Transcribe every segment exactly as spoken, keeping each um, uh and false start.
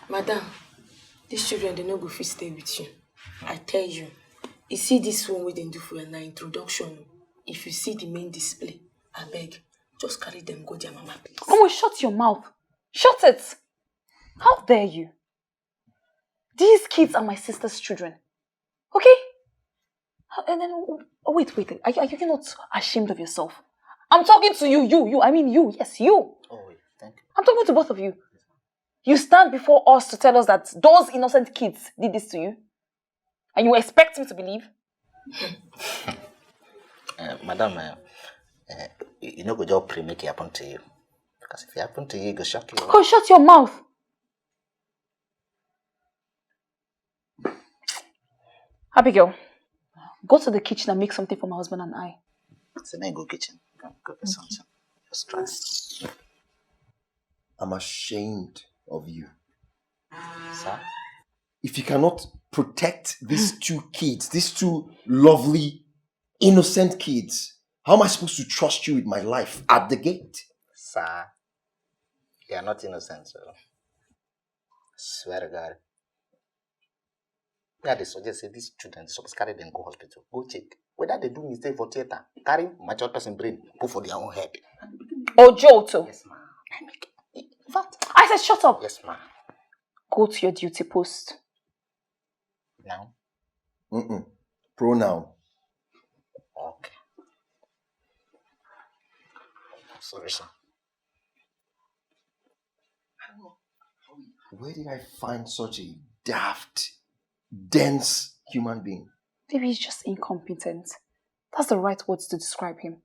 Madam, these children, they no go fit stay with you. I tell you, you see this one wey dem do for you na introduction. If you see the main display, abeg, just carry them go their mama place. Omo, shut your mouth. Shut it. How dare you? These kids are my sister's children. Okay? And then, oh, wait, wait. Are, are you not ashamed of yourself? I'm talking to you, you, you. I mean you, yes, you. Oh, wait, thank you. I'm talking to both of you. You stand before us to tell us that those innocent kids did this to you? And you expect me to believe? Uh, madam, uh, uh, you know, go just pray make it happen to you. Because if it happen to you, it go shock you. Go shut your mouth. Abigail, go to the kitchen and make something for my husband and I. So now you go kitchen. Go, go for something. Just try. I'm ashamed of you. Sir? If you cannot protect these two kids, these two lovely, innocent kids, how am I supposed to trust you with my life at the gate? Sir, they are not innocent, sir. Swear to God. Me, I dey suggest say these children suppose carry them go hospital, go check whether they do mistake for theater, carry mature person brain put for their own head. Ojo Oto. Yes, ma'am. I make in fact. I said shut up. Yes, ma'am. Go to your duty post. Now, Mm-mm. Pronoun. Okay. Sorry, sir. Where did I find such a daft, dense human being? Maybe he's just incompetent. That's the right words to describe him.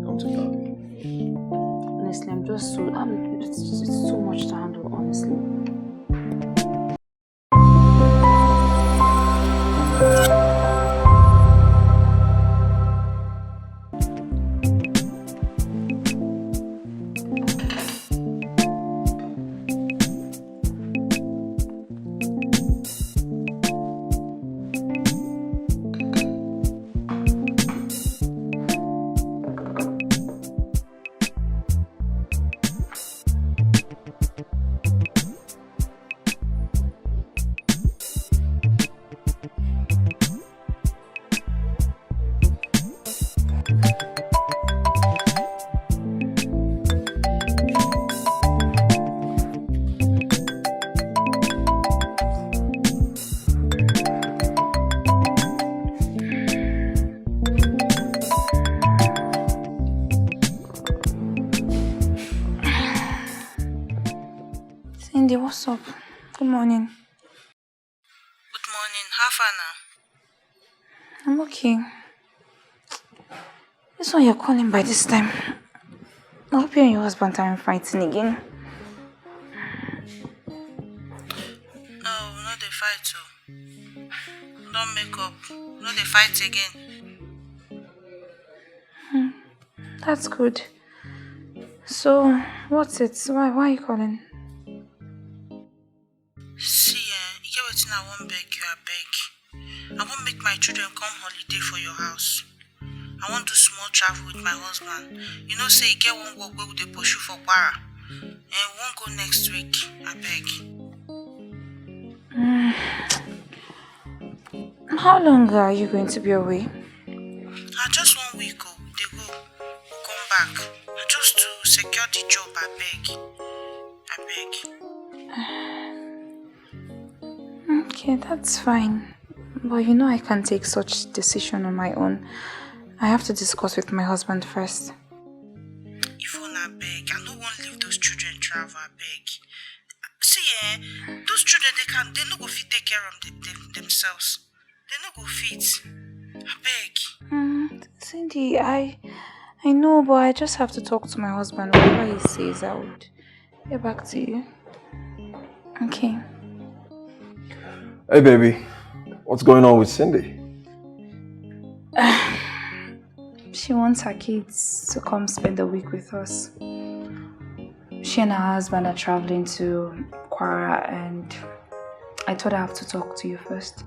Come to Papi. Honestly, I'm just so. I'm, it's, it's too much to handle, honestly. Cindy, what's up? Good morning. Good morning. How far now? I'm okay. This one you're calling by this time. I hope you and your husband aren't fighting again. No, we no dey fight o. Don't make up. We no dey fight again. That's good. So, what's it? Why, why are you calling? See, eh, e get wetin I wan beg you, abeg. I wan make my children come holiday for your house. I wan do small travel with my husband. You know say e get one work wey we dey pursue for Kwara. And we wan go next week, abeg. How long are you going to be away? Na just one week o, we dey go, we come back. Na just to secure the job, abeg. Abeg. Okay, that's fine. But you know I can't take such decision on my own. I have to discuss with my husband first. Yvonne, abeg, I no wan leave those children travel, abeg. See, eh, those children, they can, they no go fit take care of them, them, themselves. They no go fit. Abeg. Mm, Cindy, I, I know, but I just have to talk to my husband. Whatever he says, I would get back to you. Okay. Hey, baby. What's going on with Cindy? She wants her kids to come spend the week with us. She and her husband are traveling to Kwara, and I thought I have to talk to you first.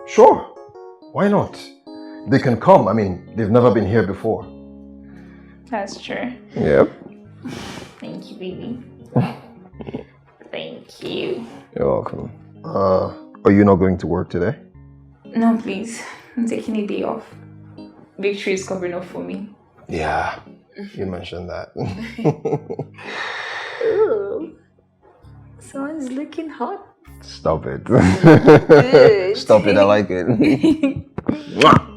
Sure. Why not? They can come. I mean, they've never been here before. That's true. Yep. Thank you, baby. Thank you. You're welcome. Uh, are you not going to work today? No, please. I'm taking a day off. Victory is covering up for me. Yeah, you mentioned that. Ooh. Someone's looking hot. Stop it. Good. Stop it. I like it. Mwah.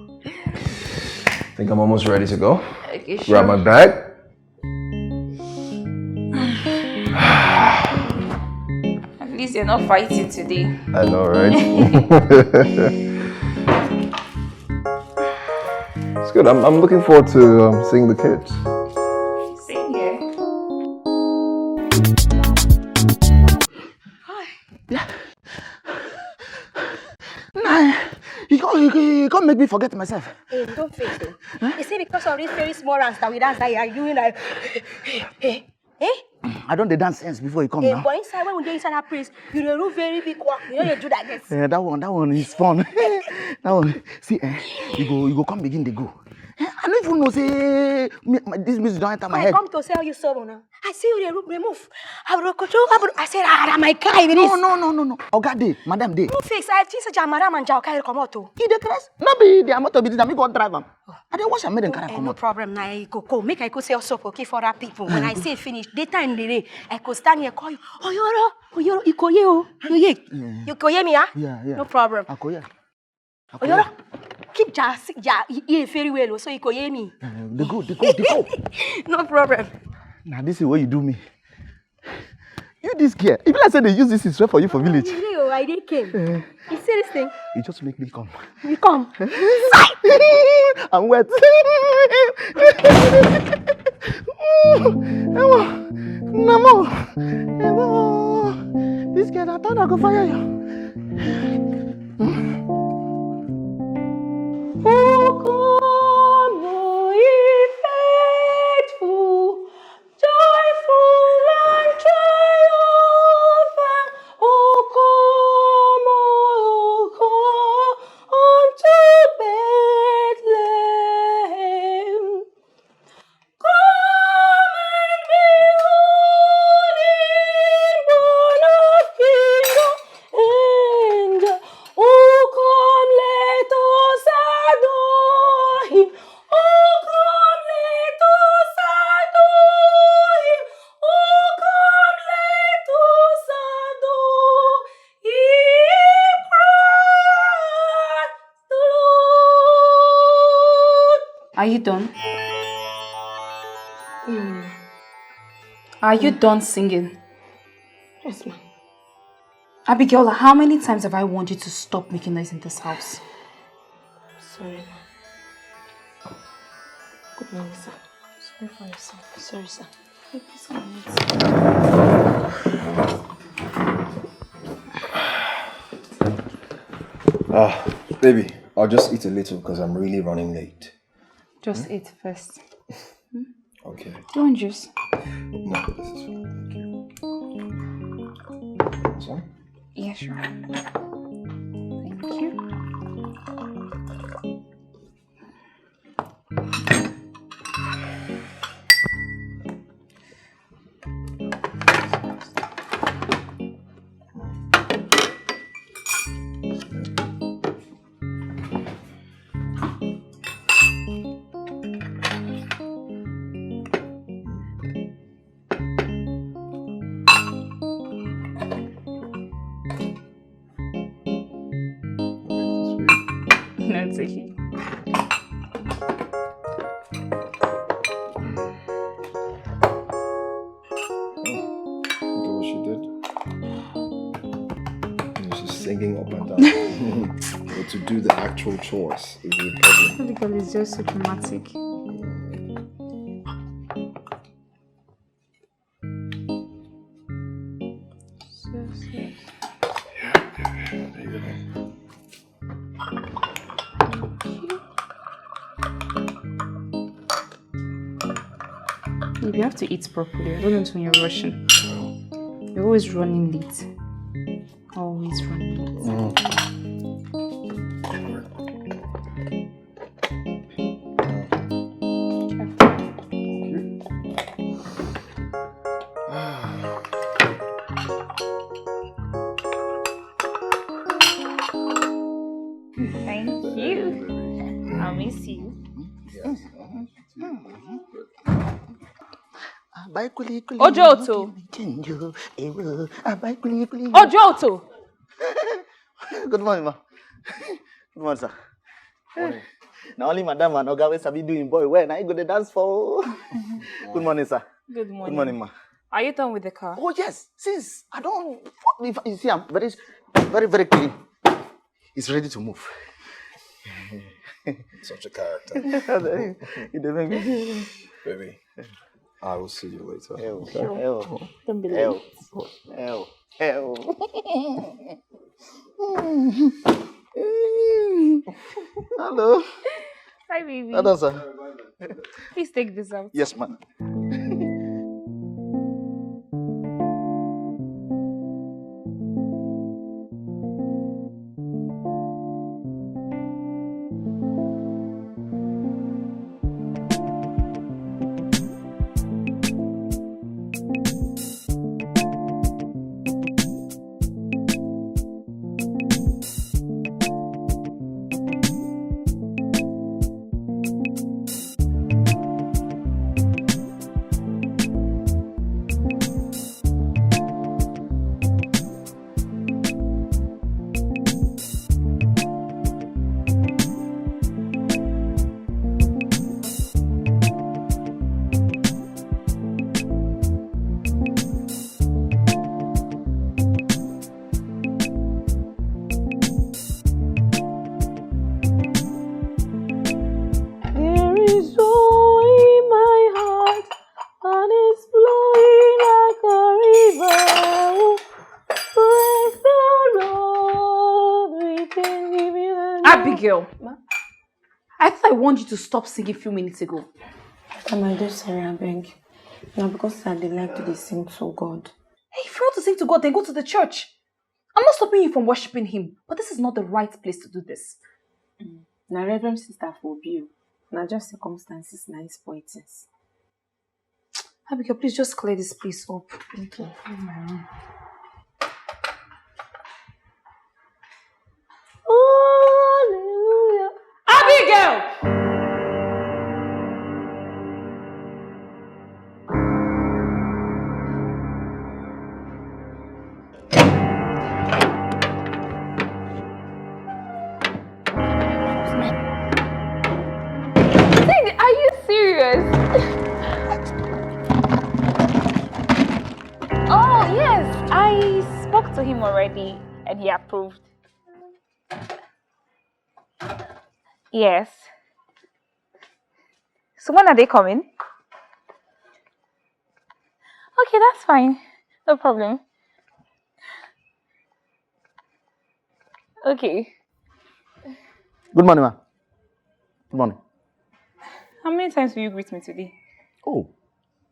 Think I'm almost ready to go. Okay, Grab my sure. bag. At least you're not fighting today. I know, right? It's good. I'm, I'm looking forward to um, seeing the kids. Same here. Nah, you can't, you, you can't make me forget myself. Hey, don't face me. You see, because of these very small rants that we dance, that you are doing like, hey, hey, I don't dey dance since before you come hey, now. But inside, when we dey inside that place, you dey do very big work. You know you do that, yes. Yeah, that one, that one is fun. That one, see, eh, you go, you go come begin dey go. Eh, I don't even know say me, my, this music don't enter my I head. Come to sell you sorrow now. I see you dey remove. I will control. I, will, I said, ah, that my car. It No, is. No, no, no, no. Oga dey, madam dey. No face. I think say Jamaram and Jao carry come out too. E dey craze. No be the motor be this. Na me go drive am. I dey wash am make dem carry am Eh, come no out. Problem. Now you go go. Make I go sell soap, okay, for other people. When I say finish, daytime dey dey. I go stand here call you. Oyoro, Oyoro, Ikoye o, Oye. You Ikoye me, ah? Yeah, yeah. No problem. Akoya. Oyoro, keep your, your ear very well, so Ikoye me. Uh, they go, they go, they go. No problem. Now this is what you do me. You this girl. If I say they use this is for you for village. Really, oh, I did came. You see this thing? You just make me come. You come. I'm wet. Ewo, Namo, Ewo, this girl, I thought I could fire you. Who come, O ye faithful, joyful and triumphant, O come, O come unto Bethlehem. Come and behold him, born of King of angel. O come, let us adore him. O come, let us adore him. O come, let us adore him. Christ the Lord. Are you done? Are you done singing? Yes, ma'am. Abigail, how many times have I warned you to stop making noise in this house? Sorry, ma'am. Good morning, sir. Sorry for yourself. Sorry, sir. Ah, baby, I'll just eat a little because I'm really running late. Just eat first. Okay. Do you want juice? No, this is fine. Thank you. This one? Yeah, sure. Thank you. No, it's okay. Look at what she did. And she's singing up and down. But to do the actual chores is a problem. The girl is just so dramatic. If you have to eat properly, I don't know when you're rushing. You're always running late. Always running late. Buy kuli kuli. Ojo Oto. Change you. Eh, well, I buy kuli kuli. Ojo Oto. Good morning, ma. Good morning, sir. Morning. Now only madam and oga wey sabi do him boy well. Now you go the dance for. Good morning, sir. Good morning. Good morning, ma. Are you done with the car? Oh yes, since I don't. If you see, I'm very, very, very clean. It's ready to move. Such a character. You dey make me. Baby, I will see you later. Ew, Okay? ew, Don't be ew, late. ew, ew. Hello. Hi, baby. Hello, sir. Please take this out. Yes, ma'am. There is joy in my heart and it's flowing like a river. Praise the Lord. We can give you the Abigail. Ma? I thought I warned you to stop singing a few minutes ago. Am I do sorry, I beg. Now because I dey like to dey sing to God. Hey, if you want to sing to God, then go to the church. I'm not stopping you from worshiping Him, but this is not the right place to do this. Na Reverend Sister for Bill. Na just circumstances na his spoil things. Abigail, please just clear this place up. Thank you. Leave my room. Hallelujah. Abigail! Are you serious? Oh, yes, I spoke to him already and he approved. Yes. So when are they coming? Okay, that's fine. No problem. Okay. Good morning, ma. Good morning. How many times will you greet me today? Oh,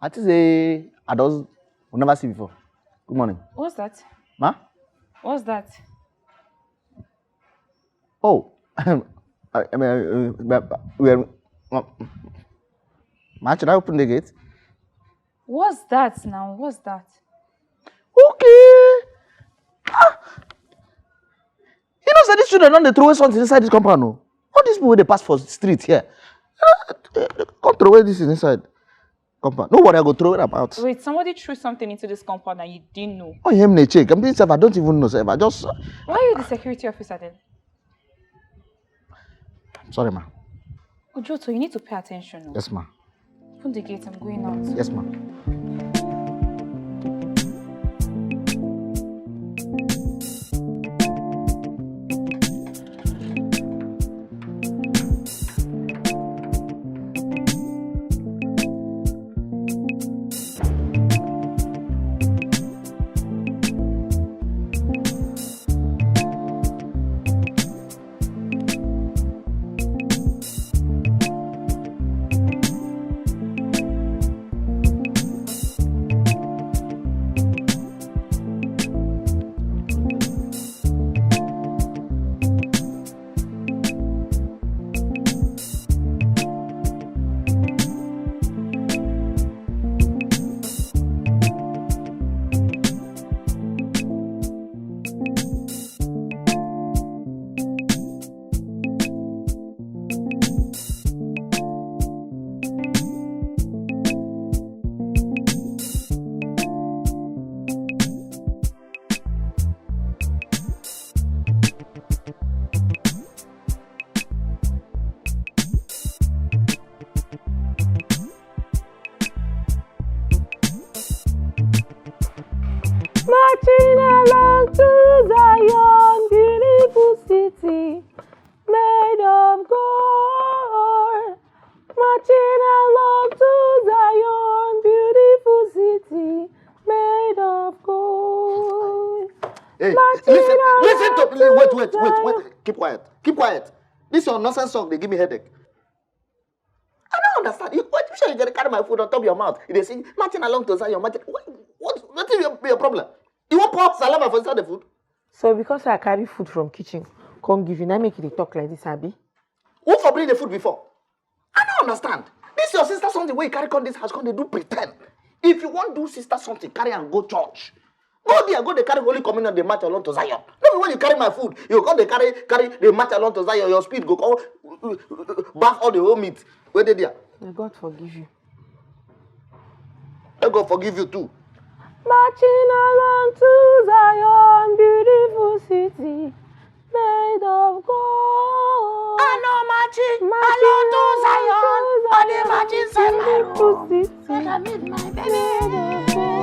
I think say I just will never see before. Good morning. What's that? Ma? What's that? Oh, I, I mean, uh, uh, well, ma, ma, should I open the gate? What's that now? What's that? Okay. Ah. You know, say these children don't dey throw away something inside this compound, no? All these people wey dey pass for street here, eh, eh, come throw away this thing inside compound. No worry, I go throw it about. Wait, somebody threw something into this compound and you didn't know. Oh, him dey check. I'm doing self. I don't even know self. I just. Why are you the security officer then? Sorry, ma. Ojoto, you need to pay attention. Oh. Yes, ma. Open the gate, I'm going out. Yes, ma. Marching along to Zion, beautiful city made of gold. Marching along to Zion, beautiful city made of gold. Hey, Marching listen, listen to along me. Wait, to wait, wait, Zion. Wait. Keep quiet. Keep quiet. This your nonsense song, they give me headache. I don't understand. You, what you say you gonna carry my food on top of your mouth? You dey sing, "Marching along to Zion, marching." What, what, what is your, your problem? You want pour saliva for inside the food? So because I carry food from kitchen, come give you, now make you dey talk like this, abi? Who for bring the food before? I don't understand. This your sister something wey you carry come this house, come dey do pretend. If you wan do sister something, carry am go church. Go there, go dey carry Holy Communion, dey march along to Zion. No be when you carry my food, you go dey carry, carry, dey march along to Zion. Your speed go come baff all the whole meat wey dey there. May God forgive you. May God forgive you too. Marching along to Zion, beautiful city made of gold. I know marching along to Zion, all the marching send my beautiful city. Make I meet my baby. Made of gold.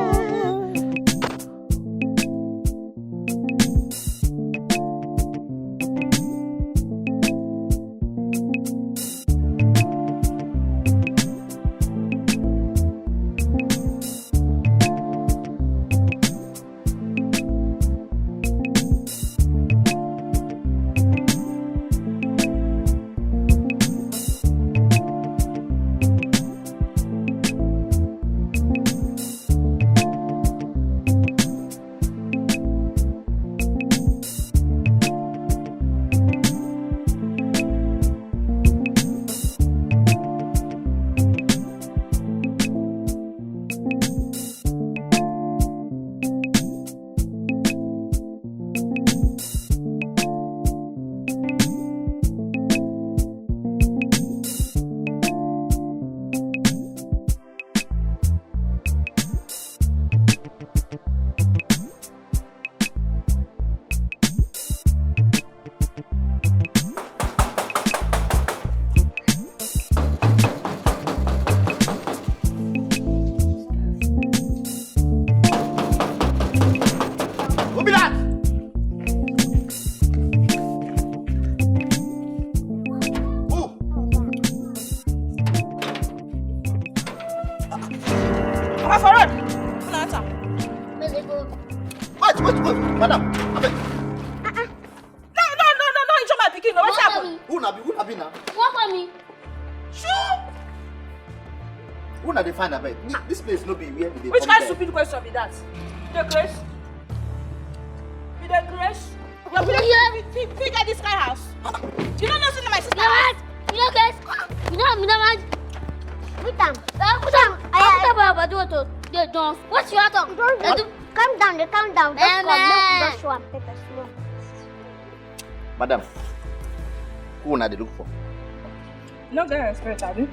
Who be that? Who? Papa Farad, who na that? Wait, wait, wait, madam, abeg. No, no, no, no, no, enjoy my pikin. No, wetin happen? Who na be, who na be na? What for me? Sure. Who na dey find abeg? This, this place no be where we dey. Which kind stupid question be that? You dey craze? You dey craze? Your village fit, fit, fit get this kind house? You no know say na my sister house? You know, guys, you know, you know, man. Put am. Put am. I put am for your body. What to? They don't. What you want to? Don't do. Calm down, dey calm down. Just come, make we just show am pepper small. Madam, who una dey look for? No get respect, abi?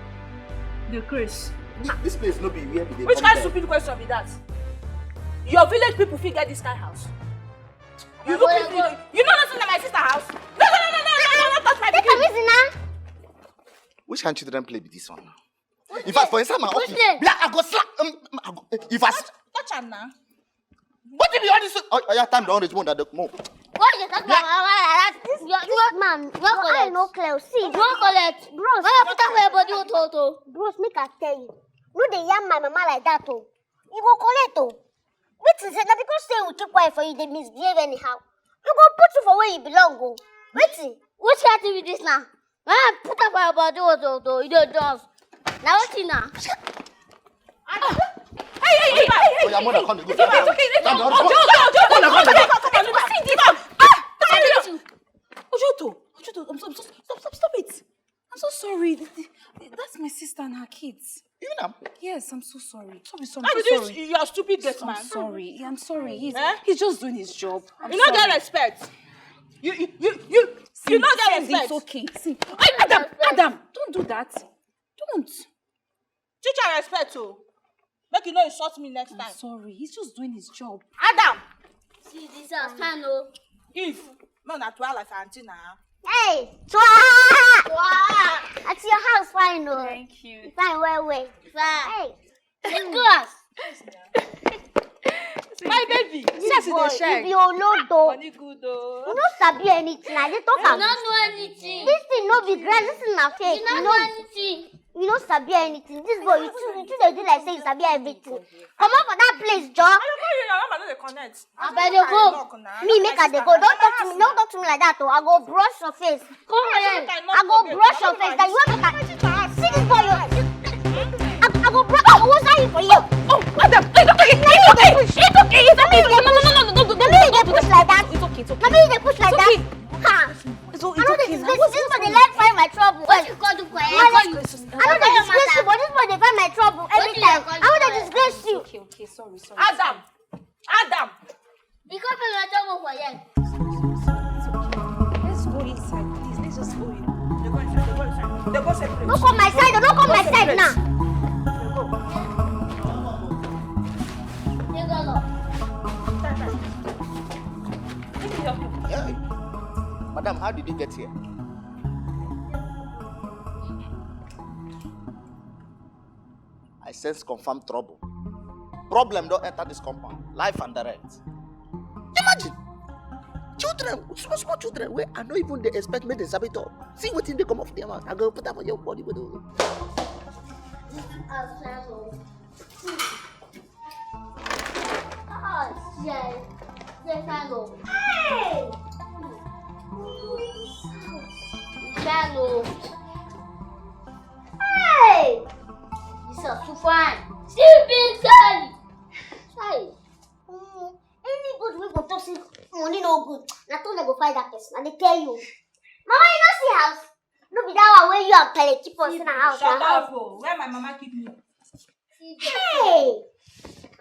The craze. This, this place no be where we dey. Which kind stupid question be that? Your village people fit get this kind house? You look, you, you know nothing na my sister house? No, no, no, no, no, no, no, no, no, touch my pikin. Take am easy now. Which kind children play be this one now? In fact, for inside my office, black, I go slap. Um, I go, if I s- Touch am now. What if you want to? Oh, oh, yeah, time don reach, more than the more. What you talk about? This, this man, your eye no clear. See, no collect. Bros, why you put up your body, Ototo? Bros, make I tell you. No dey yam my mama like that, oh. You go collect, oh. Wetin say? Na because say we keep quiet for you, dey misbehave anyhow. We go put you for where you belong, oh. Wetin? Which kind thing be this now? When I put up for your body, Ototo, you dey dance. Now wetin now? Hey, hey, hey, hey, hey. Oh, your mother come dey go. It's okay, it's okay, it's okay. Come down. Ojo, Ojo, Ojo, Ojo, Ojo, Ojo, Ojo, see this one. Ah, Ojo, Ojo, Ojo, I'm so, I'm so, stop, stop, stop, stop it. I'm so sorry. Th-, th-, that's my sister and her kids. You know? Yes, I'm so sorry. Sorry, sorry, I'm so sorry. You are stupid, this man. I'm sorry. I'm sorry. He's, he's just doing his job. You no get respect. You, you, you, you, you no get respect. It's okay. See, hey, Adam, Adam, don't do that. Don't. Teach her respect, oh. Make you no insult me next time. I'm sorry. He's just doing his job. Adam! See, this house fine, oh. Eve, no, na to her like auntie na. Hey, Twa! Twa! At your house fine, oh. Thank you. Fine, well, well. Fine. Hey, big glass. My baby, see as you dey shine. You be olodo. Money good o. You no sabi anything. I dey talk am. You no know anything. This thing no be grass. This thing na fake. You no know anything. You no sabi anything. This boy, you too, you too dey do like say you sabi everything. Comot for that place, Joe. Abeg, dey go. Me, make I dey go. Don't talk to me. Don't talk to me like that, oh. I go brush your face. Come here. I go brush your face. That you want to see this boy, oh. I, I go brush. I go wash you for you. Oh, Adam, it's okay. It's okay. It's okay. It's okay. No, no, no, no, no, no, no, no, no, don't do that. It's okay. It's okay. Na me dey push like that. Ha. So it's okay. This, this one dey like find my trouble. What you go do for here? I know they disgrace you, but this boy dey find my trouble every time. I want to disgrace you. Okay, okay, sorry, sorry. Adam, Adam. Because of your trouble for here. Let's go inside, please. Let's just go in. They go inside. They go inside. They go separate. No come my side. No come my side now. They go. Let me help you. Yeah. Madam, how did you get here? I sense confirm trouble. Problem don enter this compound. Life and direct. Imagine. Children, small, small children, wey I no even dey expect make dem sabi talk. See wetin dey come off their mouth. I go put am for your body. This is outside. Oh, yes. Yes, I know. Hey! Yes, I know. Hey! This is too fine. Still being sorry. Hey. Mm, anybody wey go talk say money no good, na so dem go find that person. I dey tell you. Mama, you no see house? No be that one wey you and Pele keep us in a house. Shut up, oh. Where my mama keep me? Hey!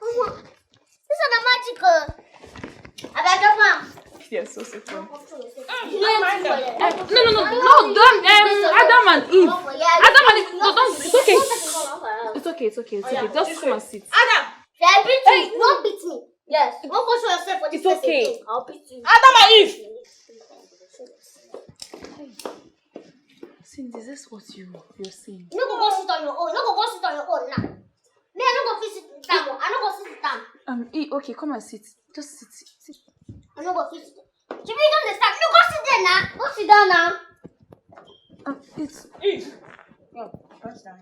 Omo, this one na magic o. Abeg, drop am. Yes, so simple. No, no, no, no, don't, um, Adam and Eve. Adam and Eve, no, don't, it's okay. It's okay, it's okay, it's okay. Just come and sit. Adam! If I beat you, you won't beat me. Yes. You won't go show yourself for this person again. I'll beat you. Adam and Eve! Cindy, is this what you, you're saying? You no go go sit on your own. You no go go sit on your own now. Me, I no go fit sit down. I no go sit down. Um, E, okay, come and sit. Just sit, sit. I no go fit sit. Shebi you don dey stand. No, go sit there now. Go sit down now. Um, it's Eve. Come, press down.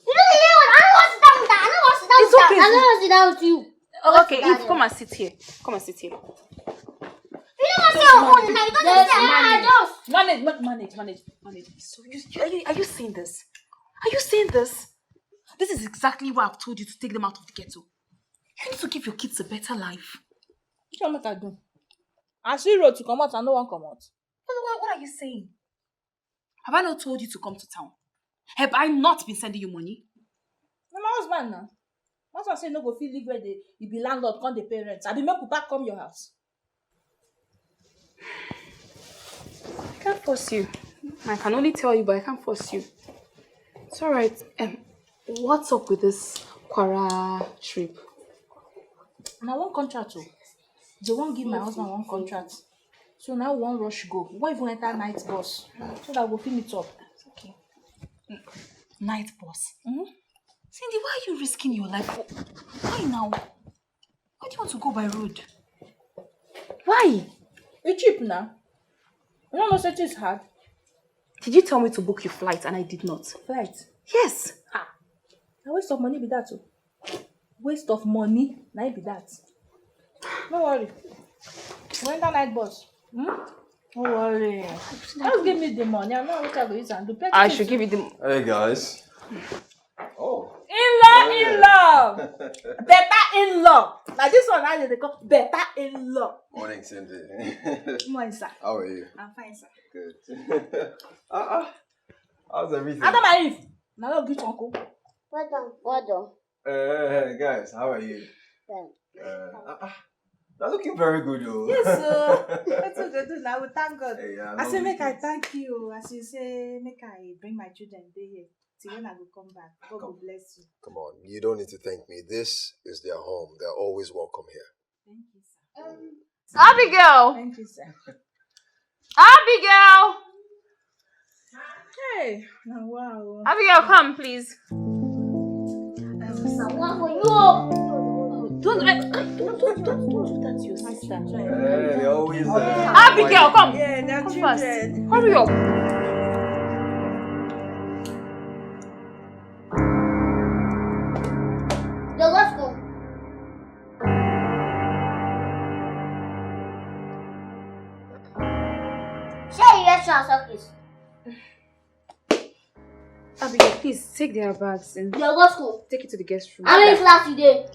You know the way I no go sit down with her. I no go sit down with her. I no go sit down with you. Okay, Eve, come and sit here. Come and sit here. You know what? Say, oh, now you don't say, ah, just manage, ma-, manage, manage, manage. So you, you, are you, are you seeing this? Are you seeing this? This is exactly why I've told you to take them out of the ghetto. You need to give your kids a better life. Which one make I do? I see road to comot, I no wan comot. What, what, what are you saying? Have I not told you to come to town? Have I not been sending you money? Na my husband now. That's why I say no go fit live where they, you be landlord, come dey pay rent. I be make we back come your house. I can't force you. I can only tell you, but I can't force you. It's all right. Um, what's up with this Kwara trip? Na one contract o. They wan give my husband one contract. So now we wan rush go. We wan even enter night bus so that we go fit meet up. It's okay. N-, night bus? Mm-hmm. Cindy, why are you risking your life? Why now? Why do you want to go by road? Why? E cheap na. You no know say things hard. Did you tell me to book your flight and I did not? Flight? Yes. Ah, na waste of money be that o. Waste of money, na it be that. No worry. We enter night bus. Hmm? No worry. Just give me the money. I know what I go use and do. Plenty I things should give you the. Hey guys. Oh. In-law, in-law. Better in-law. Now this one, how they call better in-law? Morning, Cindy. Morning, sir. How are you? I'm fine, sir. Good. Ah, ah. How's everything? Adam and Eve. Now you greet uncle. Well done. Well done. Uh, guys, how are you? Fine. Uh, ah, ah. You're looking very good, though. Yes, sir. That's what they do now. We thank God. Hey, yeah, I say, make I thank you. As you say, make I bring my children there here. Till when I go come back. God will bless you. Come on, you don't need to thank me. This is their home. They're always welcome here. Thank you, sir. Um, Abigail! Thank you, sir. Abigail! Hey, now wow. Abigail, come, please. Um, Don't, I, I, don't, don't, don't, don't do that to your sister. Eh, they always, uh, Abigail, come. Yeah, they're Come fast. Children. Hurry up. They go school. Shey you get shoe and socks? Abigail, please take their bags and They go school. Take it to the guest room. How many class you dey?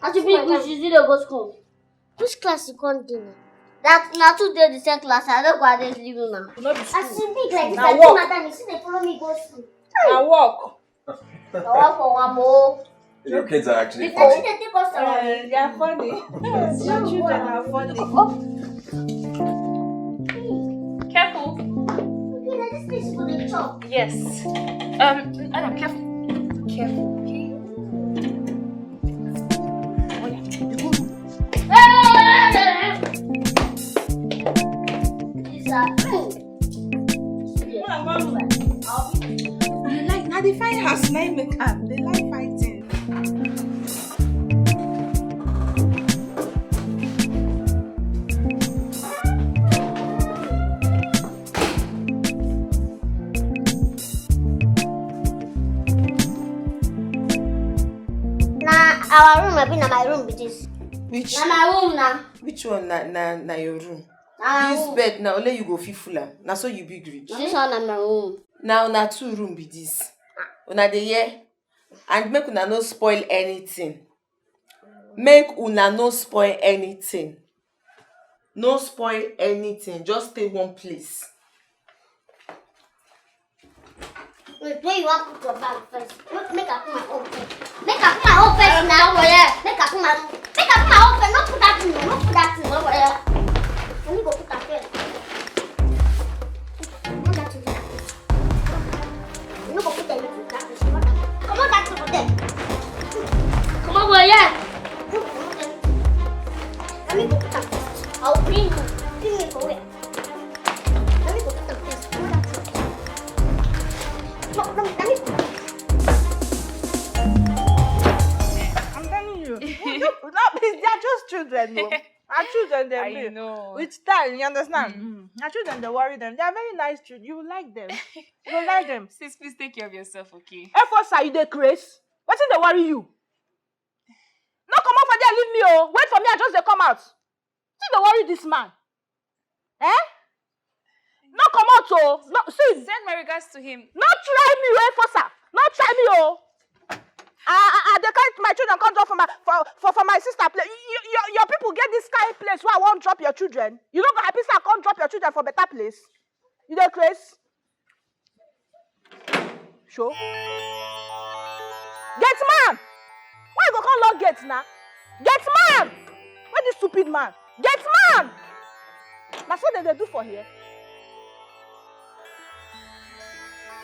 As you big, you still dey go school. Which class you come dey now? That na two dey the same class. I no go dey leave una. No be school. As you big like this, Na I work. Madam, you still dey follow me go school. Na work. Na work for one more. Your kids are actually The funny. Person dey take us around. Eh, they are funny. Your children are funny. Oh. Careful. Okay, na this place for the chop. Yes. Um, Adam, careful. Careful, okay? Oh, yeah. These are You like, na the fine house, na im make am. They like fighting. Na our room, abi na my room be this? Which Na my room na. Which one na na na your room? Na my This room. Bed na only you go fit full am. Na so you big reach. Na this one na my room. Na una two room be this. Una dey hear? And make una no spoil anything. Make una no spoil anything. No spoil anything. Just stay one place. Wait, where you want put your bag first? Make, make I put my own first. Make I put my own first now. Over here. Make I put my, make I put my own first. No put that thing. No put that thing over here. Let me go put that first. Put that thing. You no go put anything for that place. Comot that thing for there. Come over here. Let me go put am first. I'll bring you. Bring me for where? Let me go put am first. Comot that thing. No, no, let me put am. I'm telling you. No, they are just children, no. Our children, they I be know. With time, you understand? Mm-hmm. Our children, they worry them. They are very nice children. You will like them. You will like them. Sis, please take care of yourself, okay? Efosa, you dey craze? Wetin dey worry you? No comot for there, leave me, oh. Wait for me, I just dey come out. Wetin dey worry this man? Eh? No comot, oh. No, see. Send my regards to him. No try me, oh, Efosa. No try me, oh. I, I, I dey carry my children come drop for my for, for, for my sister place. You, you, your, your people get this kind place where I wan drop your children. You no go happy say I come drop your children for better place. You dey craze? Show. Gate man! Why you go come lock gate na? Gate man! Where this stupid man? Gate man! Na so dem dey do for here.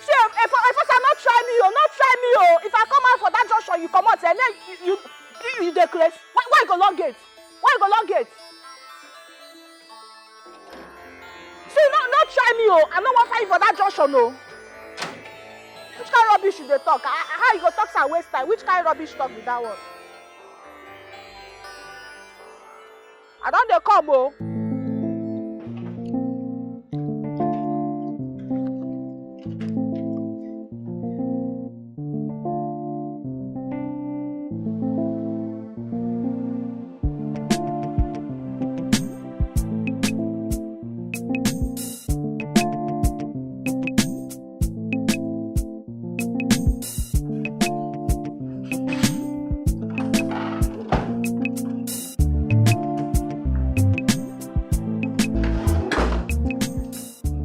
See, if, if, if I no try me, oh, no try me, oh. If I come out for that junction, you comot, and then you, you, you, you dey craze. Why, why you go lock gate? Why you go lock gate? See, no, no try me, oh. I no wan fight for that junction, oh. Which kind rubbish you dey talk? Ah, ah, how you go talk say I waste time? Which kind rubbish talk be that one? I don dey come, oh.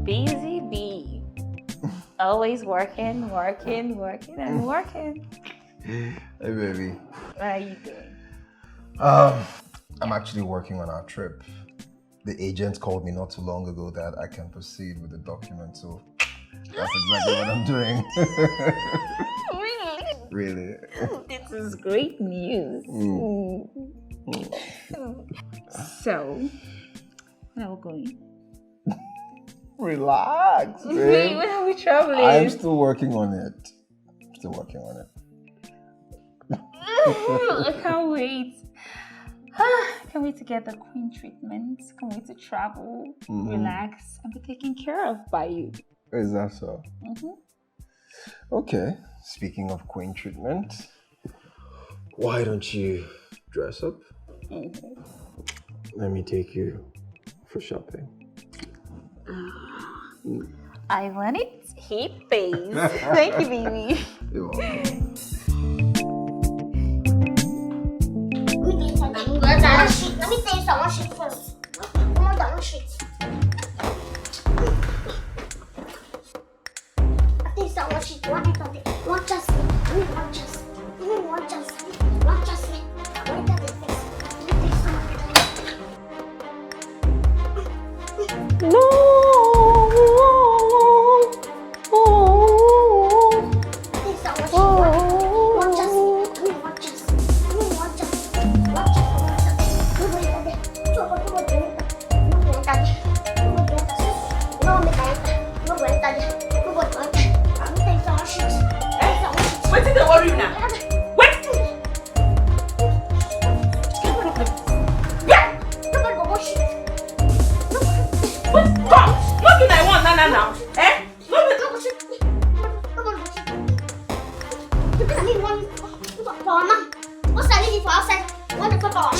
Busy bee. Always working, working, working, and working. Hey, baby. How are you doing? Um, I'm actually working on our trip. The agent called me not too long ago that I can proceed with the document, so that's exactly what I'm doing. Really? Really? This is great news. Mm. Mm. So, where are we going? Relax, babe. Where are we traveling? I'm still working on it. I'm still working on it. I can't wait. Can't wait to get the queen treatment. Can't wait to travel, Mhm. relax, and be taken care of by you. Is that so? Mhm. Okay. Speaking of queen treatment, why don't you dress up? Mhm. Let me take you for shopping. I want it. He pays. Thank you, baby. You're welcome. Let me tell you something. Let me tell you something. One shit first. Come on, down, one shit. I think so. One shit. One shit. One chance. I mean, one chance. I mean, one chance. One chance. One chance. Let me tell you something. Wetin dey worry you now? Wetin? Yeah. Wait, come. No be like one na na now. Eh? No be.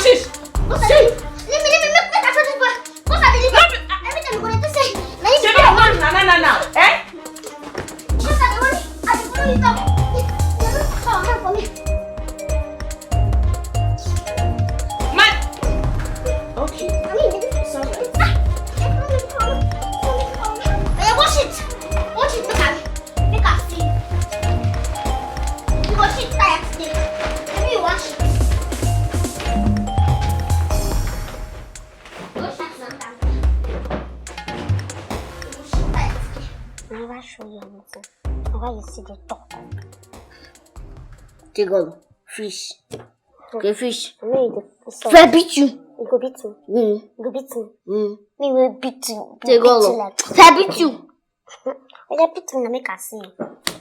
Shish. Shish. Every time you go dey say, na him be power man. Shebi I want na na na now. Eh? Because I dey worry, I dey follow you talk. You no talk for me. Man. Okay. I mean, this is sorry. Oya, wash it. Wash it, make I, make I see. You go shit tire today. Maybe you wash it. Go shit sometimes. You go shit tire today. I never show you anything. Na why you still dey talk? Take all. Fish. Okay, fish. I know you dey insult. If I beat you. You go beat me. Mm. You go beat me. Mm. Me wey beat you. Take Beat all. You like. If I beat you. Oya, beat me na make I see.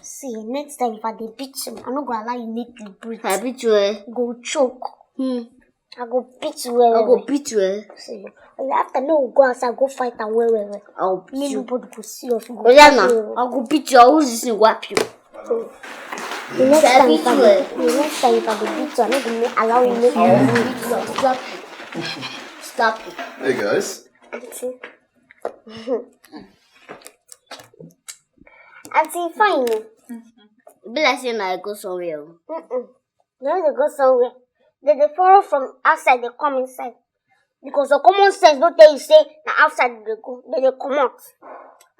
See, next time if I dey beat you, I no go allow you make you breathe. If I beat you, eh? You go choke. Mm. I go beat you well. I Well. Go beat you, eh? See, oya, after, make we go outside, go fight am well well well. I'll beat Make you. Nobody go see us. We go Oya beat na, you. I go beat you. I will just whap you. The next If I time beat if I you, go, eh? The next time if I go beat you, I no go make, allow you make I you will breathe. beat you. Stop. Stop. Hey guys. Auntie. Auntie, fine. Be like say na I go somewhere. Oh. Mm-mm. Dem no dey go somewhere. Dem dey follow from outside dey come inside. Because your common sense don tell you say na outside dem dey go, dem dey comot.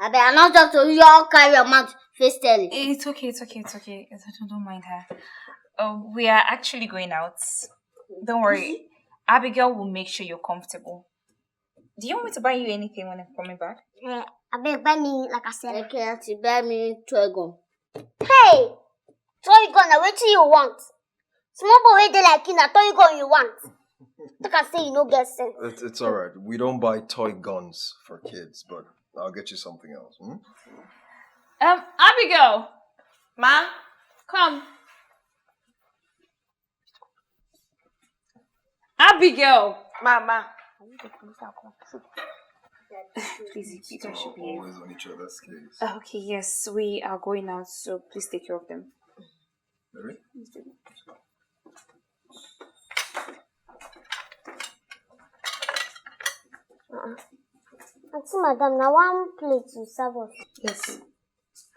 Abeg, I no talk to you. You all carry your mouth face tell it. It's okay, it's okay, it's okay. It's, don't, don't mind her. Uh, we are actually going out. Don't worry. Abigail will make sure you're comfortable. Do you want me to buy you anything when I'm coming back? Eh, abeg buy me like I said. Okay, auntie, buy me toy gun. Hey! Toy gun, na wetin you want? Small boy wey dey like you, na toy gun you want? Talk am say you no get sense. It's, it's all right. We don't buy toy guns for kids, but I'll get you something else. Hmm? Um, Abigail! Ma? Come. Abigail! Ma, ma. Please, you guys should be. Always on each other's case. Okay, yes, we are going out, so please take care of them. Really? Auntie Madam, na one plate you serve us. Yes.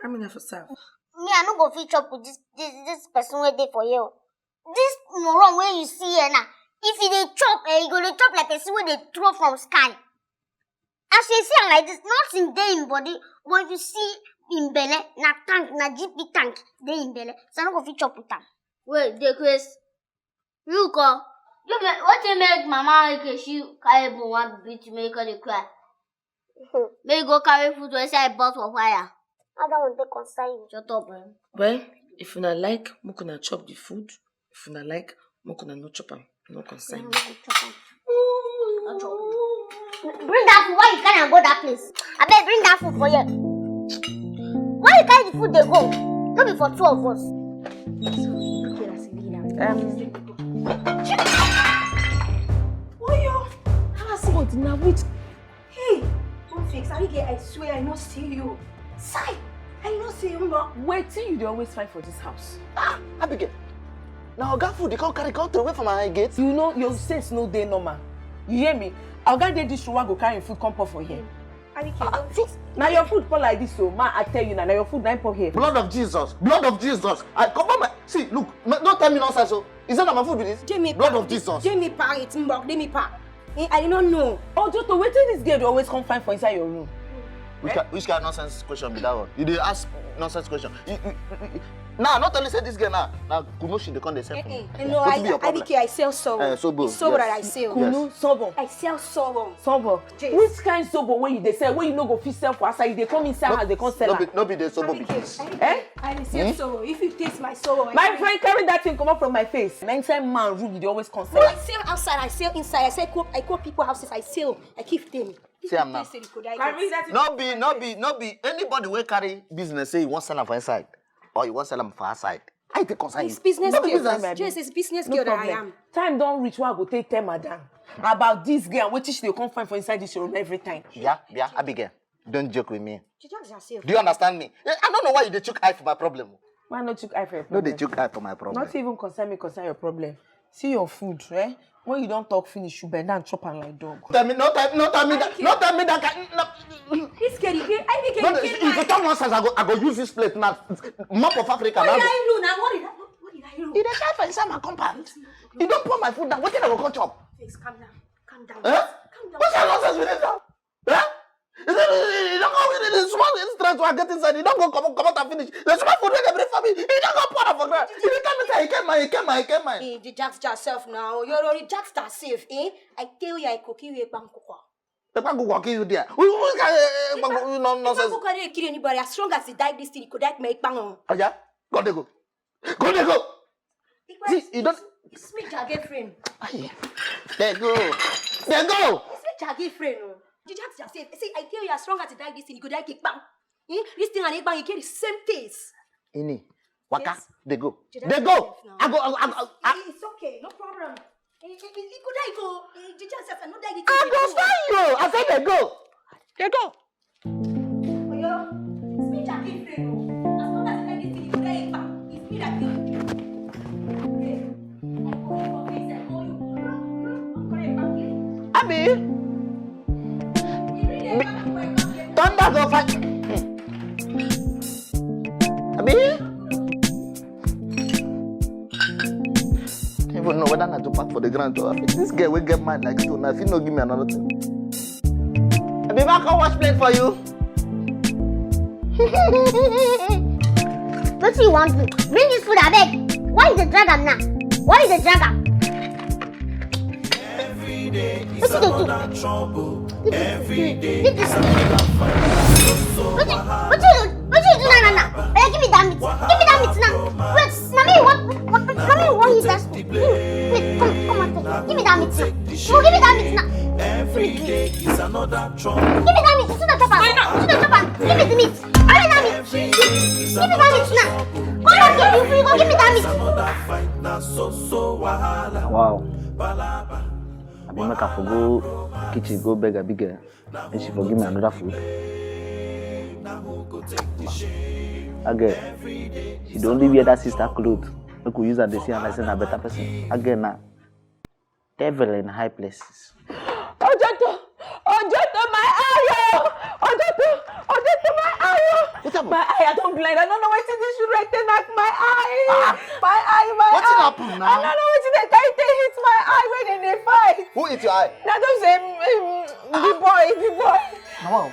How many for serve? Me, I no go fit chop with this, this, this person wey dey for here. This moron wey you see here now, if e dey chop, eh, e go dey chop like person wey dey throw from sky. As you see am like this, nothing dey im body, but if you see im belle, na tank, na G P tank dey im belle. So I no go fit chop with am. Wait, dey craze. Look, oh, you make, wetin make Mama Nkechi carry broom wan beat you, make you dey cry? Make you go carry food wey inside pot for fire. How that one take concern you? Shut up, eh? Well, if una like, make una chop the food. If una like, make una no chop am. No concern me. Bring that food. Why you carry am go that place? Abeg, bring that food for here. Why you carry the food dey go? No be for two of us. Um, Oyo, Hamasi. But na which? Hey, don't fix. Abigail, I swear I no see you. Sai, I no see you, ma. Wetin you dey always find for this house? Ah, Abigail. Na oga food dey come carry come throw away for my gate. You know your sense no dey normal. You hear me? Oga dey this room, I go carry him food come pour for here. Abigail, don't fix. Na your food pour like this, so ma, I tell you na, na your food na him pour here. Blood of Jesus, blood of Jesus. I cover my, see, look, no, don't tell me nonsense, so. Is that not my food with this? Jamie, blood of Jesus. Jamie, pa, it's mbok, Jamie, pa. Eh, I don't know. Oh, Joto, wetin this girl dey always come find for inside your room? Which, eh? Ki-, which kind of nonsense question be that one? You dey ask nonsense question. You, you, you, you, now, not only say this girl now, now, Kuno she dey come dey sell for me. Eh, eh, no, wetin be your problem? I, I, I sell sobo. Eh, sobo, sobo that I sell. Yes. Kunu, sobo. I sell sobo. Sobo. Yes. Which kind sobo wey you dey sell, wey you no go fit sell for outside, you dey come inside house, dey come sell am? No be, no be the sobo be this. Eh? I dey sell sobo. If you taste my sobo, my friend, carry that thing comot from my face. Na inside man room you dey always come sell am. No, I sell outside, I sell inside. I sell, I call people houses, I sell, I give them. See am now. Carry that thing. No be, no be, no be anybody wey carry business say you wan sell am for inside or you wan sell am for outside. I take concern you. It's business girl. No be business. Yes, it's business girl that I am. Time don reach wey I go take tell madam about this girl, wetin she dey come find for inside this room every time. Yeah, yeah, Abigail. Don't joke with me. She just herself. Do you understand me? Eh, I don't know why you dey chook eye for my problem. Why not chook eye for your problem? No dey chook eye for my problem. Not even concern me, concern your problem. See your food, eh? When you don talk finish, you bend down, chop am like dog. Tell me, no tell, no tell me that, no tell me that kind, no. This girl, you get, I think you get. If you talk nonsense, I go, I go use this plate now. Map of Africa now. What did I do now? What did I, what did I do? You dey shout for inside my compound. You don pour my food now. Wetin I go come chop? Please calm down. Calm down. Eh? Calm down. What kind of nonsense be this now? Eh? You don go with the small strength wey I get inside. You don go comot, comot and finish. The small food wey dem bring for me, you don go pour am for ground. You dey tell me say, "I came, I came, I came." Eh, the Jax Jax self now. You already Jax Jax self, eh? I tell you, I cook you a pankukwa. The pankukwa kill you there. Who, who can, eh, eh, pankukwa, no, nonsense. Pankukwa dey kill anybody. As strong as he die, this thing, he could die, my pang. Oh yeah? Go dey go. Go dey go. See, you don't. It's me, your girlfriend. Aye. Dey go. Dey go. It's me, your girlfriend. Oh. You just yourself. See, I tell you, as strong as you die, this thing, you go die kick bang. Eh? This thing and bang, you get the same taste. Ini. Waka. Yes. Dey go. Dey go. I go, I go, I go, I go. It's, it's okay, no problem. Eh, eh, eh, you go die, go. Eh, you just yourself, no die. I go find you. I say dey go. Dey go. Oyo, speech and give friend o. As long as you like this thing, you go get it back. It's me that kill you. Hey, I go in for face, I go you. Abi? Thunder go fight. Abi? Don't even know whether na to pack for the ground or this girl wey get mind like so, na fit no give me another thing. I be back come wash plate for you. Wetin you wan do? Bring this food, abeg. Why you dey drag am now? Why you dey drag am? Wetin dey do? Leave this. Leave this. Wetin, wetin you do, wetin you do now, now, now? Oya, give me that meat. Give me that meat now. Wait, na me you wan, na me you wan eat that. Wait, come, come and take. Give me that meat now. No, give me that meat now. Give me, give me that meat. You should not chop am. You should not chop am. Give me the meat. Give me that meat. Give me that meat now. Come back here, you free. Go give me that meat. Wow. I be make I for go kitchen, go beg Abigail. Make she for give me another food. Again, she dey only wear that sister cloth. Make we use am dey see am like say na better person. Again na devil in high places. Ojoto! Ojoto, my eye o! Ojoto! Ojoto, my eye o! Wetin happen? My eye, I don blind. I no know wetin this children take knack my eye. Ah. My eye, my eye. Wetin happen now? I no know wetin dem carry take hit my eye when dem dey fight. Who hit your eye? Na those, um, um, the boy, the boy. Wow.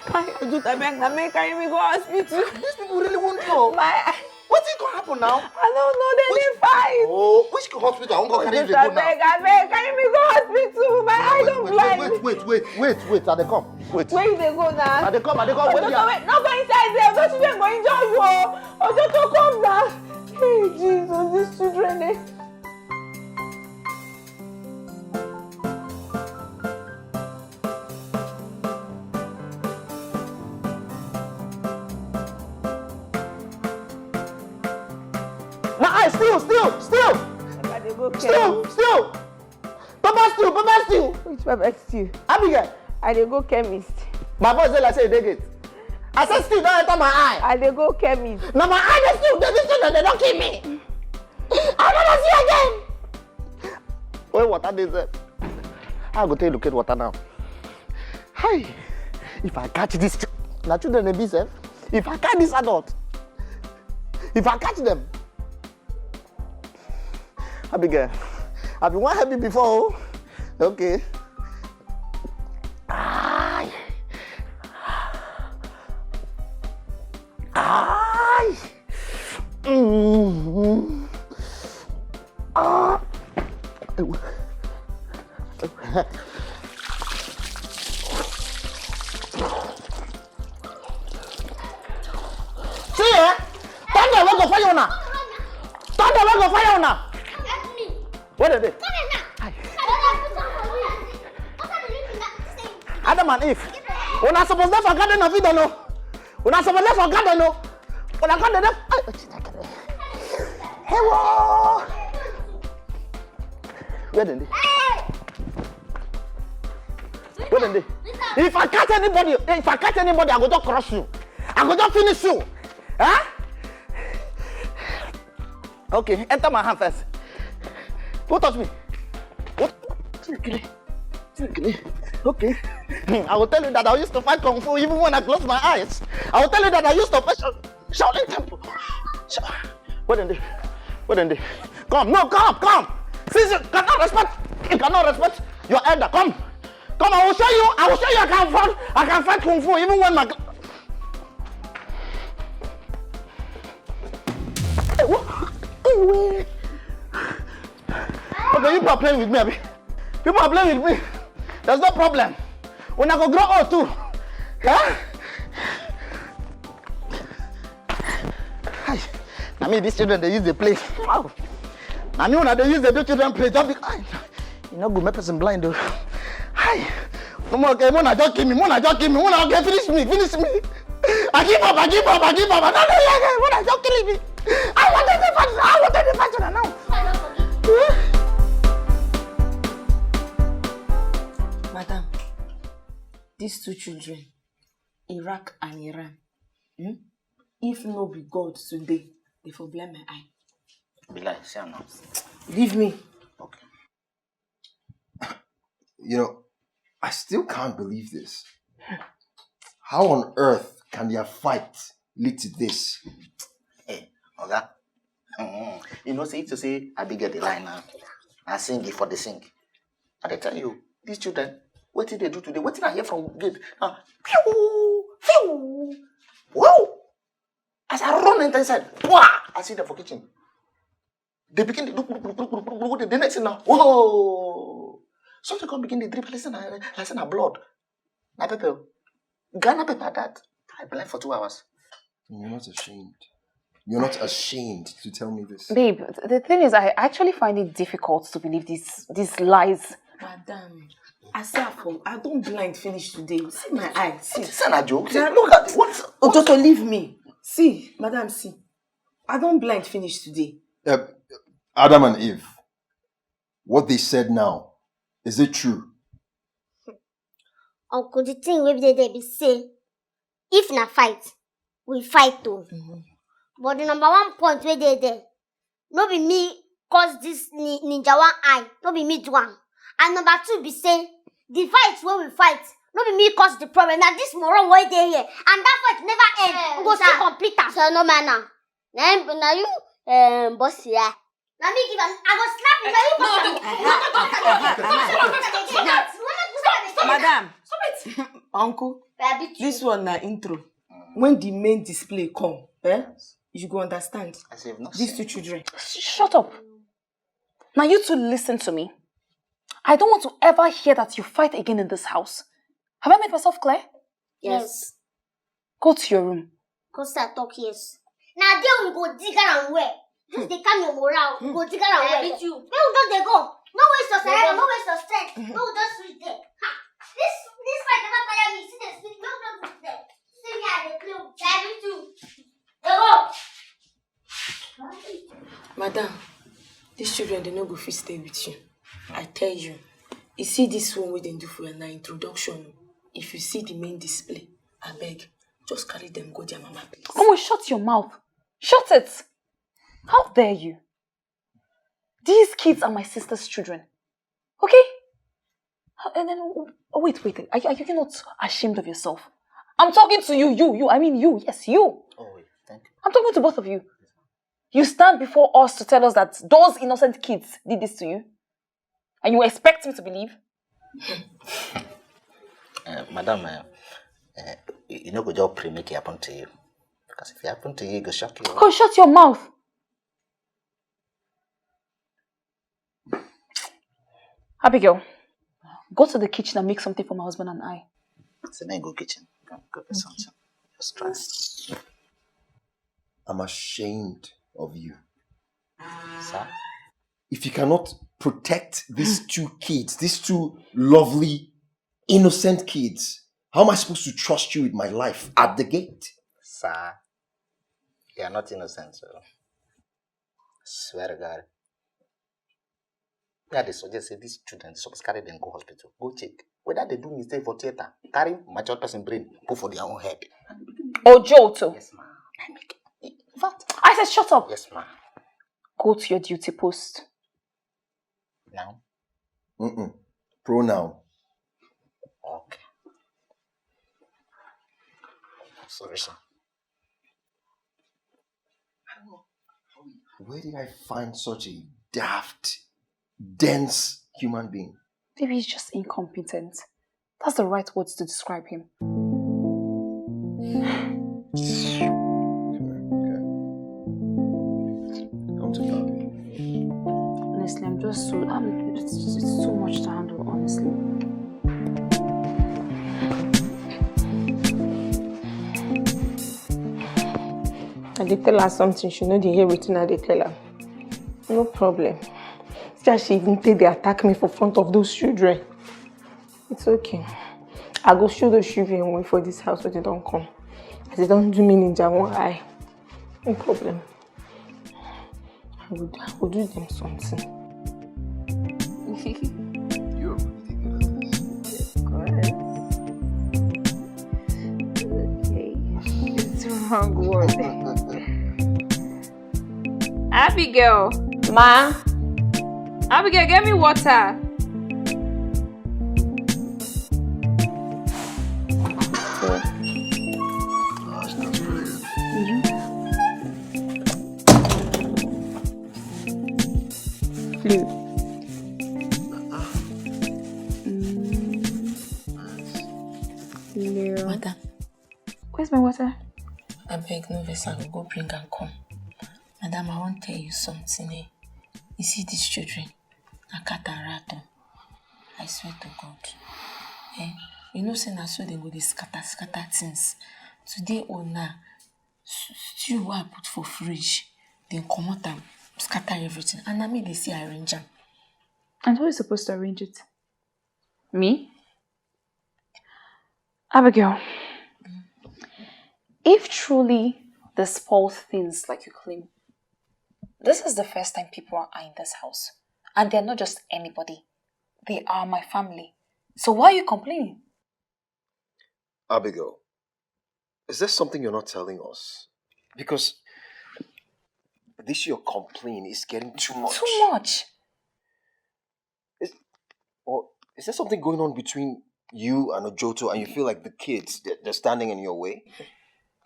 Kai, Ojoto, abeg, na make carry me go hospital. These people really wan know. My eye. Wetin go happen now? I don't know, dem dey fight. Oh, which hospital? I wan go carry you dey go now. Abeg, abeg, carry me go hospital. My eye don blind. Wait, wait, wait, wait, wait, wait, I dey come. Wait. Where you dey go now? I dey come, I dey come. Wait, wait, wait, no go inside there. Those children go injure you o. Ojoto, come now. Hey, Jesus, these children, eh. My eye, still, still, still. As I dey Go stew, chemist. Stew. Pepper stew, pepper stew. Which pepper stew? Abigail. I dey go chemist. My voice dey like say e dey gate. I say stew don enter my eye. I dey go chemist. Na my eye dey stew, dey this thing dem don kill me. I never see again. Where water dey sef? How I go take locate water now? Hi. If I catch this ch-, na children dem be sef. If I catch this adult, if I catch them, Abigail, I been wan help you before o. Okay. Aye. Aye. Mm. Ah. See, eh? Thunder wey go fire una. Thunder wey go fire una. Where dem dey? Adam and Eve. Una suppose dey for garden of Eden o. Una suppose dey for garden o. Una come dey dey. Hey, whoa. Where dem dey? Where dem dey? If I catch anybody, if I catch anybody, I go just crush you. I go just finish you. Huh? Okay, enter my hand first. Who touch me? What? Okay. I will tell you that I used to fight kung fu even when I close my eyes. I will tell you that I used to fight Sha-, Shaolin Temple. Sha-, where dem dey? Where dem dey? Come, no, come, come. Since you cannot respect, you cannot respect your elder. Come, come. I will show you. I will show you. I can fight. I can fight kung fu even when my cl-, hey, what? Hey, wait. Okay, you people are playing with me, abi? People are playing with me. There's no problem. Una go grow old too. Huh? Hi. Na me these children dey use dey play. Wow. Na me una dey use dey do children play. Just be, ay, e no good make person blind o. Hi. No more, okay, una just kill me, una just kill me, una, okay, finish me, finish me. I give up, I give up, I give up. I don't know, yeah, yeah, una just kill me. I want to be fast, I want to be fast now. Madam, these two children, Iraq and Iran, hmm? If no be God today, they for blind my eye. Be like, see am now. Leave me. Okay. You know, I still can't believe this. How on earth can their fight lead to this? Hey, Oga. Mm. You know, say to say Abigail the line now. I sing it for the sing. I dey tell you, these children, wetin they do today? Wetin I hear from gate? Ah, pew, pew, wow! As I run enter inside, wah! I see them for kitchen. They begin to look, look, look, look, look, look, look, the next thing now, whoa! Something come begin to drip like say na, like say na blood. Na pepper. Ghana pepper that. I blind for two hours. You're not ashamed. You're not ashamed to tell me this. Babe, th- the thing is, I actually find it difficult to believe these these lies. Madam, I say I for, I don't blind finish today. See my eye. See. It's not a joke. See, look at it. What's Ototo, leave me. See, madam, see. I don't blind finish today. Uh, Adam and Eve, what they said now, is it true? Uncle, the thing wey dey there be say, if na fight, we fight o. Mm-hmm. But the number one point wey dey there, no be me cause this ni- ninja one eye, no be me do am. And number two be say, the fight wey we fight, no be me cause the problem. Na this moron wey dey here, and that fight never end. We go still complete am. So no man now. Na him, na you, um, boss here. Na me give am. I go slap you. Na you cause am. Madam, uncle, this one na intro. When the main display come, eh, you go understand. As if not These two children. Sh- shut up. Now you two listen to me. I don't want to ever hear that you fight again in this house. Have I made myself clear? Yes. Go to your room. Cause I talk yes. Now there we go dig am well. Just dey calm your morale. We go dig am well. I beat you. Make we just dey go. No waste your saliva, no waste your strength. Make we just reach there. Ha! This this fight never tire me. See the speed. Make we just reach there. See me, I dey play with you. I beat you. Dey go. Madam, These children, they no go fit stay with you. I tell you. You see this one wey dem do for your na introduction. If you see the main display, abeg, just carry them go their mama place. Omo, shut your mouth. Shut it. How dare you? These kids are my sister's children. Okay? How- And then, oh, wait, wait. Are you, are you not ashamed of yourself? I'm talking to you, you, you. I mean you, yes, you. Oh, wait, thank you. I'm talking to both of you. You stand before us to tell us that those innocent kids did this to you? And you expect me to believe? Uh, madam, uh, uh, you you no go just pray make it happen to you. Because if it happen to you, it go shock you. Go shut your mouth. Abigail, go to the kitchen and make something for my husband and I. So then go kitchen. Go, go get something. Just try. I'm ashamed of you. Sir? If you cannot protect these two kids, these two lovely, innocent kids, how am I supposed to trust you with my life at the gate? Sir, they are not innocent, sir. Swear to God. Yeah, they suggest say these children suppose carry them go hospital. Go check. Whether they do mistake for theater, carry mature person brain, put for their own head. Ojoto. Yes, ma'am. I make in fact, I said shut up. Yes, ma'am. Go to your duty post. Now. Mm-mm. Pronoun. Okay. Sorry, sir. Where did I find such a daft, dense human being? Maybe he's just incompetent. That's the right words to describe him. Come to Bobby. Honestly, I'm just so. I'm, it's, it's too much to handle, honestly. I dey tell her something, she no dey hear wetin I dey tell her. No problem. See as she even take dey attack me for front of those children. It's okay. I go show those children way for this house when they don come. As they don do me ninja one eye. No problem. I go, I go do them something. You're pretty good at this. Okay. It's wrong word. Abigail. Ma, Abigail, get me water. Oh, that's not brilliant. Flu. Mm. Flu. Madam, Where's my water? I beg no vex, I go go bring am come. Madam, I wan tell you something, eh? You see these children, na cat and rat o. I swear to God. Eh? You know say na so dem go dey scatter, scatter things. Today own na s- stew wey I put for fridge, dem comot am, scatter everything. And na me dey say arrange am. And who is supposed to arrange it? Me? Abigail, if truly they spoil things like you claim, this is the first time people are in this house. And they're not just anybody. They are my family. So why are you complaining? Abigail, is there something you're not telling us? Because this your complaint is getting too much. Too much. Or is there something going on between you and Ojoto and you feel like the kids, they're, they're standing in your way?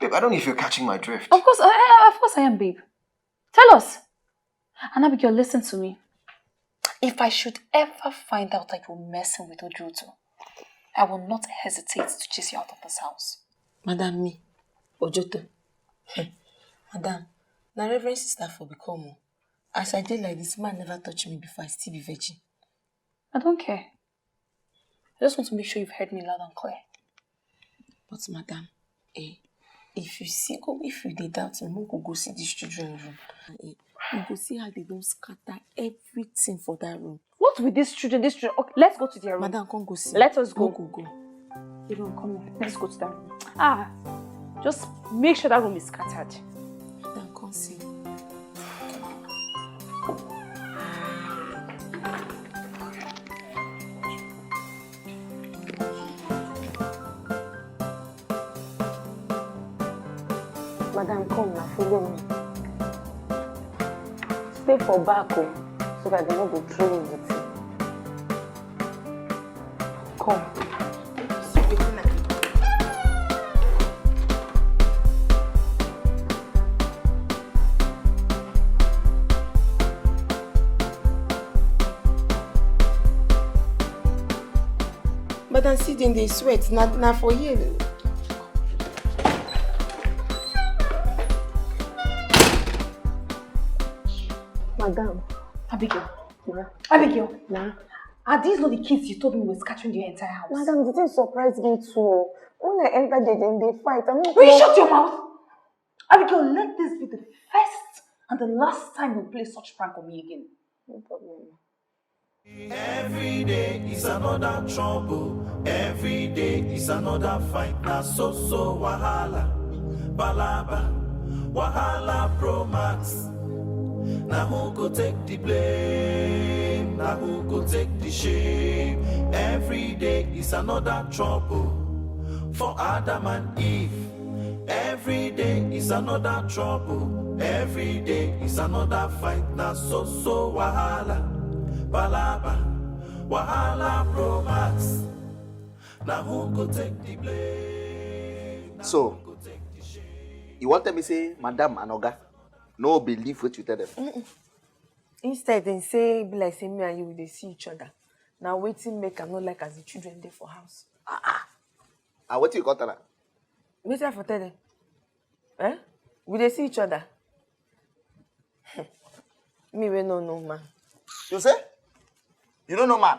Babe, I don't know if you're catching my drift. Of course, I, I- of course I am, babe. Tell us. And Abigail, listen to me. If I should ever find out that you're messing with Ojoto, I will not hesitate to chase you out of this house. Madam, me, Ojoto. Hmm. Madam, na Reverend Sister for become o. As I dey like this, man never touch me before, I still be virgin. I don't care. I just want to make sure you've heard me loud and clear. But madam, eh, if you see, go, if you dey doubt me, make we go see these children room. Eh, you go see how they don scatter everything for that room. What with these children? These children. Okay, let's go to their room. Madam, come go see. Let us go. Go, go, go. Baby, come here. Let's go to that room. Ah, just make sure that room is scattered. Madam, come see. Madam, come now, follow me. Stay for back, oh, so that they no go throw you the thing. Come. See wetin I dey do. Madam, see dem dey sweat. Na, na for here. Madam. Abigail. Ma. Abigail. Ma. Are these not the kids you told me were scattering the entire house? Madam, the thing surprised me too. When I entered there, then they fight. I'm not Will you shut your mouth? Abigail, let this be the first and the last time you play such prank on me again. No problem. Every day is another trouble. Every day is another fight. Na so so wahala, palaba, wahala pro max. Na who go take the blame? Na who go take the shame? Every day is another trouble for Adam and Eve. Every day is another trouble. Every day is another fight. Na so so wahala, palaba, wahala pro max. Na who go take the blame? Na So, who go take the shame? You want tell me say madam and oga no believe what you tell them? Instead, dem say e be like say me and you we dey see each other. Na wetin make I no like as the children dey for house. And wetin you got tell am? Wetin I for tell them? Eh? We dey see each other. Me wey no know man. You say? You don't know man?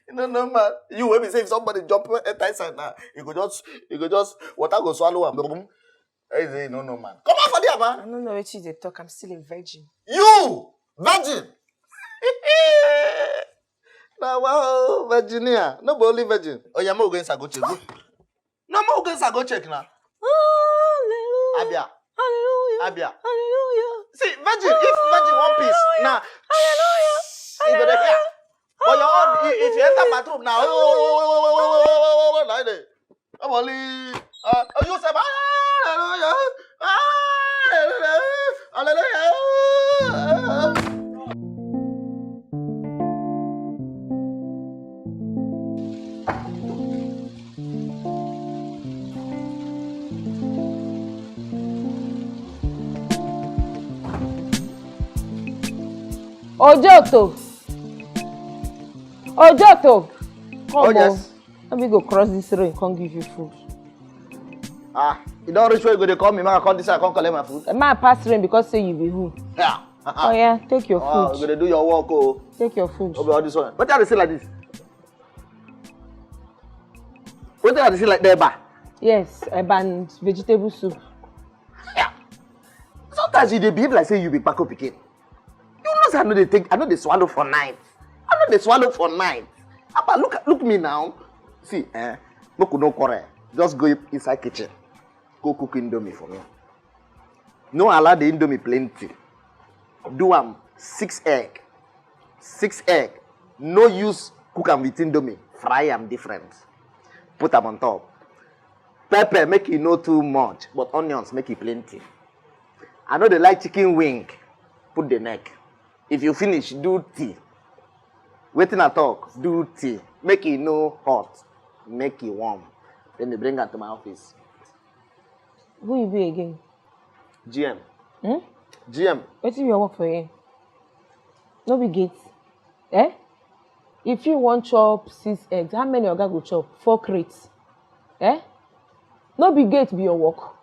You don't know man. You wey be say if somebody jump enter inside now, you go just, you go just, water go swallow am. Boom. Hey, say you no know man. Come out for there, man. I don't know what you dey talk. I'm still a virgin. You virgin. Now wow, Virginia. No be only virgin. Oh yeah, mo go inside go check. Go. No, mo go inside go check now. Hallelujah. Abia. Hallelujah. Abia. Hallelujah. See, virgin, if virgin one piece, now. Hallelujah. You go dey hear. But your own, if, if you enter bathroom now, like this. Come on, Lee. Uh, oh, you say, hallelujah, hallelujah, hallelujah. Ojoto. Ojoto. Come Oh, on. Yes. Let me go cross this road and come give you food. Ah, you don't reach where you go, they call me, man. I come this, I come collect my food. The man pass rain because say you be who? Yeah. Oh yeah, take your Oh, food. You gonna do your work, oh. Take your food. Okay, all this one. What are they say like this? What are they say like that, ba? Yes, eba and vegetable soup. Yeah. Sometimes you dey behave like say you be kpako pikin. You know say I no dey take, I no dey swallow for night. I no dey swallow for night. Papa, look, look me now. See, eh, make we no quarrel. Just go inside kitchen. Go cook indomie for me. No allow the indomie plenty. Do am six egg. Six egg. No use cook am with indomie. Fry am different. Put am on top. Pepper, make e no too much, but onions, make e plenty. I no dey like chicken wing. Put the neck. If you finish, do tea. Wetin I talk, do tea. Make e no hot. Make e warm. Then they bring am to my office. Who you be again? G M. Hmm? G M. Wetin be your work for here? No be gate. Eh? If you wan chop six eggs, how many oga go chop? Four crates. Eh? No be gate be your work.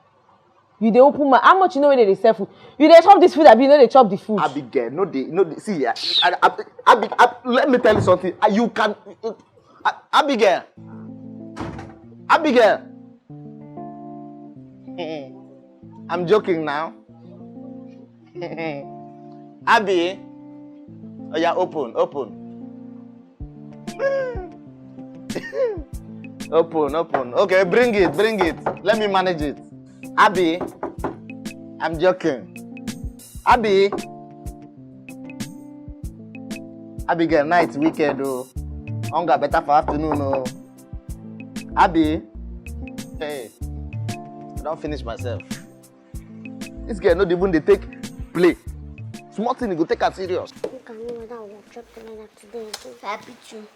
You dey open mouth. How much you know wey dem dey sell food? You dey chop this food, abi you no dey chop the food? Abigail, no dey, no dey. See, I, I, I, Abi, Abi, let me tell you something. Ah, you can, ah, Abigail. Abigail. I'm joking now. Abi. Oh yeah, open, open. Open, open. Okay, bring it, bring it. Let me manage it. Abi. I'm joking. Abi. Abigail, night wicked, oh. Hunger better for afternoon o. Abi? Hey, I don finish myself. This girl no dey even dey take play. Small thing, e go take am serious. Look at me, whether I will chop together today. Happy too.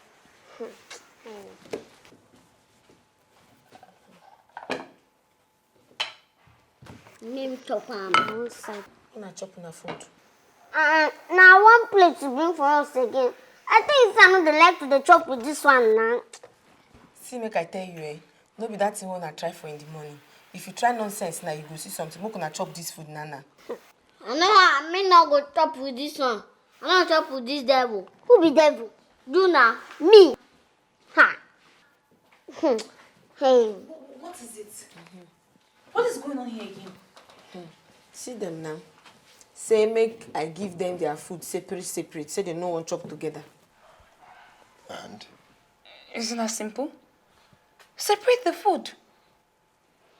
Name chop am. One side. Una chop una food. Uh, na one plate you bring for us again. I think say I no dey like to dey chop with this one now. See, make I tell you, eh, no be that thing wey una try for in the morning. If you try nonsense now, you go see something. Make una chop this food now now. I know, I mean, no go chop with this one. I no chop with this devil. Who be devil? You na. Me. Ha. Hmm. Hey. What is it? What is going on here again? See them now. Say make I give them their food separate, separate. Say they no wan chop together. And? Isn't that simple? Separate the food.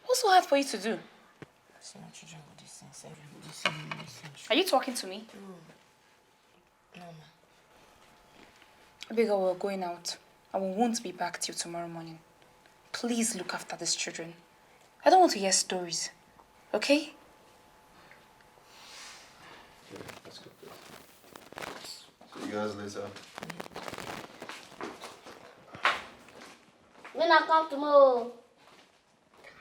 What's so hard for you to do? See, my children go dey sing, sing, go dey sing, go dey sing. Are you talking to me? No, ma. Abigail, we're going out, and we won't be back till tomorrow morning. Please look after these children. I don't want to hear stories. Okay? Yeah, that's good. See you guys later. When I come tomorrow.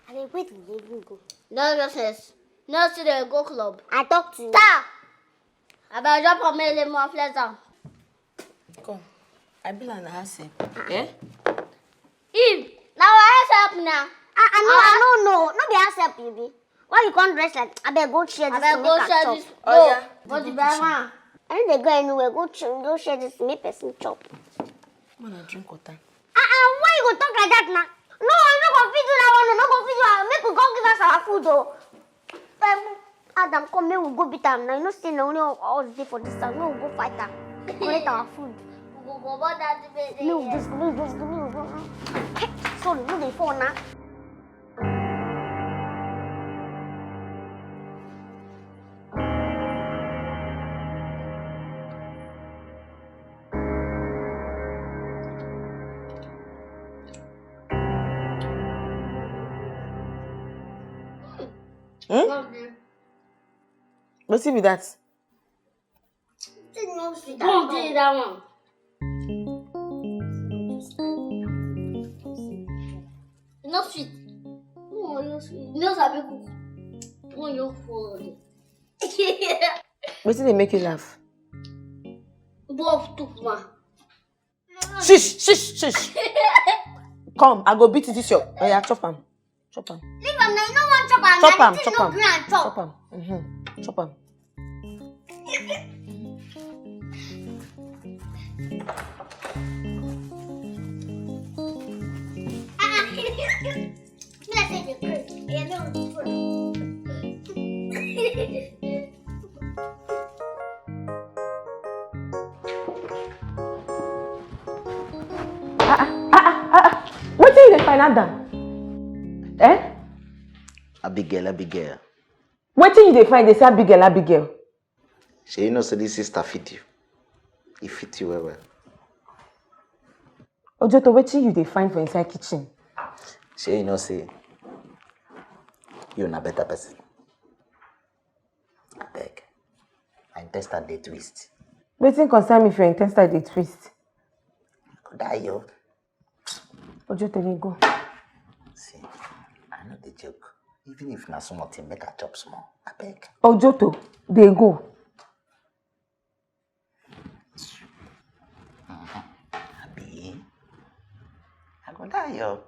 I dey wait till they even go. No nonsense. No, see they go club. I talk to you. Ta! I better drop on me, let me flex am. Come. I be like na herself. Eh? Eve, now I help now. I, I know, I know, no, no be herself you be. Why you can't dress like? I better go share this. I better go share this. Oh yeah. Go the driver. I need to go anywhere. Go ch- go share this. Make person chop. Come on, drink water. Ah, ah, why you go talk like that now? No, I no go fit do that one. No go fit do that. Make we go give us our food, oh. Um, Adam, come, make we go beat am now. You know say na only us dey for this town. Make we go fight am. Collect our food. We go comot that thing wey dey here. No, just, no, just, no, no, no. Hey, sorry, no dey fall now. Hmm? Wetin be that? Come do that one. E no sweet. No, e no sweet. E no sabi cook. No, you fall. Wetin dey make you laugh? Bob took ma. Shish, shish, shish. Come, I go beat this your. Oh yeah, chop am. Chop am. Leave am now. You no wan chop am. Chop am, chop am. Chop am. Mm-hmm. Chop am. Ah, ah. Be like say you dey craze. Yeah, no. Ah, ah, ah, ah, ah. Wetin you dey find, Adam? Eh? Abigail, Abigail. Wetin you dey find dey say Abigail, Abigail? Shey you know say this sister fit you? E fit you well well. Ojoto, wetin you dey find for inside kitchen? Shey you know say you na better person? Abeg, my intestine dey twist. Wetin concern me if your intestine dey twist? I go die o. Ojoto, dey go. See, I no dey joke. Even if na small thing, make I chop small. Abeg. Ojoto, dey go. Abi? I go die o.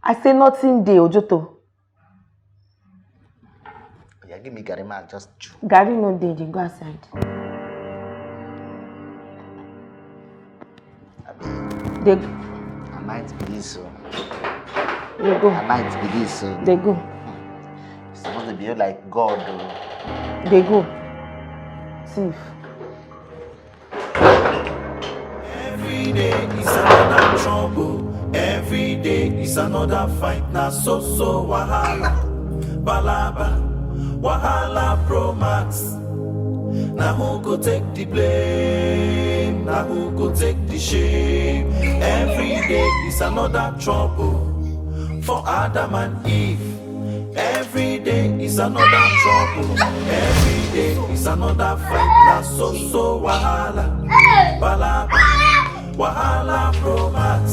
I say nothing dey, Ojoto. Oya, give me garri, ma, just chew. Garri no dey, dey go outside. Abi? Dey. I might be this o. Dey go. I might be this o. Dey go. Suppose to be like God o. Dey go. Thief. Every day is another trouble. Every day is another fight. Na so so wahala. Balaba. Wahala Pro Max. Now who go take the blame? Now who go take the shame? Every day is another trouble for Adam and Eve. Every day is another trouble. Every day is another fight. Now so so wahala, balaba, wahala pro max.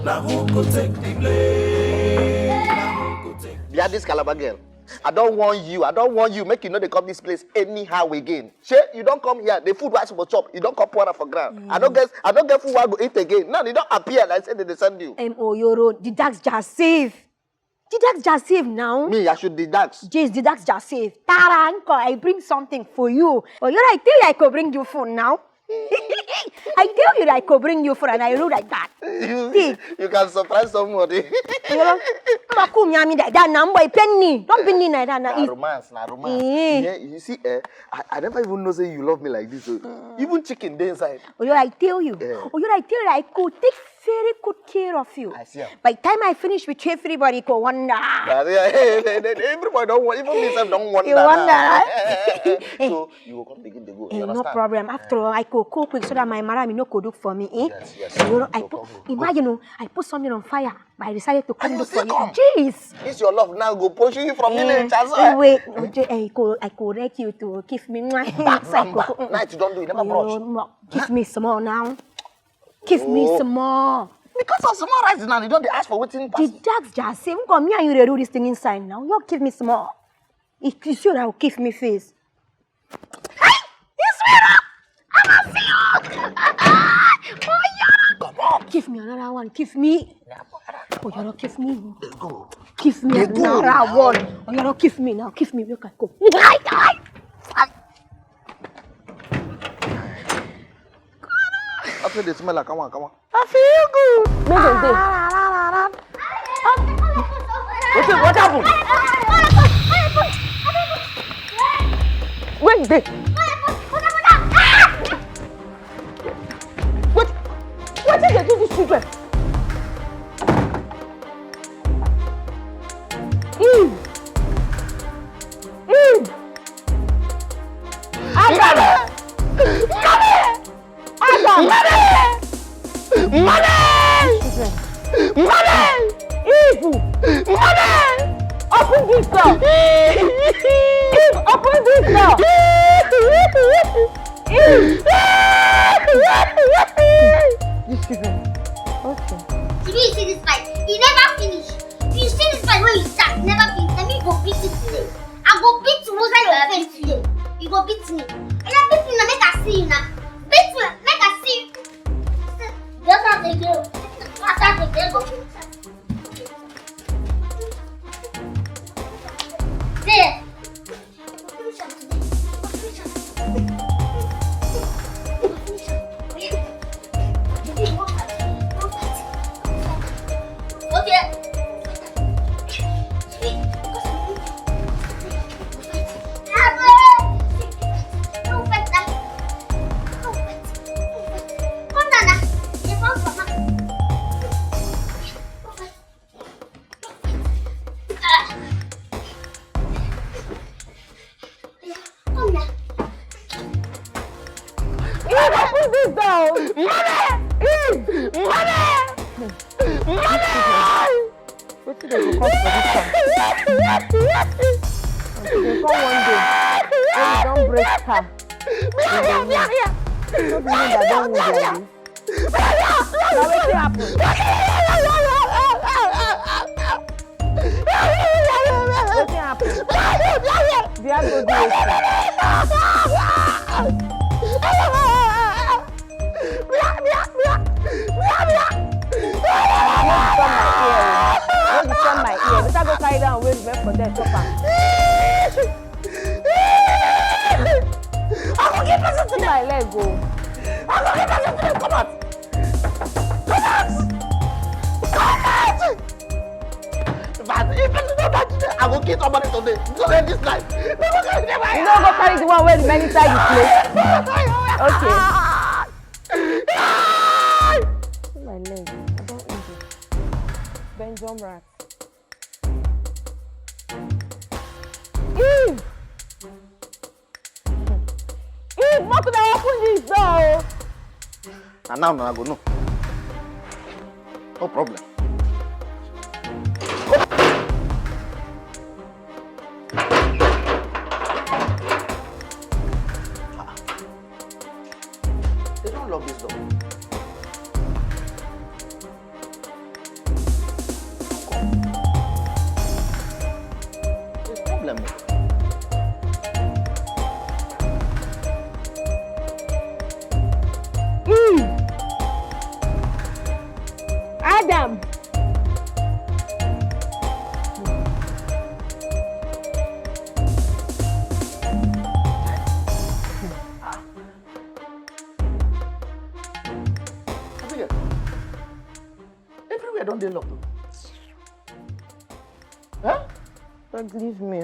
Now who go take the blame? Now who go take? Bia this Calabar girl. I don't want you. I don't want you. Make you know they come this place anyhow again. Shey, you don't come here. The food was for chop. You don't come pour am for ground. I don't get. I don't get food. I go eat again. Now they don't appear. And I say they dey send you. M O Yoro, the dax just save. The dax just save now. Me, I should the dax. Jace, the dax just save. Tara, uncle, I bring something for you. Oh, you like tell you I could bring you food now. I tell you that I could bring you food and I look like that. You, you can surprise somebody. You know, Makum Yami like that now, boy, penny. Don't penny like that now. Na It's- romance, na romance. Eh. Yeah, you see, eh, I, I never even know say you love me like this. Oh. Even chicken dey inside. Oh, you I tell you. Yeah. Oh, you I tell you, I could take very good care of you. I see am. By the time I finish with you, everybody go wonder. Na there, hey, they- they- everybody don't want, even me self don't wonder. You wonder, Now. Right? So you go come begin to go. You Eh, no understand? Problem. After all, I could cook quick so that my marami no could look for me. Eh? Yes, yes. You know, I Go, put, go, go. Imagine, oh, I put something on fire. By decided to come you look still for you. Come? Jeez. This your love now go pursue you from Eh, village as eh, well. Wait, oh, J- eh, I could, I could wreck you to give me one. Back, back, back. Night you don't do, you never brush. Give me some more now. Give me Oh. Some more. Because of small rice now, you don't dey ask for wetin The dax just say, come here, you dey do this thing inside now. You give me some more. If you see, I'll give me face. Hey, this way, I must see you. Oh, Yoro. Come on. Give me another one. Give me. Oh, Yoro, give me. Go. Give me They go another now. One. Oh, Yoro, give me now. Give me. Make I go. After they smell like come on, come on. I feel good. Make dem dey. Wetin, what happen? Where you dey? What? Wetin dey do these children? Eve. Eve. Adam. Adam. Mother! Mother! Mother! Evil! Mother! Open this door! Eve, open this door! Eve! These children. Okay. Did you see this fight? He never finish. You see this fight when you start, never finish. Let me go beat you today. I go beat you over your face today. You go beat me. And you beat me now, make I see you now. Beat me, make I see you. Just have to go. Just have to go. There. Eve, open this door! Mother! Eve! Mother! Mother! Wetin dey go come for this one? Dem come one day, when you don break car, you go know. No be me that don wound you, abi? Na wetin happen? Wetin happen? Bia go do wetin? Make you turn my ear. Make you turn my ear. Better go carry that one wey remain for there, chop am. I go give person to my leg o. I go give person to come out. Come out. Come out. In fact, if person don't die today, I go kill somebody today. Today, this night. You no go carry the one wey remain inside the plate. Okay. See my leg. I don injure. Benjamin rat. Eve! Make una open this door o. Na now una go know. No problem. They don't lock this door. There's problem. Eve! Adam! Abigail, everywhere don dey locked o. Huh? Don't leave me.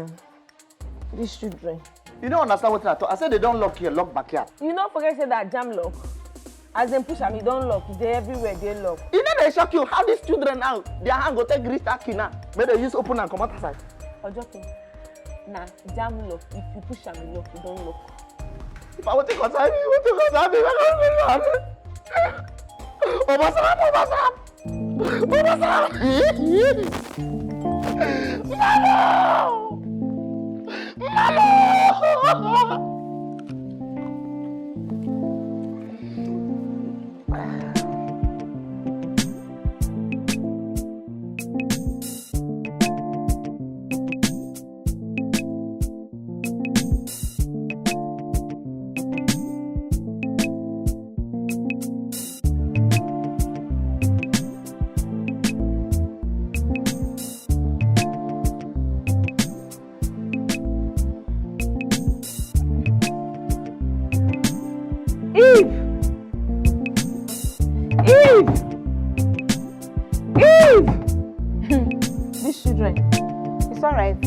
These children. You don't understand what I talk. I said they don't lock here, lock backyard. You no forget say that jam lock. As dem push am, e don lock. E dey everywhere, dey lock. E no dey shock you how these children now, their hand go take reach that key now. Make they use open and comot outside. Ojoke, na jam lock. If you push am, e lock. E don lock. If I want to concern me, what to concern me? Obasam, Obasam. Mama! Mama! Eve! Eve! Eve! These children, it's alright.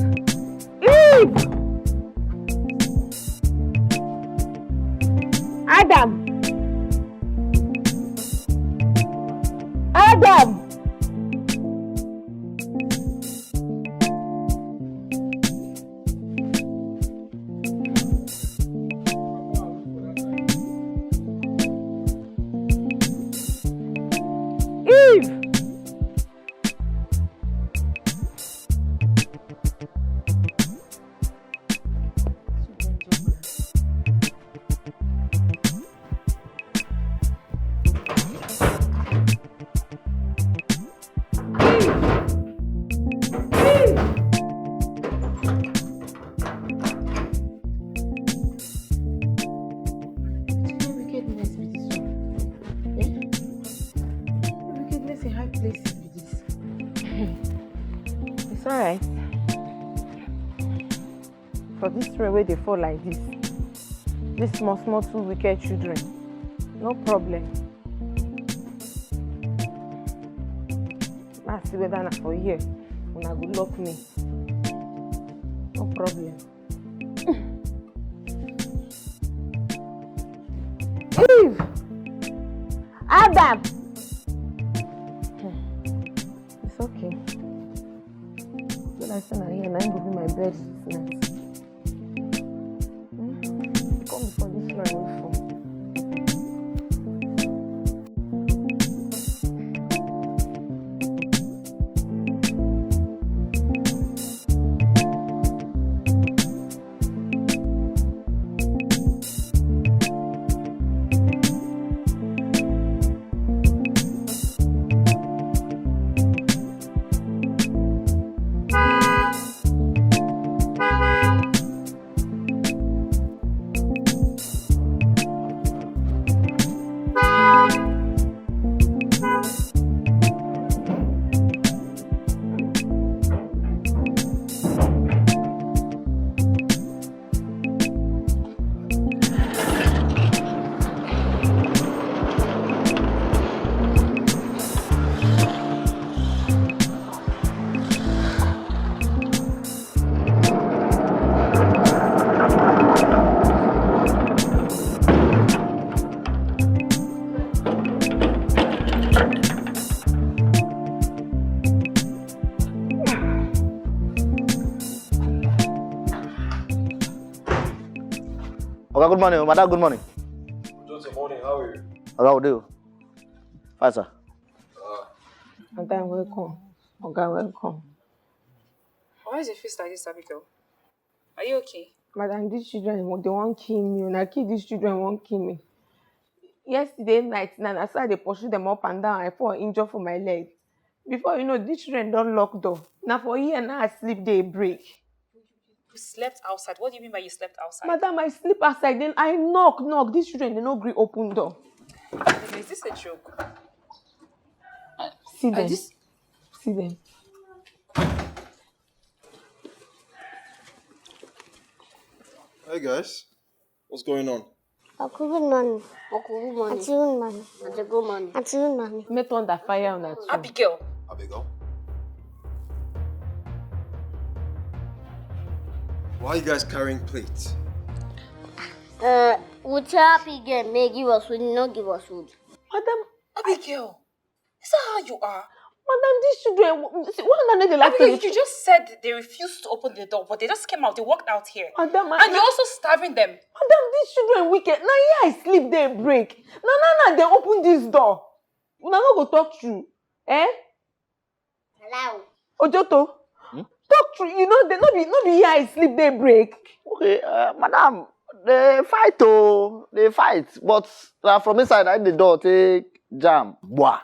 Eve! Adam! Adam! Eve! Wickedness in high places be this. It's alright. For this rain wey dey fall like this, this small small two wicked children, no problem. Ma see whether na for here una go lock me. No problem. Eve! Adam! It's okay. When I say na here, na him go be my bed this night. Hmm? Come before this rain no fall. Well, good morning, madam. Good morning. Good morning. How are you? How are you? Fine, sir. Madam, welcome. Oga, welcome. Why is your face like this, Abigail? Are you okay? Madam, these children, they won't kill me. When I kill these children, won't kill me. Yesterday night, now I saw they pursue them up and down. I fall injured for my leg. Before you know, these children don't lock door. Now for here, now I sleep, they break. You slept outside. What do you mean by you slept outside? Madam, I sleep outside. Then I knock, knock. These children, they no gree open door. Is this a joke? See them. This... See them. Hey guys, what's going on? Uncle, good morning. Uncle, good morning. Auntie, good morning. Auntie, good morning. Auntie, good morning. Make thunder fire on that. Abigail. Abigail. Why are you guys carrying plates? Uh, we tell Abigail, may give us food, not give us food. Madam. Abigail, is that how you are? Madam, these children, see, why not they like Abigail, you just said they refused to open the door, but they just came out, they walked out here. Madam, and you're also starving them. Madam, these children wicked. Now here I sleep, they break. Now, now, now, they open this door. Una no go talk true. Eh? Hello. Ojoto, hmm? Talk true. You know, they no be no be here I sleep, they break. Okay, uh, madam, they fight oh, they fight. But uh, from inside, I the door take jam. Bwa.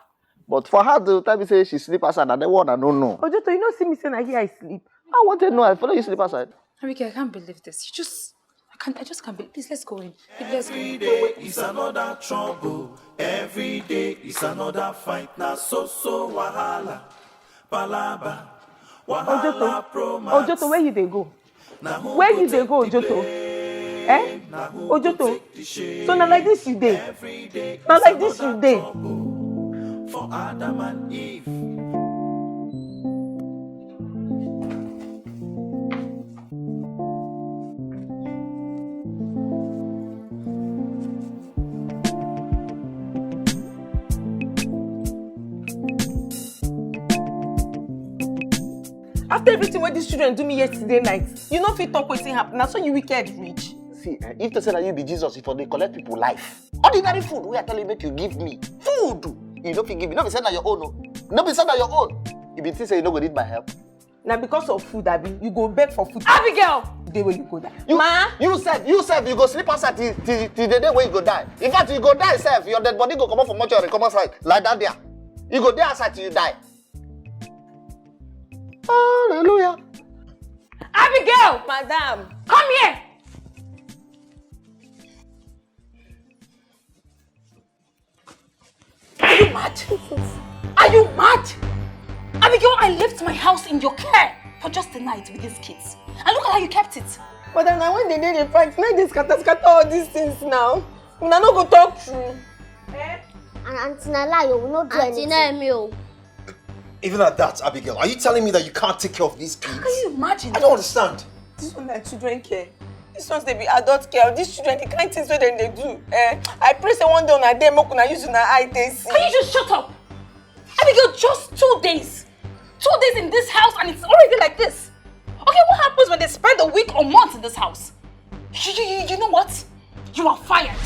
But for her to tell me say she sleep outside, and the one I don't know. Ojoto, you know, see me say na here I sleep. I want to know. I follow you sleep outside. Abigail, I can't believe this. You just I can't. I just can't believe. Please, let's go in. Please, let's go in. Every day is another trouble. Every day is another fight. Now so so wahala, palaba, wahala, promax. Ojoto, where you they go? Where you they go, Ojoto? Eh? Ojoto. So now like this you day. Now like this you day. For Adam and Eve. After everything what these children do me yesterday night, you know if you talk wetin happen. Now so you wicked rich. See, eh, if to say that you be Jesus, if they collect people life, ordinary food, we are telling you make you give me food. You don't give me. No be say na your own. No, no be say na your own. You be think say you no go need my help. Now because of food, Abi, you go beg for food. Abigail! The day where you go die. You, Ma? You said, you said you go sleep outside till, till, till the day where you go die. In fact, you go die self. Your dead body go come up from mortuary, come outside. Like that there. You go there outside till you die. Hallelujah. Abigail! Madam! Come here! Are you mad? Are you mad? Abigail, I left my house in your care for just a night with these kids. And look at how you kept it. But then when they did the fight, now they scatter scatter all these things now. Una no go talk true. Eh? And Auntie na lie, you will not do Auntie anything. Auntie na me o. Even at that, Abigail, are you telling me that you can't take care of these kids? Can you imagine? I don't understand. This one na children care. This one's they be adult care. These children, the kind things where them they do. Eh, I pray say one day on a day, make una use una eye they see. Can you just shut up? Abigail, just two days. Two days in this house and it's already like this. Okay, what happens when they spend a week or months in this house? You, you, you, you know what? You are fired.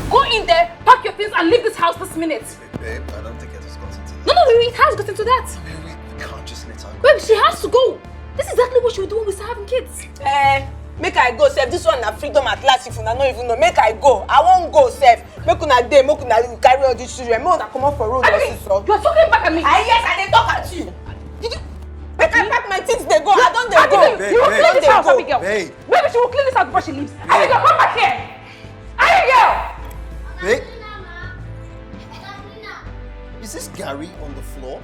Go in there, pack your things, and leave this house this minute. Babe, I don't think it has gotten to that. No, no, it has gotten to that. Babe, we, we can't just let her go. Babe, she has to go. This is exactly what she would do when we start having kids. Eh, make I go sef. This one na freedom at last. If una no even know, make I go. I won't go sef. Make una dey, make una carry all these children. Make una comot for road. Abigail, also, so. You're talking back at me. Ah, yes, I dey talk at you. Did you? Make I pack my things, they go. I don't dey go. Abigail, you will clean this house, Abigail. Babe. Maybe she will clean this house before she leaves. Babe. Abigail, come back here. Abigail! Babe? Is this Gary on the floor?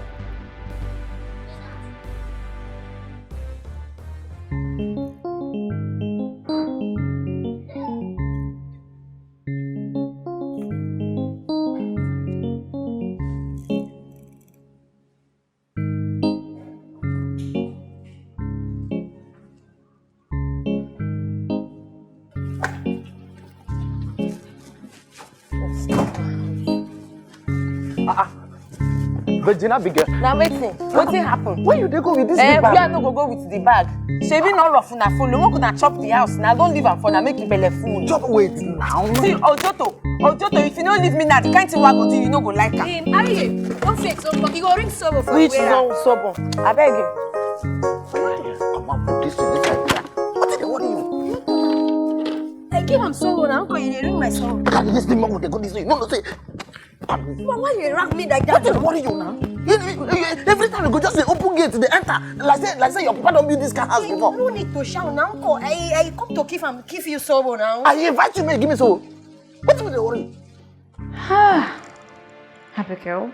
Ah, ah. Virgin Abigail. Na wetin? Wetin happen? Where you dey go with this Eh, big where I bag? No go go with the bag. Shebi no rough una follow. Make una chop the house. Na don leave am for na make e belle full. Chop wait now. See, Ojoto, Ojoto, if you no leave me now, the kind thing wey I go do, you no go like am. Hey, Harry, don't fake so, but you go ring sobo for Which where? Which sobo? Abeg. Comot for this thing inside here. Wetin dey worry you? I give am sobo now, uncle, you dey ring my sobo. Carry this thing, make we dey go this way. No, no, say. But why you rag me like that? Wetin dey worry you now? You, you, you, every time you go just dey open gate, dey enter. Like say, like say your papa don build this kind house before. You no need to shout now, uncle. I, I come to give am, give you sobo now. I invite you, make you give me sobo. Wetin dey worry you? Ah, Abigail.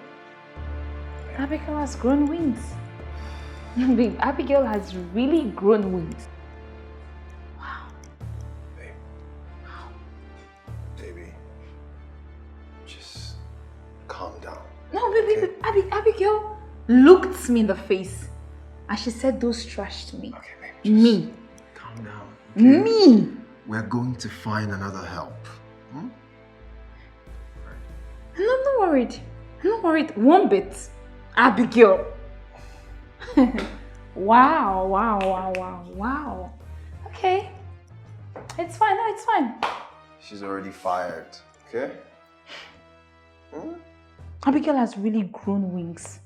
Abigail has grown wings. Babe, Abigail has really grown wings. Wow. Babe. Wow. Baby, just calm down. No, baby, okay? Baby, Abigail looked me in the face and she said those trash to me. Okay, babe, just me. Calm down. Okay? Me. We're going to find another help. Hmm? No, I'm not worried. I'm not worried one bit. Abigail. Wow, wow, wow, wow, wow. Okay. It's fine. No, it's fine. She's already fired. Okay? Hmm? Abigail has really grown wings.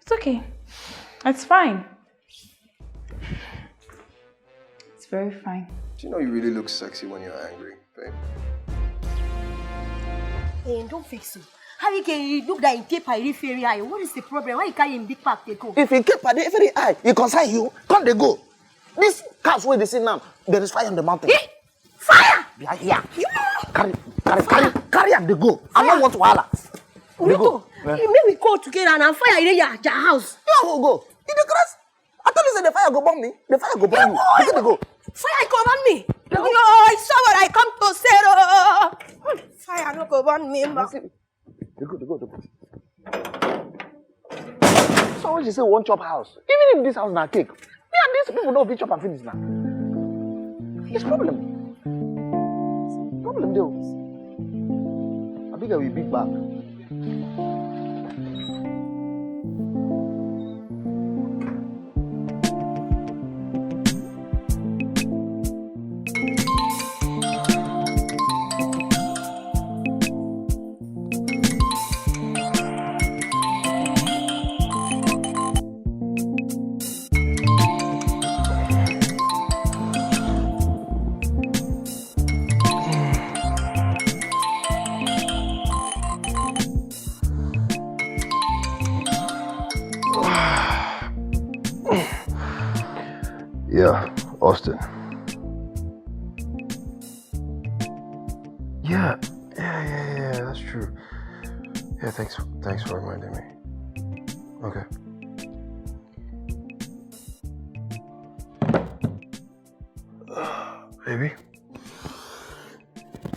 It's okay. It's fine. It's very fine. Do you know you really look sexy when you're angry? Babe. Hey, don't fix it. How you can look that in tape I read very high? What is the problem? Why you carry him big pack they go? If you keep at the very high, you concern you, come they go. This cars where they see now, there is fire on the mountain. Eh? Fire! They are here. You carry, carry, carry, carry and they go. I don't want wahala. They go. Yeah. Make we go together and fire in your house. No, we'll go. You the grass. I tell you, say the fire go burn me. The fire go burn you. I tell you go. Fire go burn me. No, I saw what I come to say. Oh. Fire no go burn me. Ma. They go, they go, they go. So when she say one chop house, even if this house na cake, me and these people no fit chop and finish now. It's problem. Problem dey. Abigail will be back. Yeah, Austin. Yeah, yeah, yeah, yeah, that's true. Yeah, thanks, thanks for reminding me. Okay. Baby.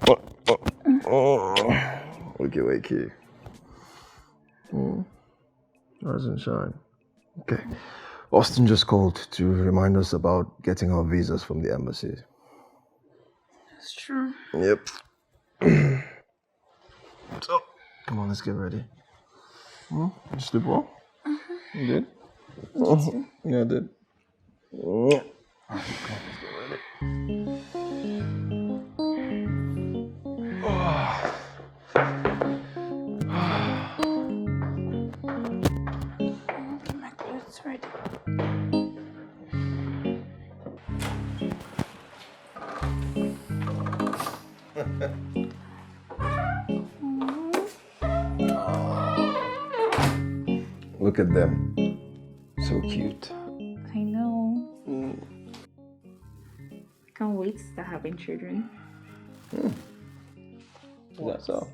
Oh, oh, oh. Wakey, wakey. Mm. Rise and shine. Okay. Austin just called to remind us about getting our visas from the embassy. That's true. Yep. So, come on, let's get ready. Hmm? You sleep well? Mm-hmm. You good? Yeah, I did. Look at them. So cute. I know. Mm. Can't wait to start having children. Mm. Is that so?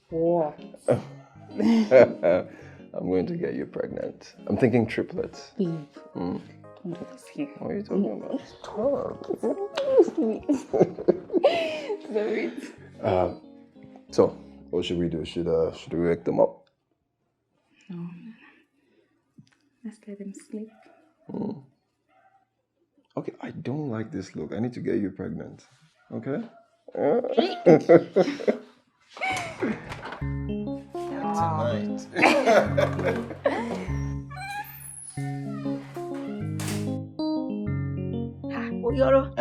What? I'm going to get you pregnant. I'm thinking triplets. Babe, mm. Don't do this here. What are you talking about? Stop. Sorry. Uh, so, what should we do? Should uh, should we wake them up? No. Let's let them sleep. Mm. Okay, I don't like this look. I need to get you pregnant. Okay? All right. Ah, Oyoro.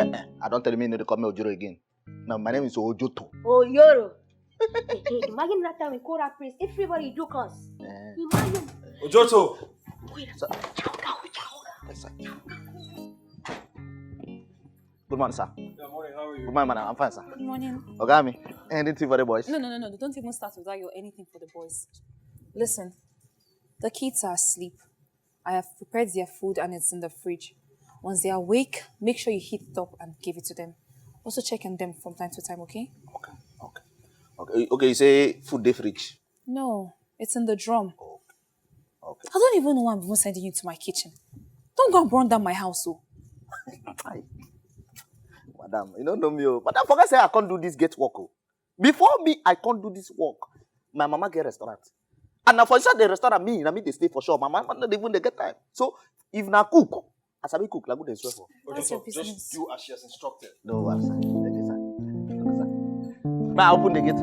I don't tell me you know they call me Ojoro again. Now my name is Ojoto. Oyoro. Hey, hey, imagine that time we call that place. Everybody do us. Eh, Imagine. Ojoto. Wait, So- Chowder, chowder. yes, sir. Good morning, sir. Good morning, how are Good morning, madam. I'm fine, sir. Good morning. Okay, me. Anything for the boys? No, no, no, no. Don't even start without your anything for the boys. Listen, the kids are asleep. I have prepared their food and it's in the fridge. Once they are awake, make sure you heat it up and give it to them. Also check on them from time to time, okay? Okay, okay, okay. You say food dey fridge. No, it's in the drum. Okay. I don't even know why I'm even sending you to my kitchen. Don't go and burn down my house, oh. Madam, you don't know me, oh. Madam, forget say I can't do this gate work, oh. Before me, I can't do this work. My mama get restaurant. And now for inside the restaurant, me, na me they stay for sure. My mama not even dey get time. So if na cook, I sabi cook, like good dey swear for. That's your Just business. Do as she has instructed. No, I'm sorry. Thank you, sir. Thank you, sir. Now open the gate.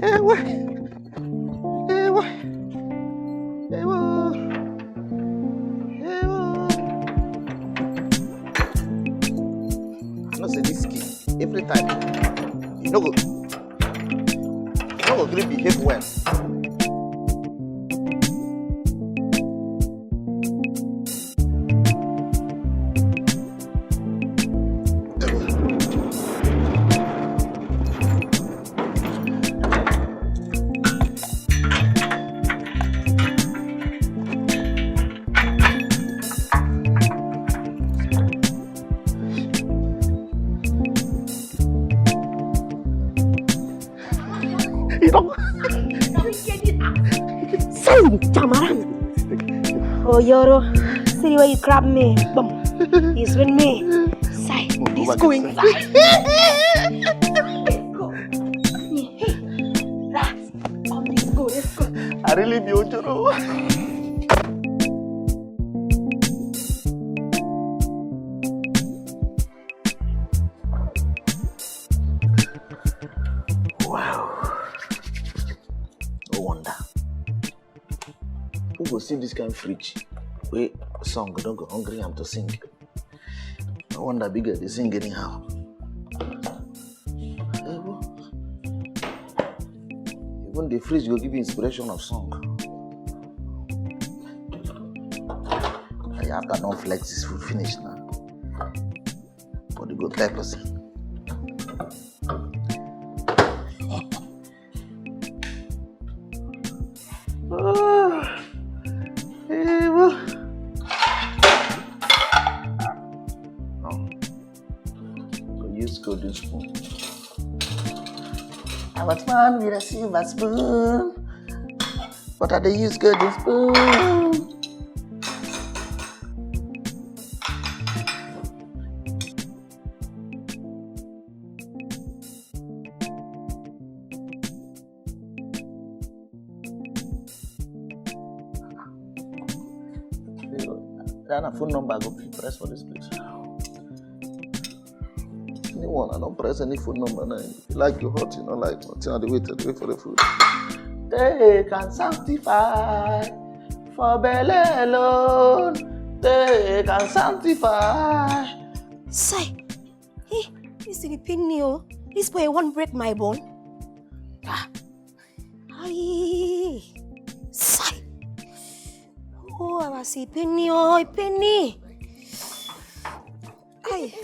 Ewa. Ewa. Ewa. Ewa. I know say this kid, every time, you no go, you no go gree behave well. You don't. Say, Jamaran. Oh, Yoro, see the way you grab me. Boom. He's with me. Say, this go inside. Let's go. Hey, hey. Relax. Come, let's go, let's go. I really be Ojoro. Wow. No wonder. Who go see this kind fridge? Wey song don't go hungry am to sing. No wonder big girl dey sing anyhow. Ewo. Even the fridge go give you inspiration of song. I after don flex this food finish now. Body go tell person. Ah, ewo. No. Go use golden spoon. I was born with a silver spoon, but I dey use golden spoon. That na phone number I go fit press for this place. Anyone, I don't press any phone number now. If you like, you hot, you don't like, nothing. I dey wait, I dey wait for the food. They can sanctify for belly alone. They can sanctify. Say, hey, this thing dey pain me, oh. This boy won't break my bone. Ah. Ay. Say. Oh, I was say pain me, oh, pain me. Ay.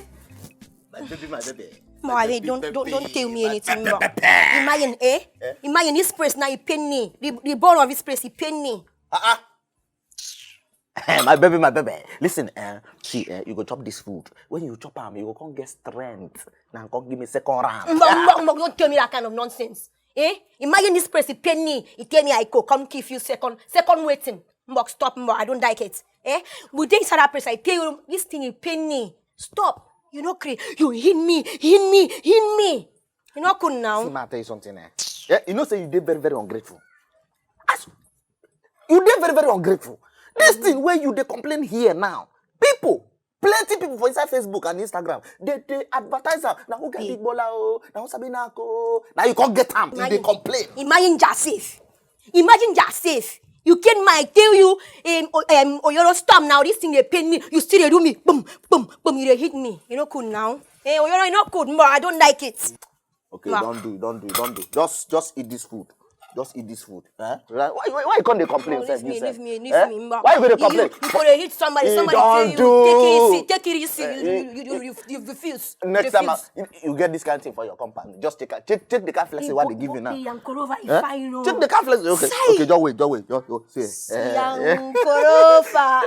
My baby, my baby. Ma, wait, don't, don't, don't tell me anything, bro. Imagine, eh? Imagine this place now, it pain me. The, the bone of this place, it pain me. Ah, ah. My baby, my baby. Listen, eh, see, eh, you go chop this food. When you chop am, you go come get strength. Now come give me second round. Mbok, mbok, mbok, don't tell me that kind of nonsense. Eh? Imagine this place, it pain me. It tell me I go come give you second, second waiting. Mbok, stop, mbok, I don't like it. Eh? We dey inside that place, I tell you, this thing, it pain me. Stop. You no gree. You hit me, hit me, hit me. You no cool now. See, ma, I tell you something, eh? Yeah, you know say you dey very, very ungrateful. As you dey very, very ungrateful. This thing where you dey complain here now, people, Plenty people for inside Facebook and Instagram, they dey advertise am. Na who get big bola o? Na who sabi knack o? Na you come get am, you dey complain. Imagine Jafet. Imagine Jafet. You came my tell you, um, o- um, Oyoro, stop now. This thing dey pain me. You still dey do me. Boom, boom, boom. You dey hit me. You no cool now. Eh, Oyoro, you no cool. But I don't like it. Okay, don't do, don't do, don't do. Just, just eat this food. Just eat this food. Eh? Why, why, why you come dey complain? No, leave me, leave me, leave me. Why you go dey complain? You go dey hit somebody. Somebody tell you, take it easy, take it easy. You, you, you, you, you refuse. Next time, you, you get this kind of thing for your compound, just take, take, take the kind of flexing what they give you now. Yankurova, if I know. Take the kind of flexing. Okay, okay, just wait, just wait, just wait. See, eh, eh. Yankurova,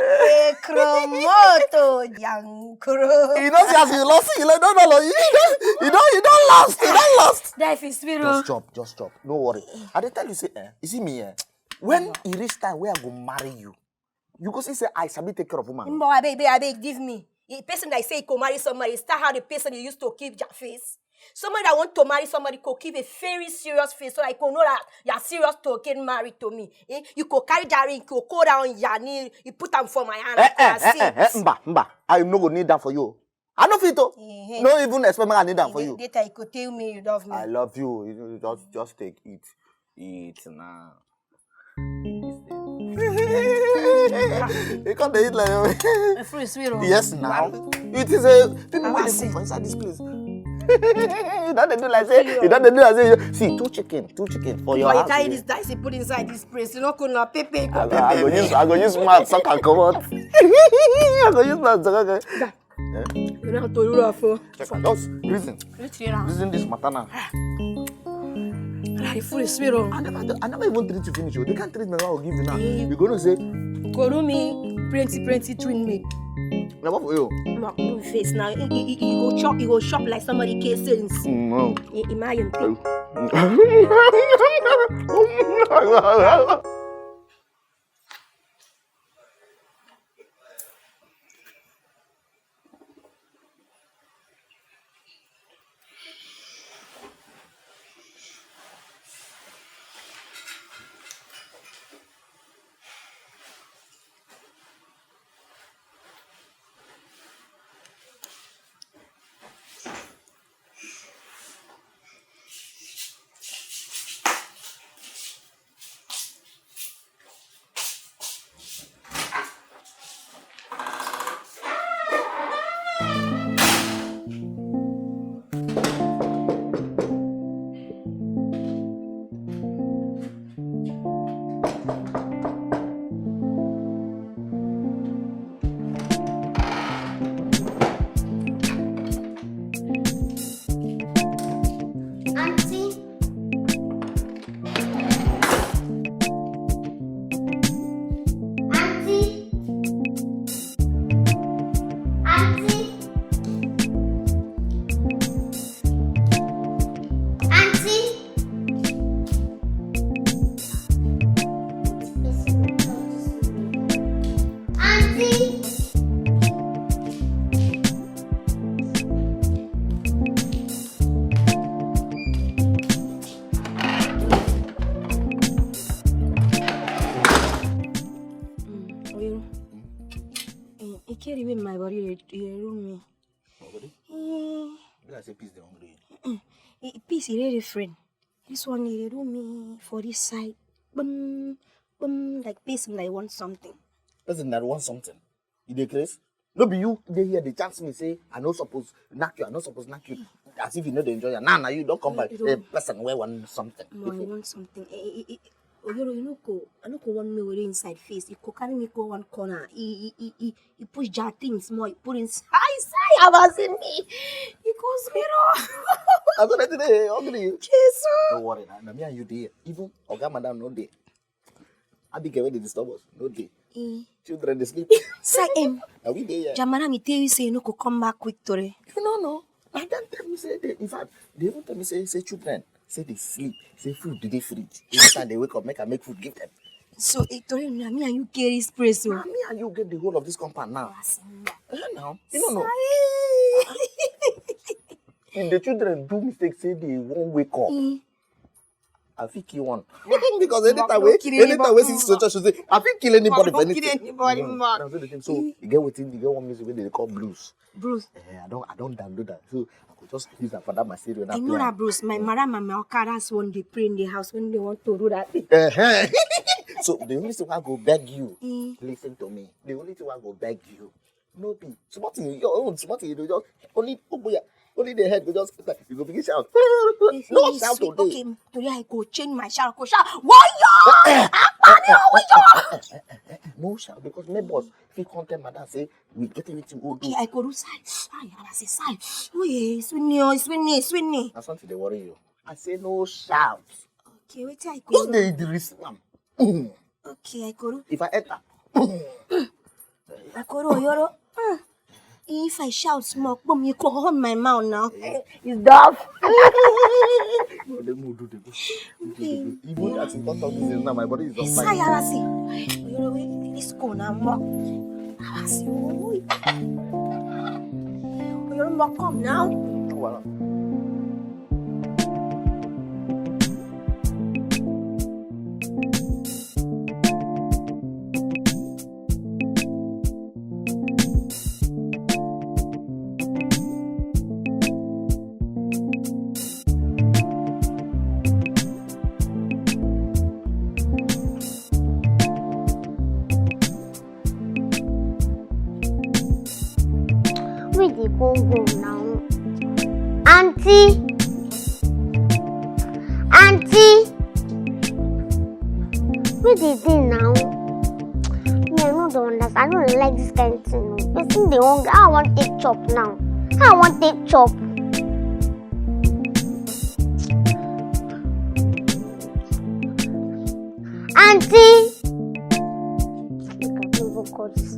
Ekromoto, Yankuro. You know, see as you lost, you don't know, you don't, you don't, you don't lost, you don't lost. Life is sweet. Just chop, just chop. No worry. I dey tell you, say, eh, you see me, eh? When e reach time where I go marry you, you go see say I sabi take care of woman. Mbo, abeg, abeg, abeg, give me. A person that say he go marry somebody, start how the person you used to keep your face. Somebody that want to marry somebody go keep a very serious face so that you go know that you are serious to get married to me. Eh? You go carry that ring, go go down your knee, you put am for my hand. Eh, eh, eh, eh, eh, mba, mba. I no go need that for you. I no fit to. Eh, eh. No even expect me I need that for you. Later you go tell me you love me. I love you. You just, just take it. Eat now. You can't eat like. My food is sweet. Yes, now. It is a people wey dey cook for inside this place. You don't dey do like say, you don't dey do like say. See, two chicken, two chicken for your house. But you carry this dice, you put inside this place. You no could not pay pay. I go, I go use, I go use mouth suck and comot. I go use mouth suck and comot. Eh? You don't have to do that for. Check am. Just reason. Reason this matter now. Like food is sweet. I never, I never even treat you finish. You can't treat me. I will give you now. You gonna say, Korumi, plenty, plenty, twin me. Now what for you? My own face now. He, he, he, he go chop, he go chop like somebody case sense. Mm, no. He, he might think. Auntie. Auntie. Auntie. Auntie. Auntie. Mm, Oyoro. Mm. Eh, e carry me my body, e, e do me. Your body? Eh. Be like say peace dey hungry you. Mm-mm. Eh, peace, e dey different. This one, e dey do me for this side. Boom, boom, like person that want something. Person that want something? You dey craze? No be you dey here dey chance me say I no suppose knack you, I no suppose knack you. As if you no dey enjoy am. Now, now you don come by. You don't. A person wey want something. No, I want something. Eh, eh, eh, eh. Oyoro, you no go, I no go want me with inside face. You go carry me go one corner. He, he, he, he, he push jar thing small. He put inside, inside. Have you seen me? He goes, Oyoro. I don't know today. Ugly. Jesus. Don't worry, na, na me and you dey here. Even Oga Madam no dey. Abigail wey dey disturb us no dey. Eh. Children dey sleep. Say him. Na we dey here. Jamarami tell you say you no go come back quick today. You no know. I don tell you say they, in fact, they even tell me say, say children, say they sleep, say food dey dey fridge. Every time they wake up, make I make food give them. So, eh, today na me and you carry this place o. Na me and you get the whole of this compound now. Eh, now. You no know. If the children do mistake, say they won't wake up. Eh. I fit kill one. Because anytime wey anytime wey see situation, she say, I fit kill anybody for anything. Anybody, man. So you get wetin you get one music wey dey call blues. Bruce. Eh, I don't I don't download that. So I could just use that for that my stereo. I know that, Bruce. My mother and my Okada one dey pray in the house when they want to do that thing. Uh-huh. So the only thing I go beg you, mm, listen to me. The only thing I go beg you, no be small thing. Your own small thing. You just only oh boy, only the head go just you go begin shout. No shout today. Okay, today I go change my shout. Go shout. Warrior! No shout because neighbors fit come tell madam say we get anything we do. I go do sign. Sign. I say sign. Oh yeah, Swinny, oh, Swinny, Swinny. Na something dey worry you. I say no shout. Okay, wetin I go do? Just dey the receive am. Okay, I go do. If I enter. I go do Oyoro. If I shout small, boom, you go hold my mouth now. It's dove. No, the mood do the go. Even as you come talk this now, my body is just fine. Sayarasi. Oyoro, let's go now, more. Arasi, oh. Oyoro, more come now. No wahala. Where dey come go now? Aunty! Aunty! Where dey dey now? Me, I no dey understand. I no dey like this kind thing o. Person dey hungry. How I wan take chop now? How I wan take chop? Aunty! Make I go even call this.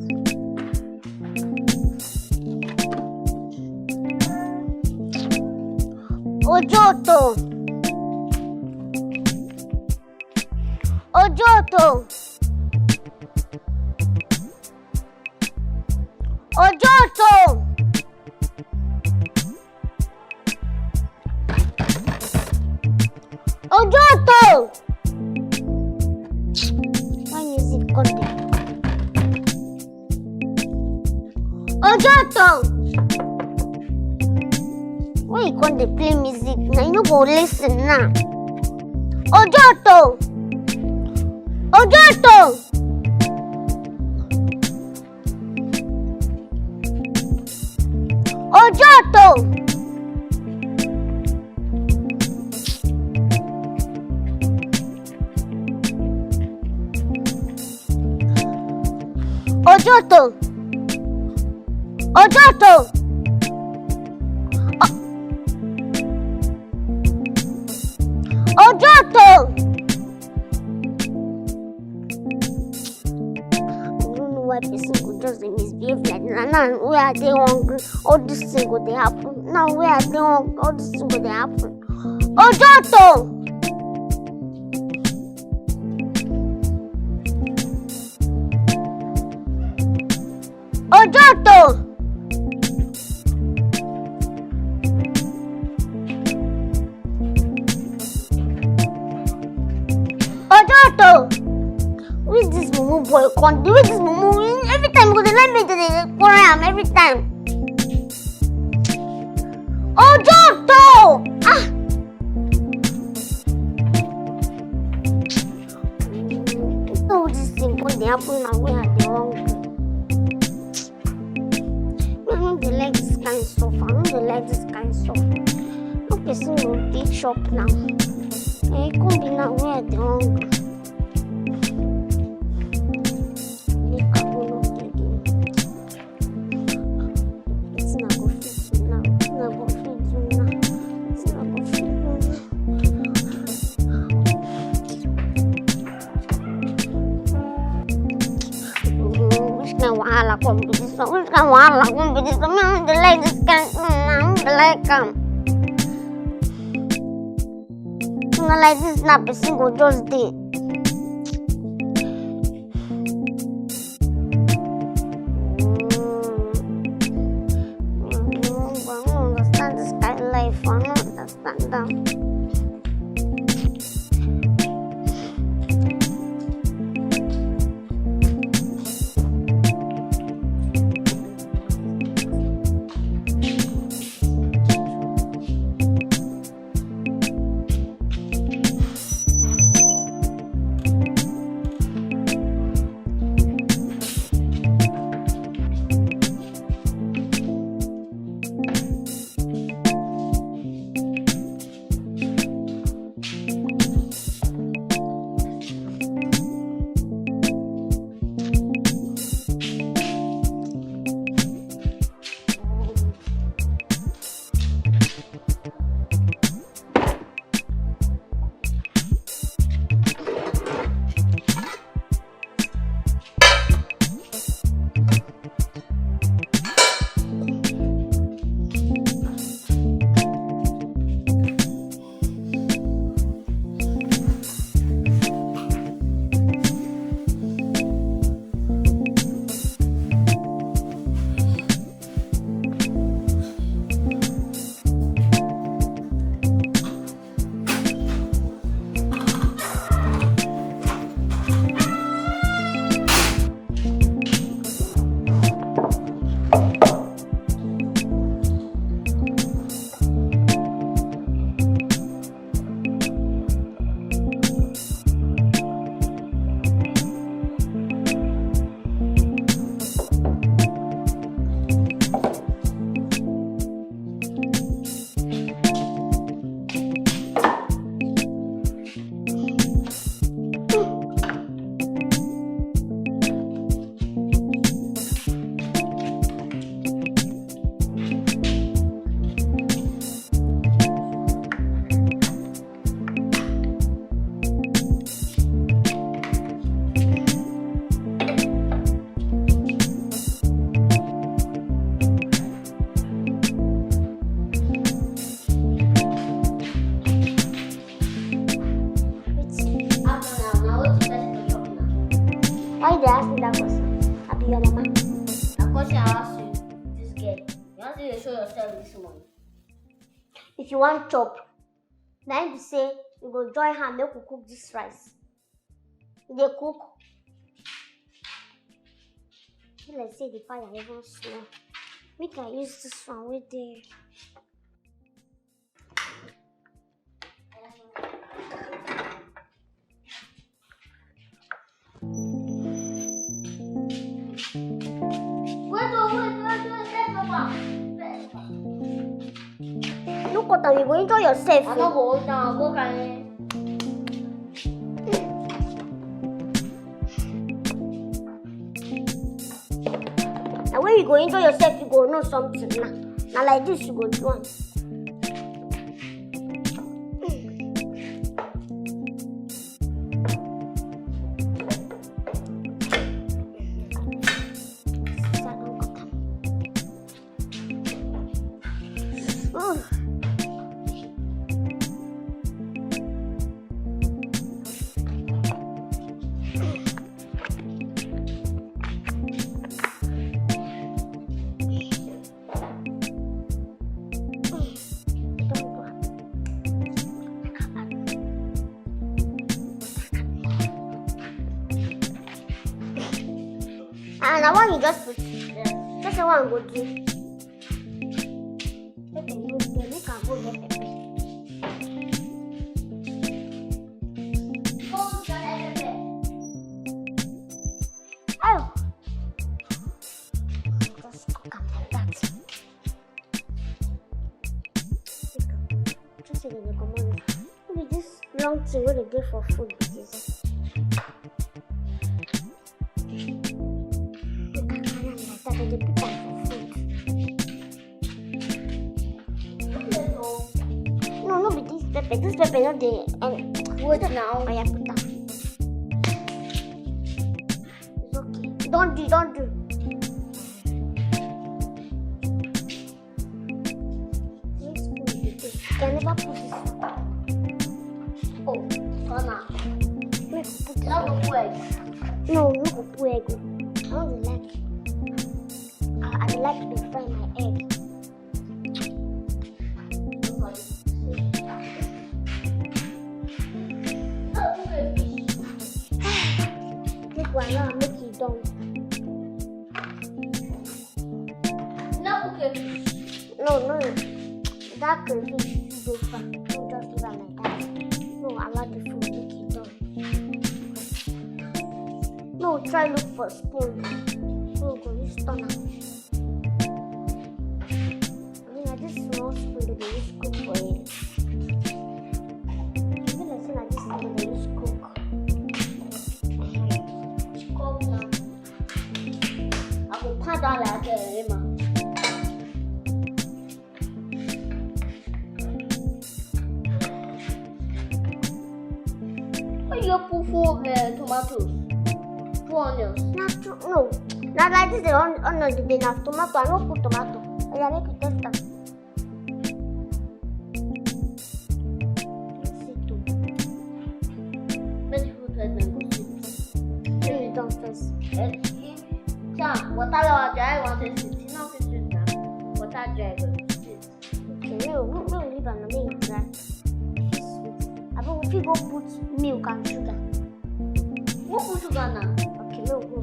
Ojoto! Ojoto! Ojoto! Ojoto! Why music come dey? Ojoto! Why you come dey play music now? You no go listen now. Ojoto! Ojoto! Ojoto! Ojoto! Ojoto! O-, Ojoto! I don't know why person go just dey misbehave like that. Now where I dey hungry, all this thing go dey happen. Now where I dey hungry, all this thing go dey happen. Ojoto! Ojoto! Ojoto! Which this mumu boy come dey? Which this mumu? Every time he go dey like me, dey dey quarrel am every time. Ojoto! Ah! So this thing come dey happen now wey I dey hungry. Me, I no dey like this kind stuff. I no dey like this kind stuff. No person go dey chop now. Eh, come be now wey I dey hungry. Make I go look again. Wetin I go fit do now? Wetin I go fit do now? Wetin I go fit do now? Which kind wahala come be this one? Which kind wahala come be this one? Me, I no dey like this kind thing now. I no dey like am. Na like this na person go just dey. Mm. I no understand this kind life. I no understand am. I come see I ask you, this girl. You want to show yourself this morning? If you want chop, na im be say you go join hand make we cook this rice. You dey cook? Be like say the fire even small. Make I use this one wey dey. Wait, oh, wait, wait, wait, wait, Papa. Wait, Papa. Look at am, you go enjoy yourself. I no go hold am, go carry. Na when you go enjoy yourself, you go know something na. Na like this you go do am. And I want you just put. Just say one go do. Make I go there, make I go get pepper. Oh, just cook am like that. Just say dem dey comot. No be this long thing wey dey dey for food be this. Dem dey put am for food. No, no be this pepper. This pepper no dey. Um, wait now. Oya, put am. It's okay. Don't do, don't do. This spoon dey take. You can never put this. Oh, turn am. Make we put. No go put egg. No, no go put egg o. I no dey like. I, I dey like to fry my egg. Make we allow am make e done. No, no. That crayfish is too far. No, just leave am like that. No, allow the food make e done. No, try look for spoon. So we go use turn am. I mean, na this small spoon dem dey use cook for here. E be like say na this spoon dem dey use cook. Cup now. I go pound am like a Rema. Why you put four, uh, tomatoes? Two onions? Na two, no. Na like this, the on-, onion dey dey na tomato. I no put tomato. Oya, make we test am. Let's see too. Make the food first, then go sweet. Make e done first. Eh, eh, Cha, water lawa dry, want to sweet. You know, sweet, sweet now. Water dry, go sweet. Okay, no, no, no, leave am, make e dry. Sweet. Abi we fit go put milk and sugar. Who put sugar now? Okay, no, go.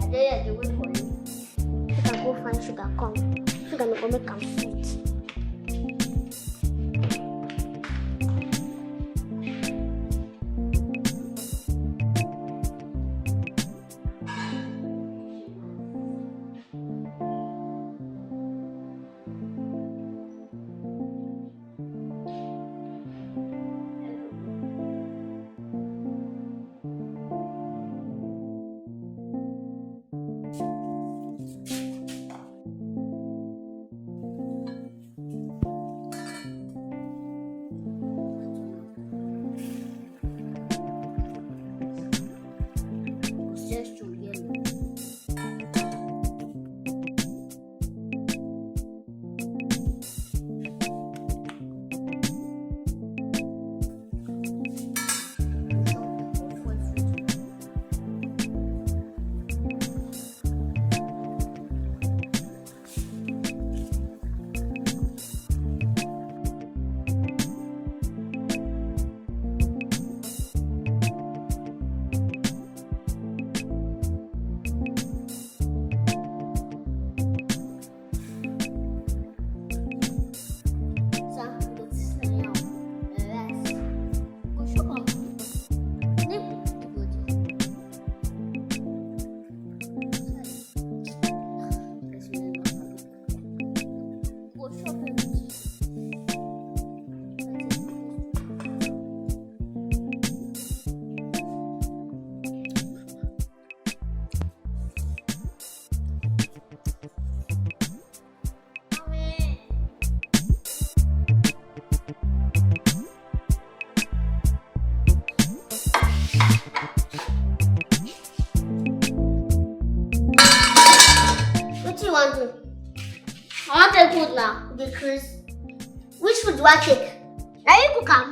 I dey here, dey wait for you. Make I go find sugar come. Sugar no go make am sweet. I wan take food now. The Chris. Which food do I take? Na you cook am?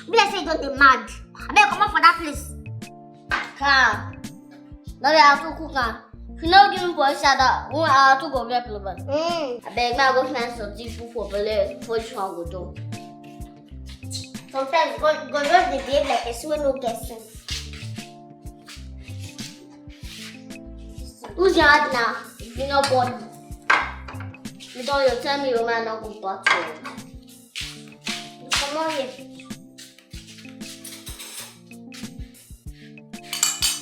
Be like say you don dey mad. Abeg, comot for that place. Calm. No be how to cook am. If you no give me for each other, we our two go get problem. Mm. Abeg, make I go find something put for belle before this one go done. Sometimes God, God just dey behave like person wey no get sense. Who's your hand now? If you no born, you don you tell me your man no go back to you. You comot here.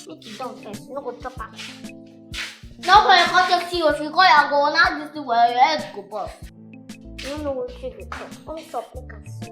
Make you done first, you no go chop am. No go dey come take serious, you go ya go now this thing where your head go burst. You no know wetin you dey talk. Come chop, make I see.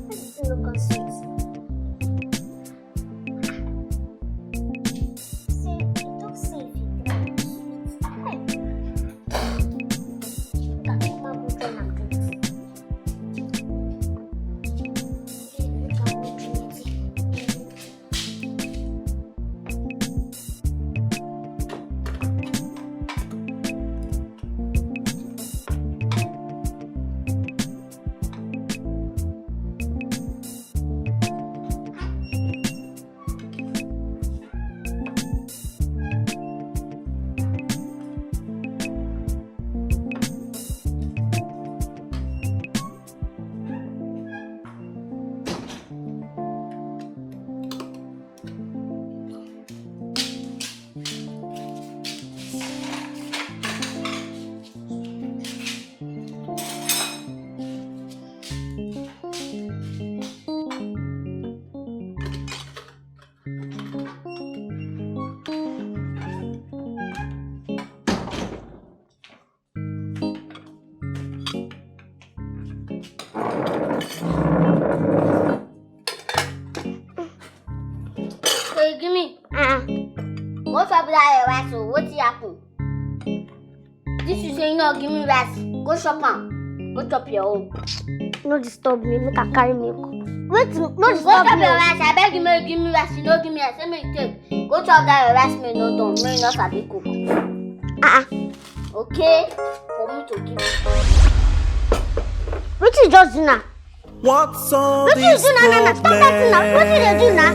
This thing no come sweet. Say, you talk say if you try, you sweet. Hey. Make I come and go join am drink. Make I go drink tea. Hey, give me. Uh-uh. What's up with that rice? What happen? This is saying no, give me rice. Go shop am. Go chop your own. No disturb me, make I carry milk. Wait, no disturb me. Go chop your rice. I beg you, make you give me rice. You no give me rice. Say make you take. Go chop that your rice, make no done. Make you no sabi cook. Ah, ah. Okay, for me to give you. Wetin you just do now? What's all this problem? Wetin you do now, now, now? Stop that thing now. Wetin you dey do now?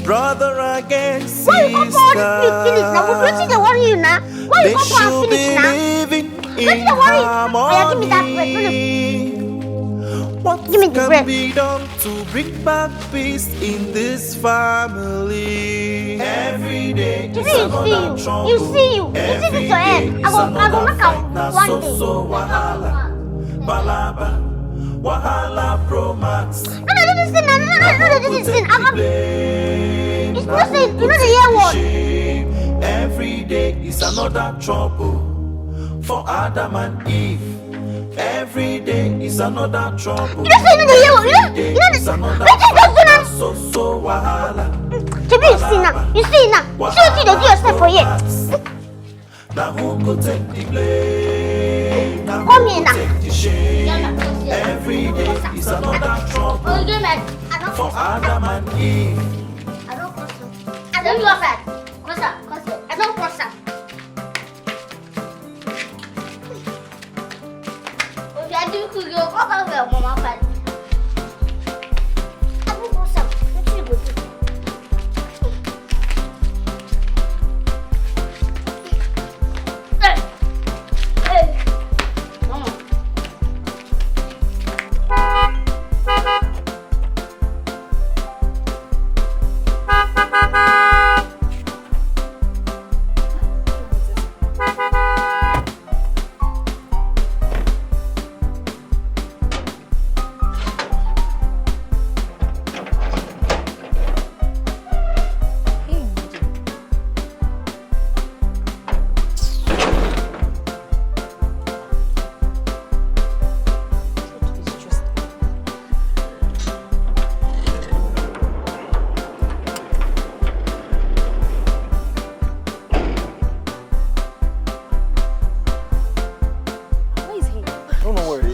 Brother against sister. Why you come for all this thing finish now? Wetin dey worry you now? Why you come for am finish now? Wetin dey worry you? Oya, give me that bread. No, no. Give me the bread. What can be done to bring back peace in this family? Every day is another trouble. You see you. You see this your head. I go, I go make am one day. So, so wahala, palaba, wahala, pro max. No, no, do this thing, man. No, no, no, no, do this thing. I go. You know say, you know the year one. Every day is another trouble for Adam and Eve. Every day is another trouble. You know say you know the year one. You know, you know the, wetin you just do now? So, so wahala. Shebi you see now. You see now. You see wetin you dey do yourself for here. Now who go take the blame? Come here now. Take the shame? Every day is another trouble for Adam and Eve. I don't cross am. I don't cross am. Cross am. Cross am. I don't cross am. If you are doing good, you go come back for your mama fight. I don't cross am. Wetin you go do?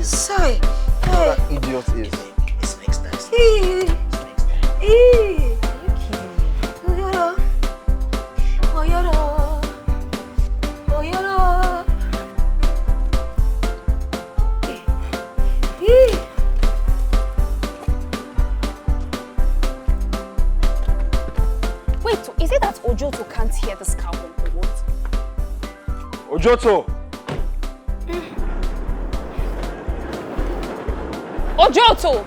Sorry. Hey. That idiot is. This makes nice. Hey. Hey. Are you kidding me? Oyoro. Oyoro. Oyoro. Hey. Wait, is it that Ojoto can't hear this car horn or what? Ojoto! Ojoto!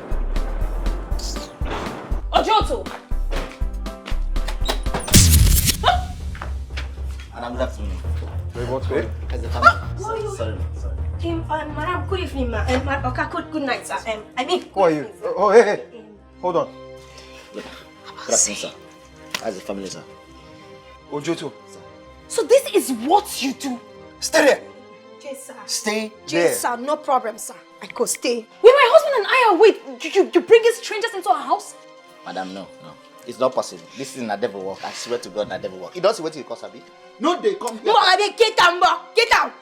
Ojoto! Madam, good afternoon. Wait, what's going on? How's the family? Sorry, sorry, sorry. Um, um, madam, good evening, ma. Um, ma, okay, good, good night, sir. Um, I mean, who are you? Oh, hey, hey. Hold on. Good afternoon, sir. How's the family, sir? Ojoto. So this is what you do? Stay there. Yes, sir. Stay there. Yes, sir. No problem, sir. I could stay. When my husband and I are away, you, you, you bring strangers into our house? Madam, no, no. It's not possible. This is not devil work. I swear to God, not devil work. You don't see what you cause, abi? No, they come here. No, I dey get am back. Get am.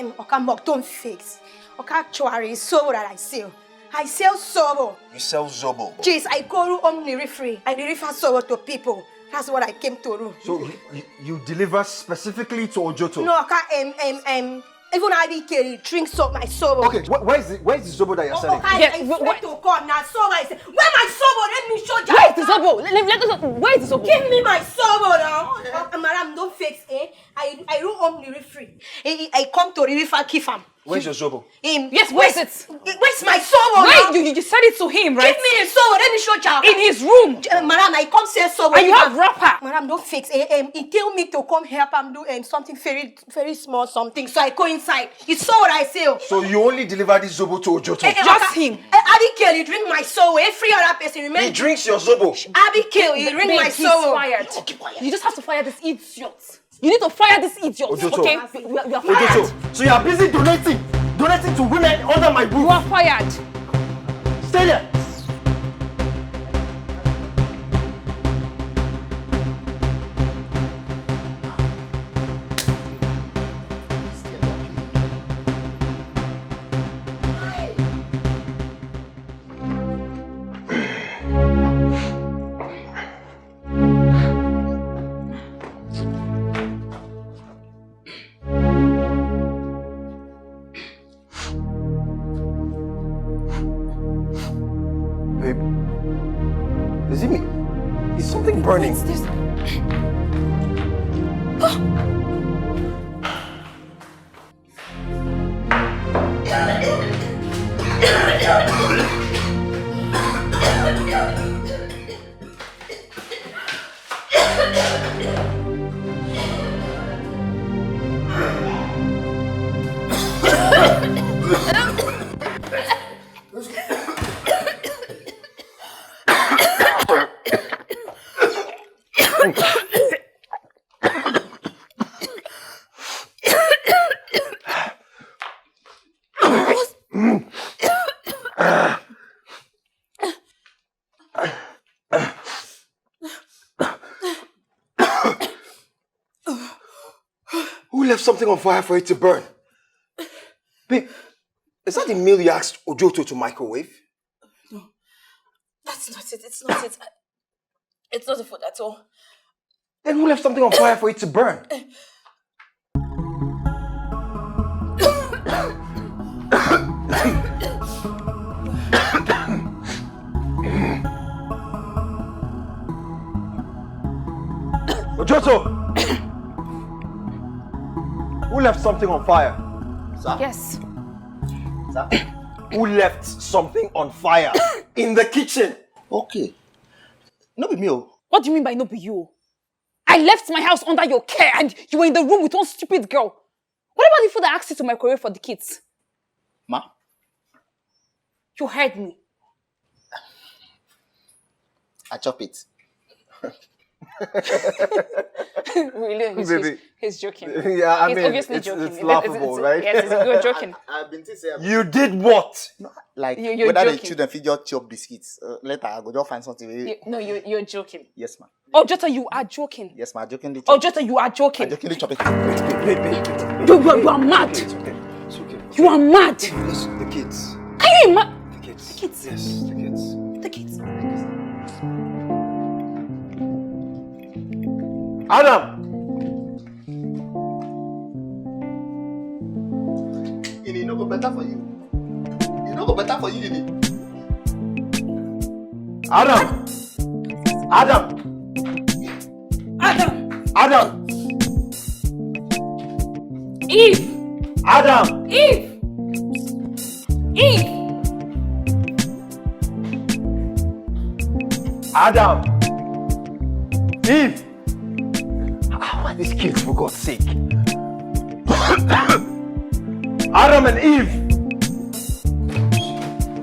Um, Oka Mok, don't fix. Oka Chwari, so that I sell. I sell sobo. You sell zobo? Jeez, I go to Omni Refree. I deliver sobo to people. That's what I came to do. So you, you, you deliver specifically to Ojoto? No, I can't. Um, um, um, even Abike drink some my sobo. Okay, wh- where is the where is the zobo that you're selling? Okay, yeah, I wh- swear wh- to God now. Sobo, I say, where my sobo? Let me show you. Where is the zobo? Let, let, let us. Where is the zobo? Give me my sobo now. Uh, madam, don't fix, eh? I I do Omni Refree. I, I come to River Kifam. Where's your zobo? Him. Yes, where's it? Where's my sobo? Wait, you, you said it to him, right? Give me the sobo. Let me show you. In his room. Uh, madam, I come sell sobo. And you have wrapper. Madam, don't fix. Eh, um, he tell me to come help him do um, something very, very small something. So I go inside. He saw what I say. Oh. So you only deliver this zobo to Ojoto? Eh, eh, just him. Eh, Abigail, he drink my sobo. Every other person remain. He drinks your zobo. Abigail, he drink my sobo. He's fired. You just have to fire this idiot. You need to fire this idiot, Ojoto. Okay? You, you, you are fired. Ojoto, so you are busy donating, donating to women under my roof. You are fired. Stay there. Babe, is it me? Is something burning? What's this? Who left something on fire for it to burn? Babe, is that the meal you asked Ojoto to microwave? No, that's not it. It's not it. I, it's not the food at all. Then who left something on fire for it to burn? Ojoto! Who left something on fire? Sir? Yes. Sir? Who left something on fire in the kitchen? Okay. No be me o. What do you mean by no be you? I left my house under your care and you were in the room with one stupid girl. What about the food I asked you to microwave for the kids? Ma? You heard me. I chop it. Really, he's, he's, he's joking. Yeah, I mean, obviously it's, joking. It's laughable, right? Yes, you're joking. I, I've been thinking. You did what? Like, you, whether the children fit just chop biscuits. Uh, later, I go just find something. You, no, you, you're joking. Yes, ma'am. Oh, Jota, you are joking. Yes, ma'am. I jokingly chop. Oh, Jota, you are joking. I jokingly chop it. Wait, wait, wait, wait. You, you, you are mad. It's okay. It's okay. You are mad. Yes, the kids. Are you mad? The kids. Kids. Yes, the kids. The kids. Adam! Ini, e no go better for you. E no go better for you, Ini. Adam! Adam! Adam. Adam! Eve. Adam! Eve. Eve! Adam! Eve! Ah, why these kids, for God's sake? Adam and Eve!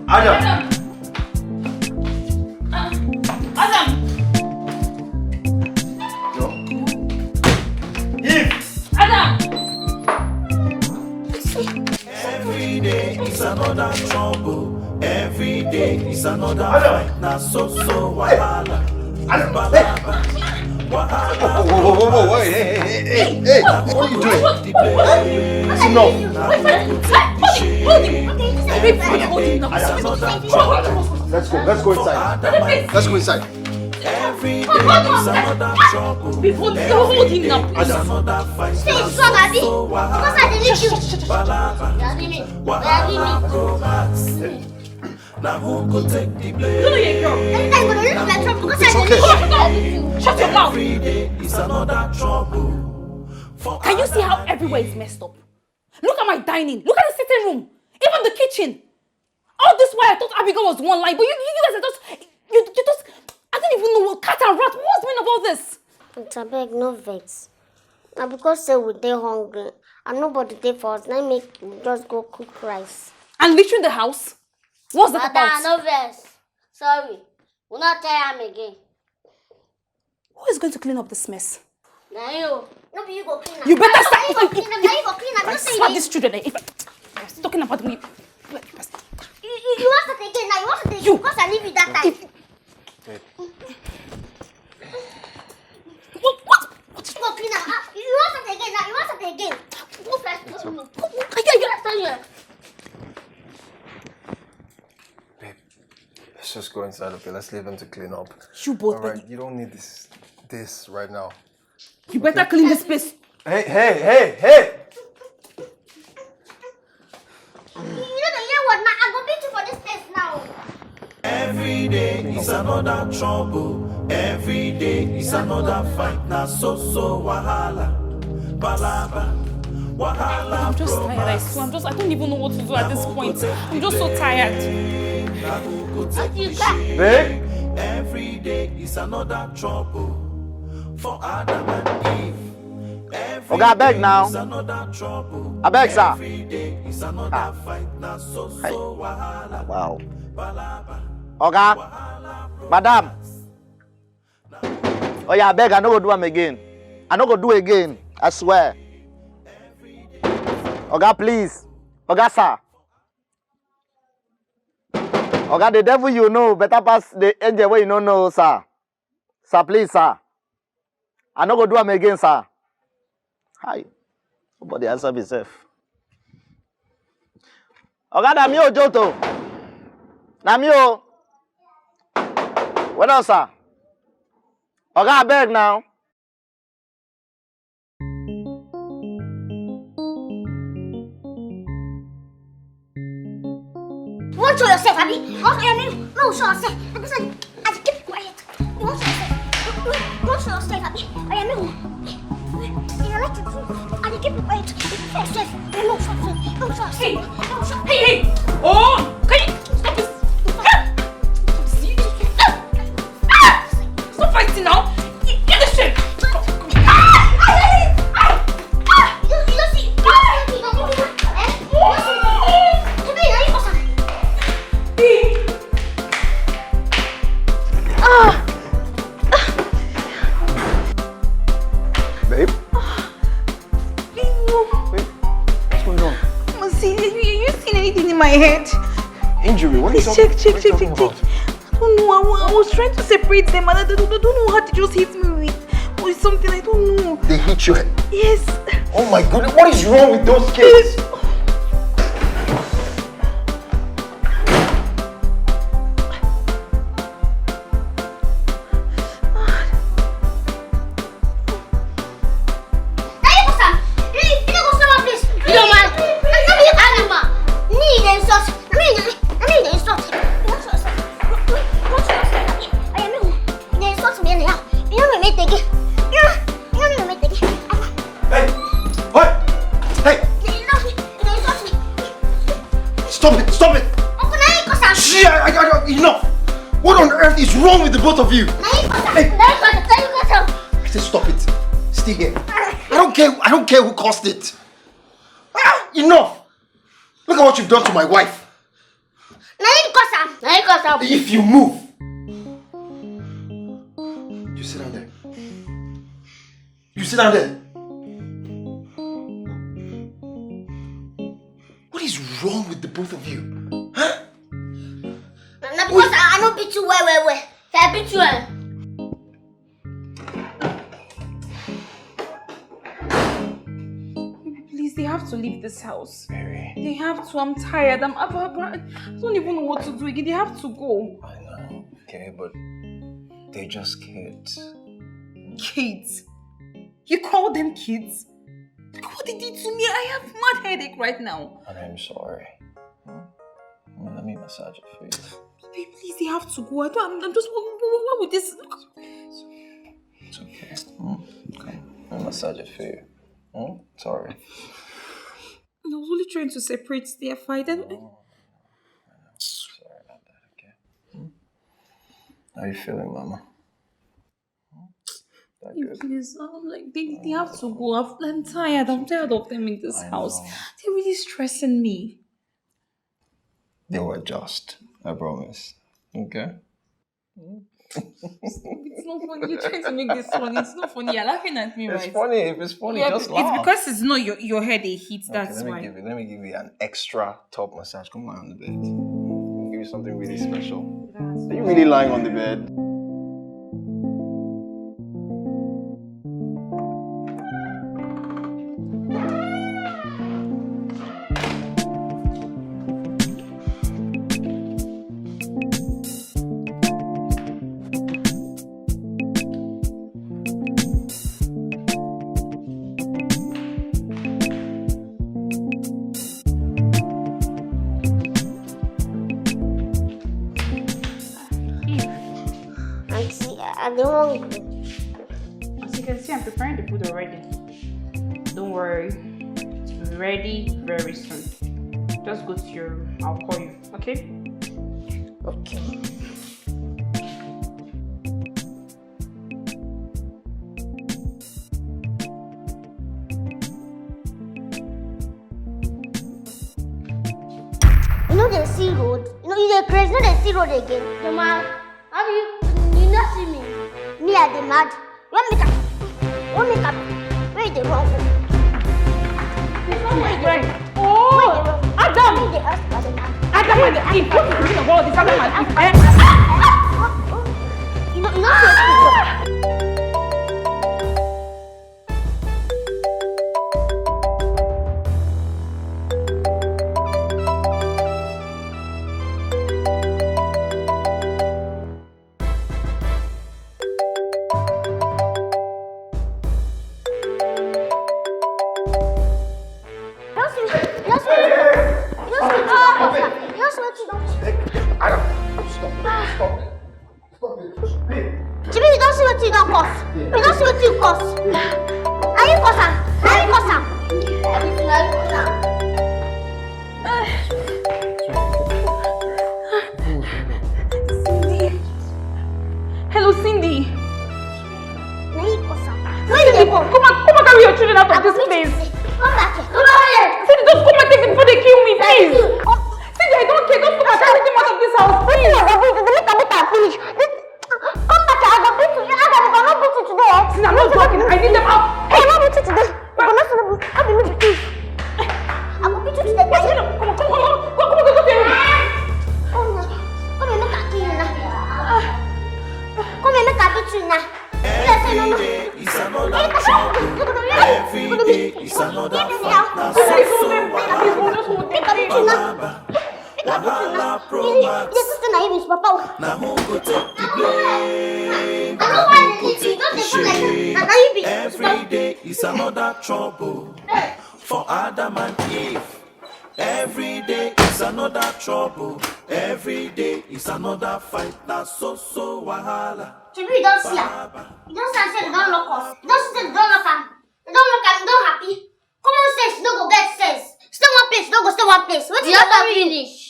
Adam! Adam. No. Eve! Adam. Every day is another trouble. Every day is another fight. Na so so wahala. Palaba, wahala. Whoa, whoa, whoa, whoa, whoa, hey, hey, hey, hey, hey, what are you doing? The blame. It's enough. Wait, wait, wait, wait, hold him. Wait, wait, hold him now. Is another trouble. Let's go, let's go inside. Let's go inside. Every day is another trouble. Wait, hold him, hold him now, Is please. another fight. Say it's wrong, Abi. Because I dey leave you. Palaba, You are leaving. You are leaving. wahala, romance. Now who go take the blame? No, no, you're wrong. Every time you go dey look like trouble because I It's dey okay. leave you. Shut your mouth. Every day is another trouble. For Can you see how everywhere is messed up? Look at my dining. Look at the sitting room. Even the kitchen. All this while I thought Abigail was one line, but you, you guys are just, you, you just, I don't even know what cat and rat. What's the meaning of all this? Abeg, no vex. Na because say we dey hungry and nobody dey for us, na make we just go cook rice. And littering the house? What's that Madam, about? No vex. Sorry. We no tell am again. Who is going to clean up this mess? Na you. No be you go clean am. You better Na start. you go clean am. Na you go clean am. I No say slap you. These children. If I was talking about me, You, you, you want to again now? You want to again? You. Because I leave you that time. What? What? What? Go clean am. Ah, you want to again now? You want to again? Go first. Go. Are you, are you, Tell you. Babe, let's just go inside, okay? Let's leave them to clean up. You both, All right, you don't need this this right now. You better clean this place. Hey, hey, hey, hey! You know the year what now? I go beat you for this place now. Every day is another trouble. Every day is another fight. Na so so wahala. Palaba, wahala. I'm just tired. I swear. I'm just. I don't even know what to do at this point. I'm just so tired. What you got? Babe? Every day is another trouble. For Adam and Eve. Every Oga, abeg now. Is another trouble. Abeg, sir. Every day is another fight. Na so so wahala. Wow. Palaba, Oga, madam. Oh yeah, abeg, I no go do am again. I no go do again. I swear. Oga, please. Oga, sir. Oga, the devil you know better pass the angel wey you no know, sir. Sir, please, sir. I no go do am again, sir. Hi. Nobody answer me sef. Oga, na me o, Joto. Na me o. Well done, sir. Oga, abeg now. You want to show yourself, Abi? You want to, I mean, no, show yourself. Because I, I keep quiet. You want to show yourself? You want to show yourself, Abi? I mean, you know what to do. I keep quiet. You show yourself. No, show yourself. No, show yourself. No, show. Hey, hey! Oh! Can you stop this? Stop this! Ah! Stop fighting now! Get the shit! Babe? Babe, what's going on? Mama, see, you, you, you seen anything in my head? Injury? What are you Please talking, check, check, what are you check, talking check, about? check. I don't know. I, wa- I was trying to separate them, and I don't, I don't know how they just hit me with, with something. I don't know. They hit you. Yes. Oh my goodness, what is wrong with those kids? Stop it! Stop it! Uncle, na you cause am. Shit, I, I, I, enough! What on earth is wrong with the both of you? Na you cause am. Hey. Na you cause am. Na you cause am. I said stop it. Stay here. I don't care. I don't care who caused it. Ah, enough! Look at what you've done to my wife. Na you cause am. Na you cause am. If you move, you sit down there. You sit down there. What is wrong with the both of you? Huh? Na, na because I, I no beat you well, well, well. If I beat you, eh? Baby, please, they have to leave this house. Mary. They have to. I'm tired. I'm, I, I, I don't even know what to do again. They have to go. I know. Okay, but they're just kids. Kids? You call them kids? Look what they did to me. I have mad headache right now. And I'm sorry. Hmm? Hmm, let me massage it for you. Babe, please, they have to go. I don't, I'm, I'm just, what, what, what would this? It's okay. Hmm? Come, let me massage it for you. Hmm? Sorry. I was only trying to separate their fight. I don't... Oh, I know. Sorry about that, okay? Hmm? How you feeling, Mama? Hmm? That good? Please, I'm like, they, they have to go. I've, I'm tired. I'm tired of them in this house. I know. They're really stressing me. They will adjust. I promise. Okay? It's not funny. You're trying to make this funny. It's not funny. You're laughing at me, right? It's funny. If it's funny, just laugh. It's because it's not your, your head they hit. Okay, that's why. Let me give you, let me give you an extra top massage. Come lie on the bed. I'll give you something really special. Are you really lying on the bed? Auntie, I don't want to. As you can see, I'm preparing the food already. Don't worry, it's ready very soon. Just go to your room. I'll call you, okay? Okay. You no dey see road? You no, you dey craze, you no dey see road again? Mama, how you, you no see me? Me, I dey mad. Where make am? Where make am? Where you dey run go? Where you dey run? Oh, Adam! Where you dey ask Adam? Adam and Eve, what is the meaning of all this? Adam and Eve, eh? You know, you know, Adam, stop. Stop. Stop it. Babe. Shebi you don see wetin you don cause? You don see wetin you cause? Na you cause am. Na you cause am. Abi na you cause am. Cindy. Hello, Cindy. Na you cause am. Where you dey go? Come and, come and carry your children out of this place. Come back here. Come back here. Cindy, just come and take them before they kill me, please. Cindy, I don't care. Just come and carry them out of this house, please. Wetin I go do? Make I, make I finish. Come back here. I go beat you. I go, I go not beat you today, eh? Cindy, I'm not talking. I need them out. Hey, I no beat you today. You go not see me. I be me beat you. I go beat you today. Come on, come on, come on, come on, come on, come on, come on, come on. Come here, make I kill you now. Come here, make I beat you now. Every day is another trouble. Every day is another fight. Na so so wahala. Wahala promax. Na who go take the blame? Na who go take the shame? Every day is another trouble for Adam and Eve. Every day is another trouble. Every day is another fight. Na so so wahala. Shebi you don see am? You don see am say dem don lock us? You don see say dem don lock am? Dem don lock am, you don happy? Common sense no go get sense. Stay one place, no go stay one place. Wetin you don do finish?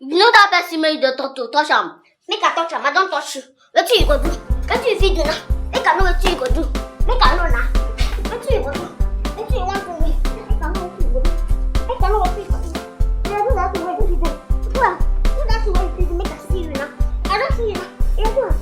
You know that person wey you dey talk to, touch am. Make I touch am, I don touch you. Wetin you go do? Wetin you fit do now? Make I know wetin you go do. Make I know now. Wetin you go do? Wetin you wan do me? Make I know wetin you go do. Make I know wetin you go do. Oya, do that thing wey you fit do. Do am. Do that thing wey you fit do. Make I see you now. I don see you now. Oya, do am.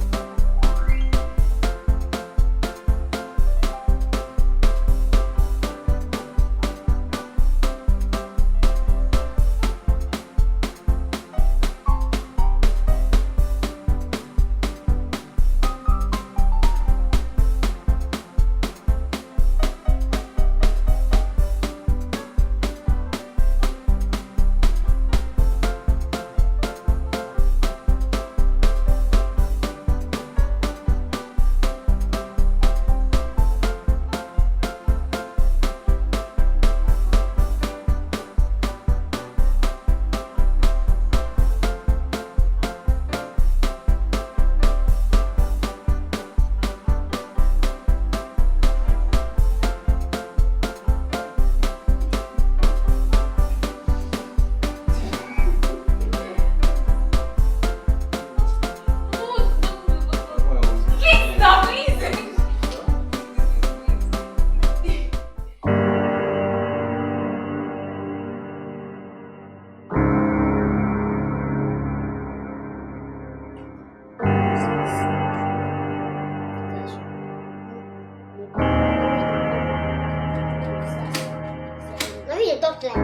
Na me you dey talk to like that?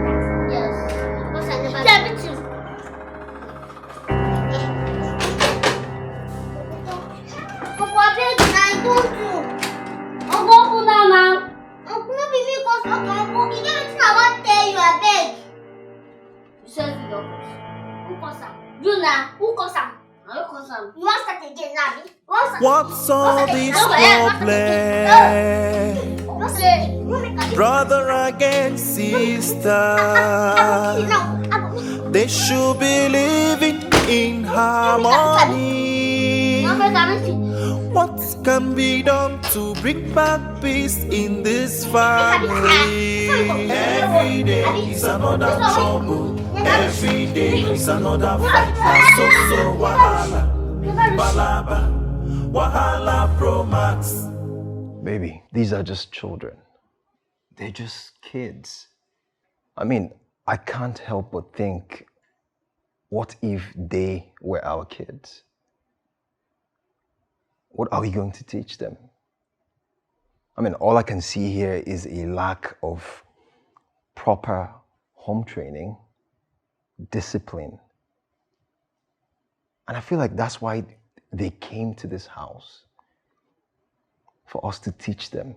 Yes. Because I never. Everything. Uncle, abeg, na I don do. Uncle, open am now. Uncle, no be me cause, okay, uncle, e get wetin I wan tell you, abeg. You sef fit don cause. Who cause am? You na. Who cause am? Na you cause am. You wan start again now, abi? You wan start? What's all this problem? Brother against sister. They should be living in harmony. What can be done to bring back peace in this family? Every day is another trouble. Every day is another fight. Na so so wahala. Palaba. Wahala Pro Max. Baby, these are just children. They're just kids. I mean, I can't help but think, what if they were our kids? What are we going to teach them? I mean, all I can see here is a lack of proper home training, discipline. And I feel like that's why they came to this house, for us to teach them.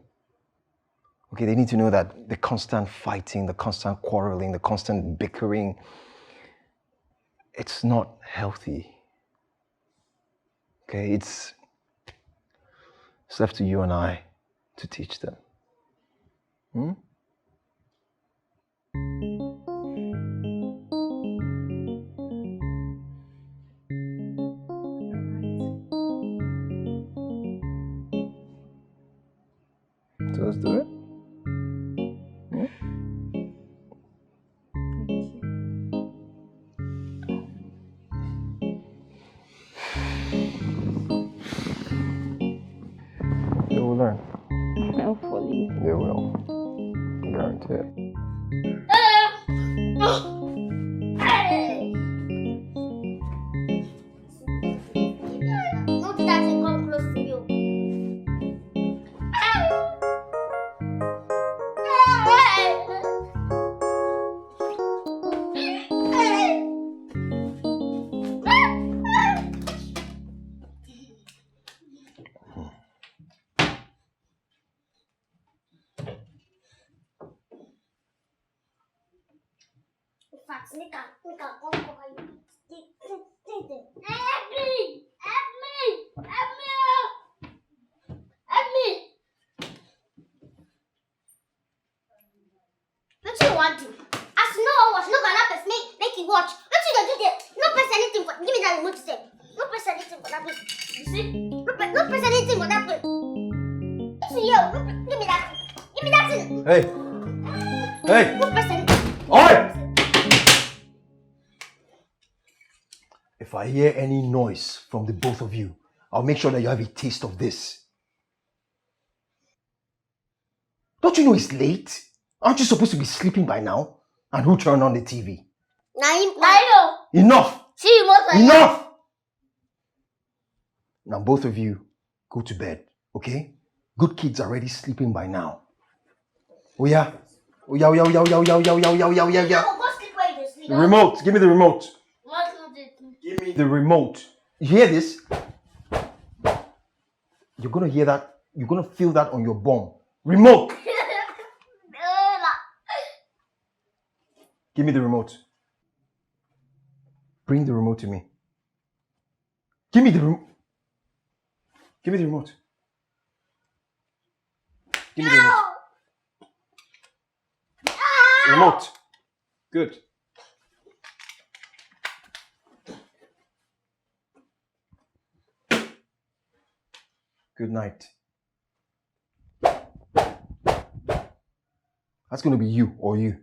Okay, they need to know that the constant fighting, the constant quarreling, the constant bickering, it's not healthy. Okay, it's, it's left to you and I to teach them. Hmm? So let's do it. Hmm? You will learn. Hopefully. You will. Guarantee it. No do that thing, come close to me o. In fact, make I, make I come cover you. Help me! Help me! Help me! Oh! Help me! Wetin you wan do? As you no wan wash, no go allow person make, make e watch. Wetin you dey do there? No press anything for, give me that remote there. No press anything for that place. You see? No press, no press anything for that place. Listen here, no press, give me that thing. Give me that thing. Hey. Hey. No press anything. Oi! If I hear any noise from the both of you, I'll make sure that you have a taste of this. Don't you know it's late? Aren't you supposed to be sleeping by now? And who turned on the T V? Na him. Na him. Enough! See you most. Enough! Now both of you go to bed, okay? Good kids are already sleeping by now. Oh yeah. Oh yeah, oh yeah, oh yeah, oh yeah, oh yeah, oh yeah, oh yeah, oh yeah, oh yeah, oh yeah. Go sleep where you dey sleep. The remote. Give me the remote. What do they do? Give me the remote. You hear this? You're gonna hear that. You're gonna feel that on your bum. Remote. Give me the remote. Bring the remote to me. Give me the remote. Give me the remote. Give me the remote. Remote. Good. Good night. That's gonna be you or you.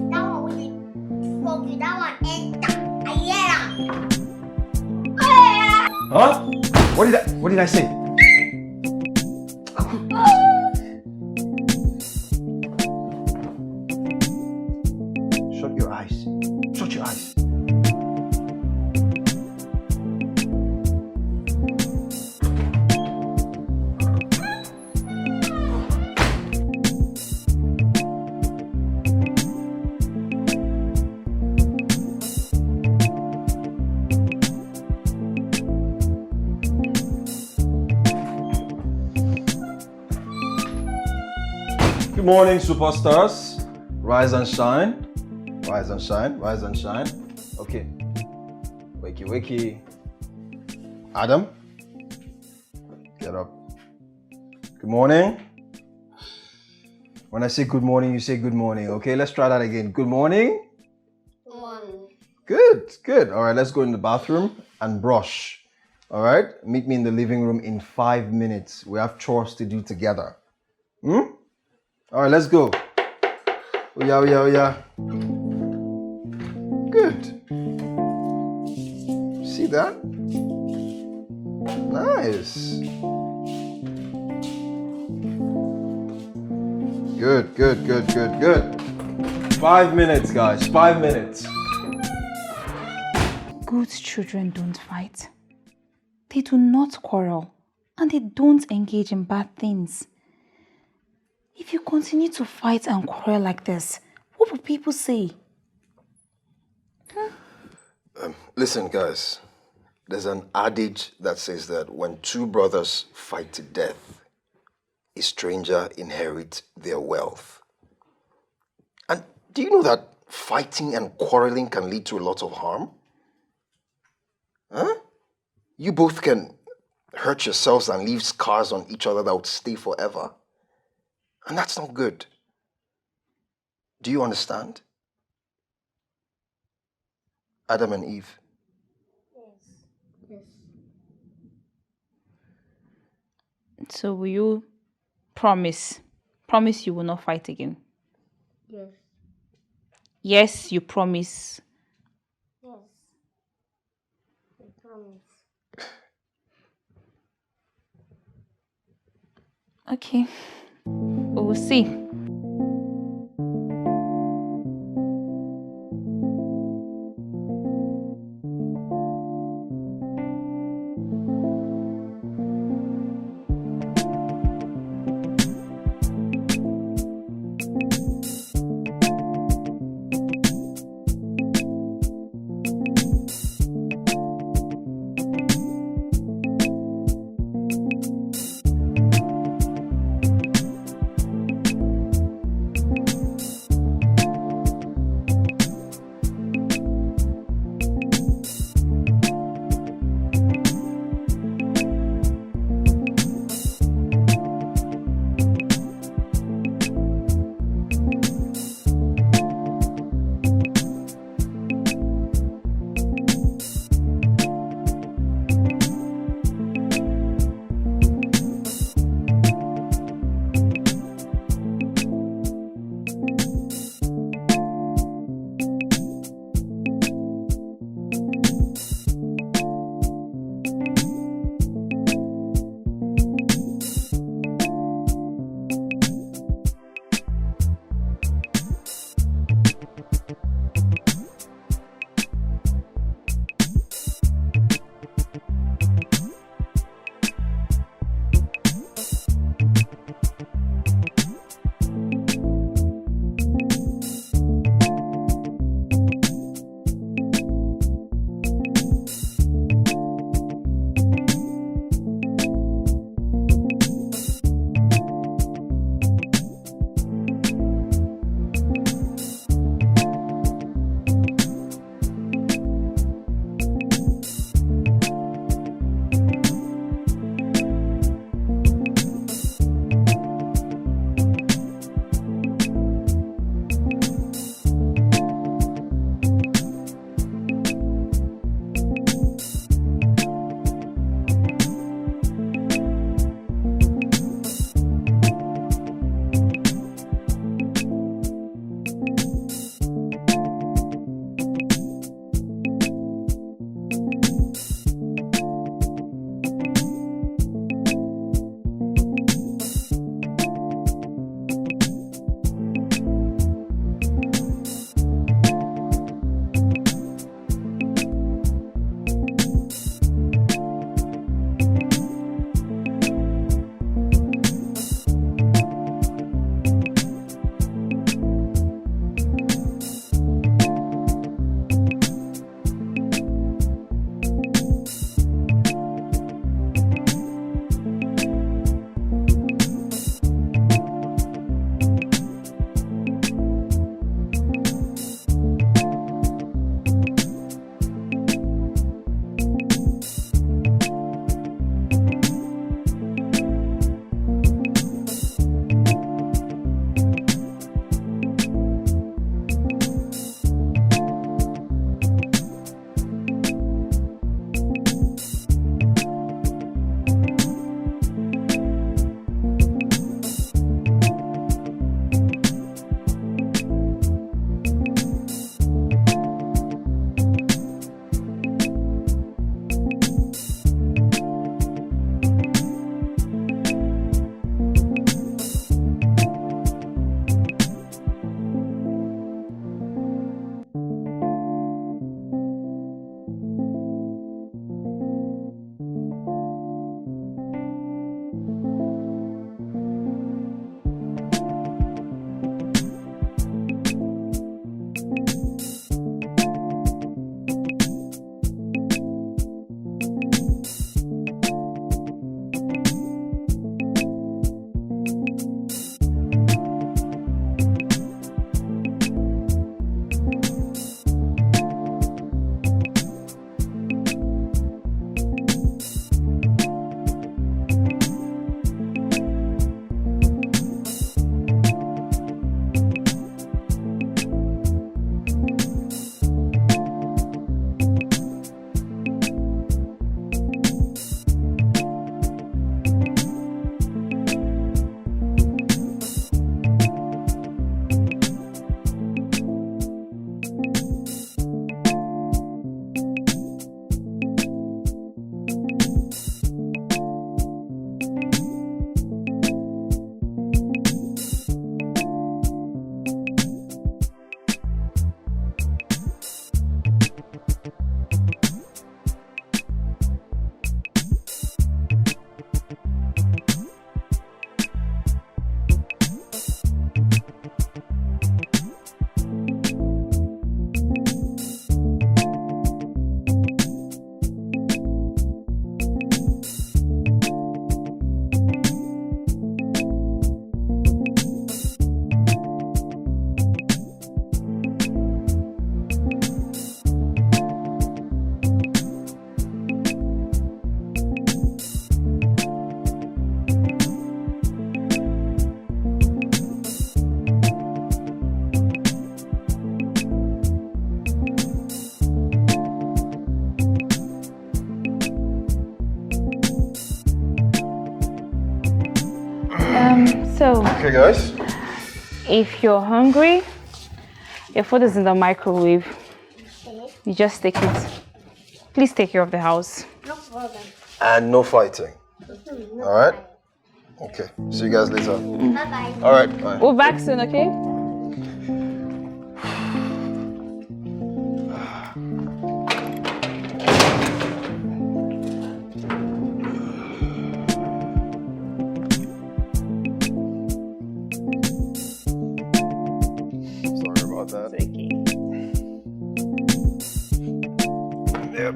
That one wey dey fuck you, that one enter. I hear am. Huh? What did I what did I say? Shut your eyes. Shut your eyes. Good morning, superstars. Rise and shine. Rise and shine. Rise and shine. Okay. Wakey, wakey. Adam, get up. Good morning. When I say good morning, you say good morning. Okay, let's try that again. Good morning. Morning. Good, good. All right, let's go in the bathroom and brush. All right, meet me in the living room in five minutes. We have chores to do together. Hmm? All right, let's go. Oh yeah, oh yeah, oh yeah. Good. See that? Nice. Good, good, good, good, good. Five minutes, guys. Five minutes. Good children don't fight. They do not quarrel, and they don't engage in bad things. If you continue to fight and quarrel like this, what will people say? Listen, guys, there's an adage that says that when two brothers fight to death, a stranger inherits their wealth. And do you know that fighting and quarreling can lead to a lot of harm? Huh? You both can hurt yourselves and leave scars on each other that would stay forever. And that's not good. Do you understand? Adam and Eve. Yes. So will you promise? Promise you will not fight again. Yes. Yes, you promise. Yes. I promise. Okay. We will see. Okay, guys. If you're hungry, your food is in the microwave. You just take it. Please take care of the house. No problem. And no fighting. All right? Okay. See you guys later. Bye bye. All right. Bye. We'll back soon, okay? Sorry about that. It's okay. Yep.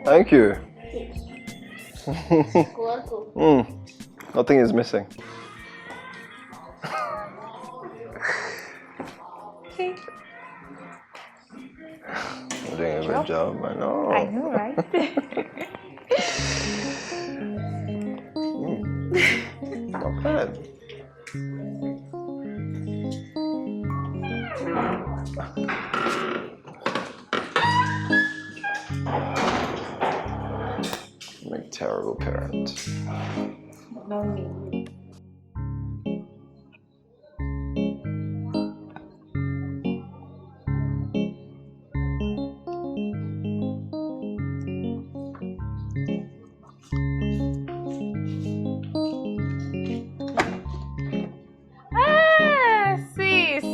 Thank you. Mm. Nothing is missing. You're doing a good job, I know. I know, right? Mm. Not bad. I'm a terrible parent. Not me. Ah, sis.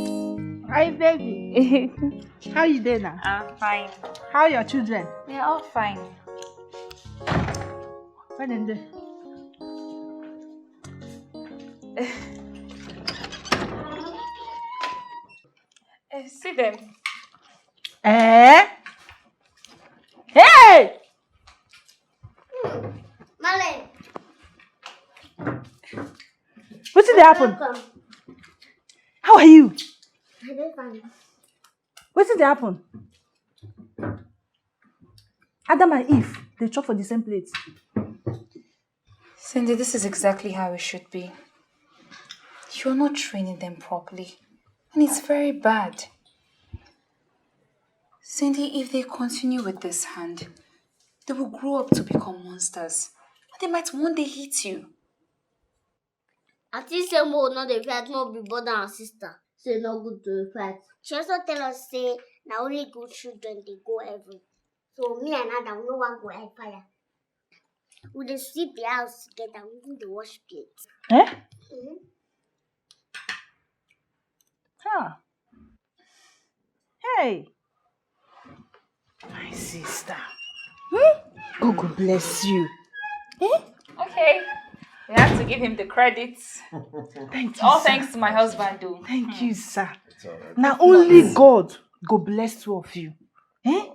Hi, baby. How you doing now? I'm fine. How are your children? They're all fine. Where dem dey? Eh, see them. Eh? Hey! Marlon. Wetin dey happen? Welcome. How are you? I dey fine. Wetin dey happen? Adam and Eve dey chop for the same plate. Cindy, this is exactly how it should be. You're not training them properly, and it's very bad. Cindy, if they continue with this hand, they will grow up to become monsters, and they might one day eat you. I think say mo no dey fight, no be brother and sister. Say no good to fight. She also tell us say na only good children dey go heaven. So me and Adam no wan go hellfire. We dey sweep the house together, we even dey wash plate. Eh? Mm-hmm. Huh. Hey. My sister. Hmm? God go bless you. Eh? Okay. We have to give him the credit. Thank you, all sir. Thanks to my husband, though. Thank you, sir. It's all right. Na only God go bless two of you. Eh?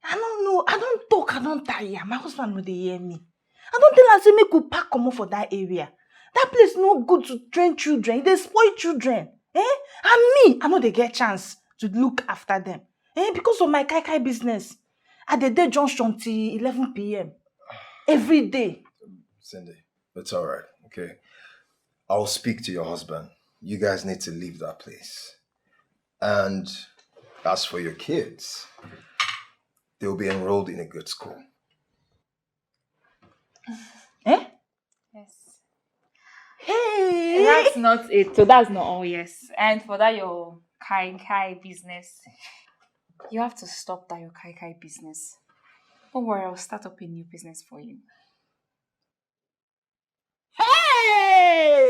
I don't know. I don't talk. I don't tire. My husband no dey hear me. I don tell am say make we pack comot for that area. That place no good to train children. E dey spoil children. Eh? And me, I no dey get chance to look after them. Eh? Because of my kai kai business. I dey dey junction till eleven p m every day. Cindy, it's all right, okay? I'll speak to your husband. You guys need to leave that place. And as for your kids, they'll be enrolled in a good school. Eh? Yes. Hey! That's not it. So that's not all, yes. And for that your kai kai business, you have to stop that your kai kai business. Don't worry, I'll start up a new business for you.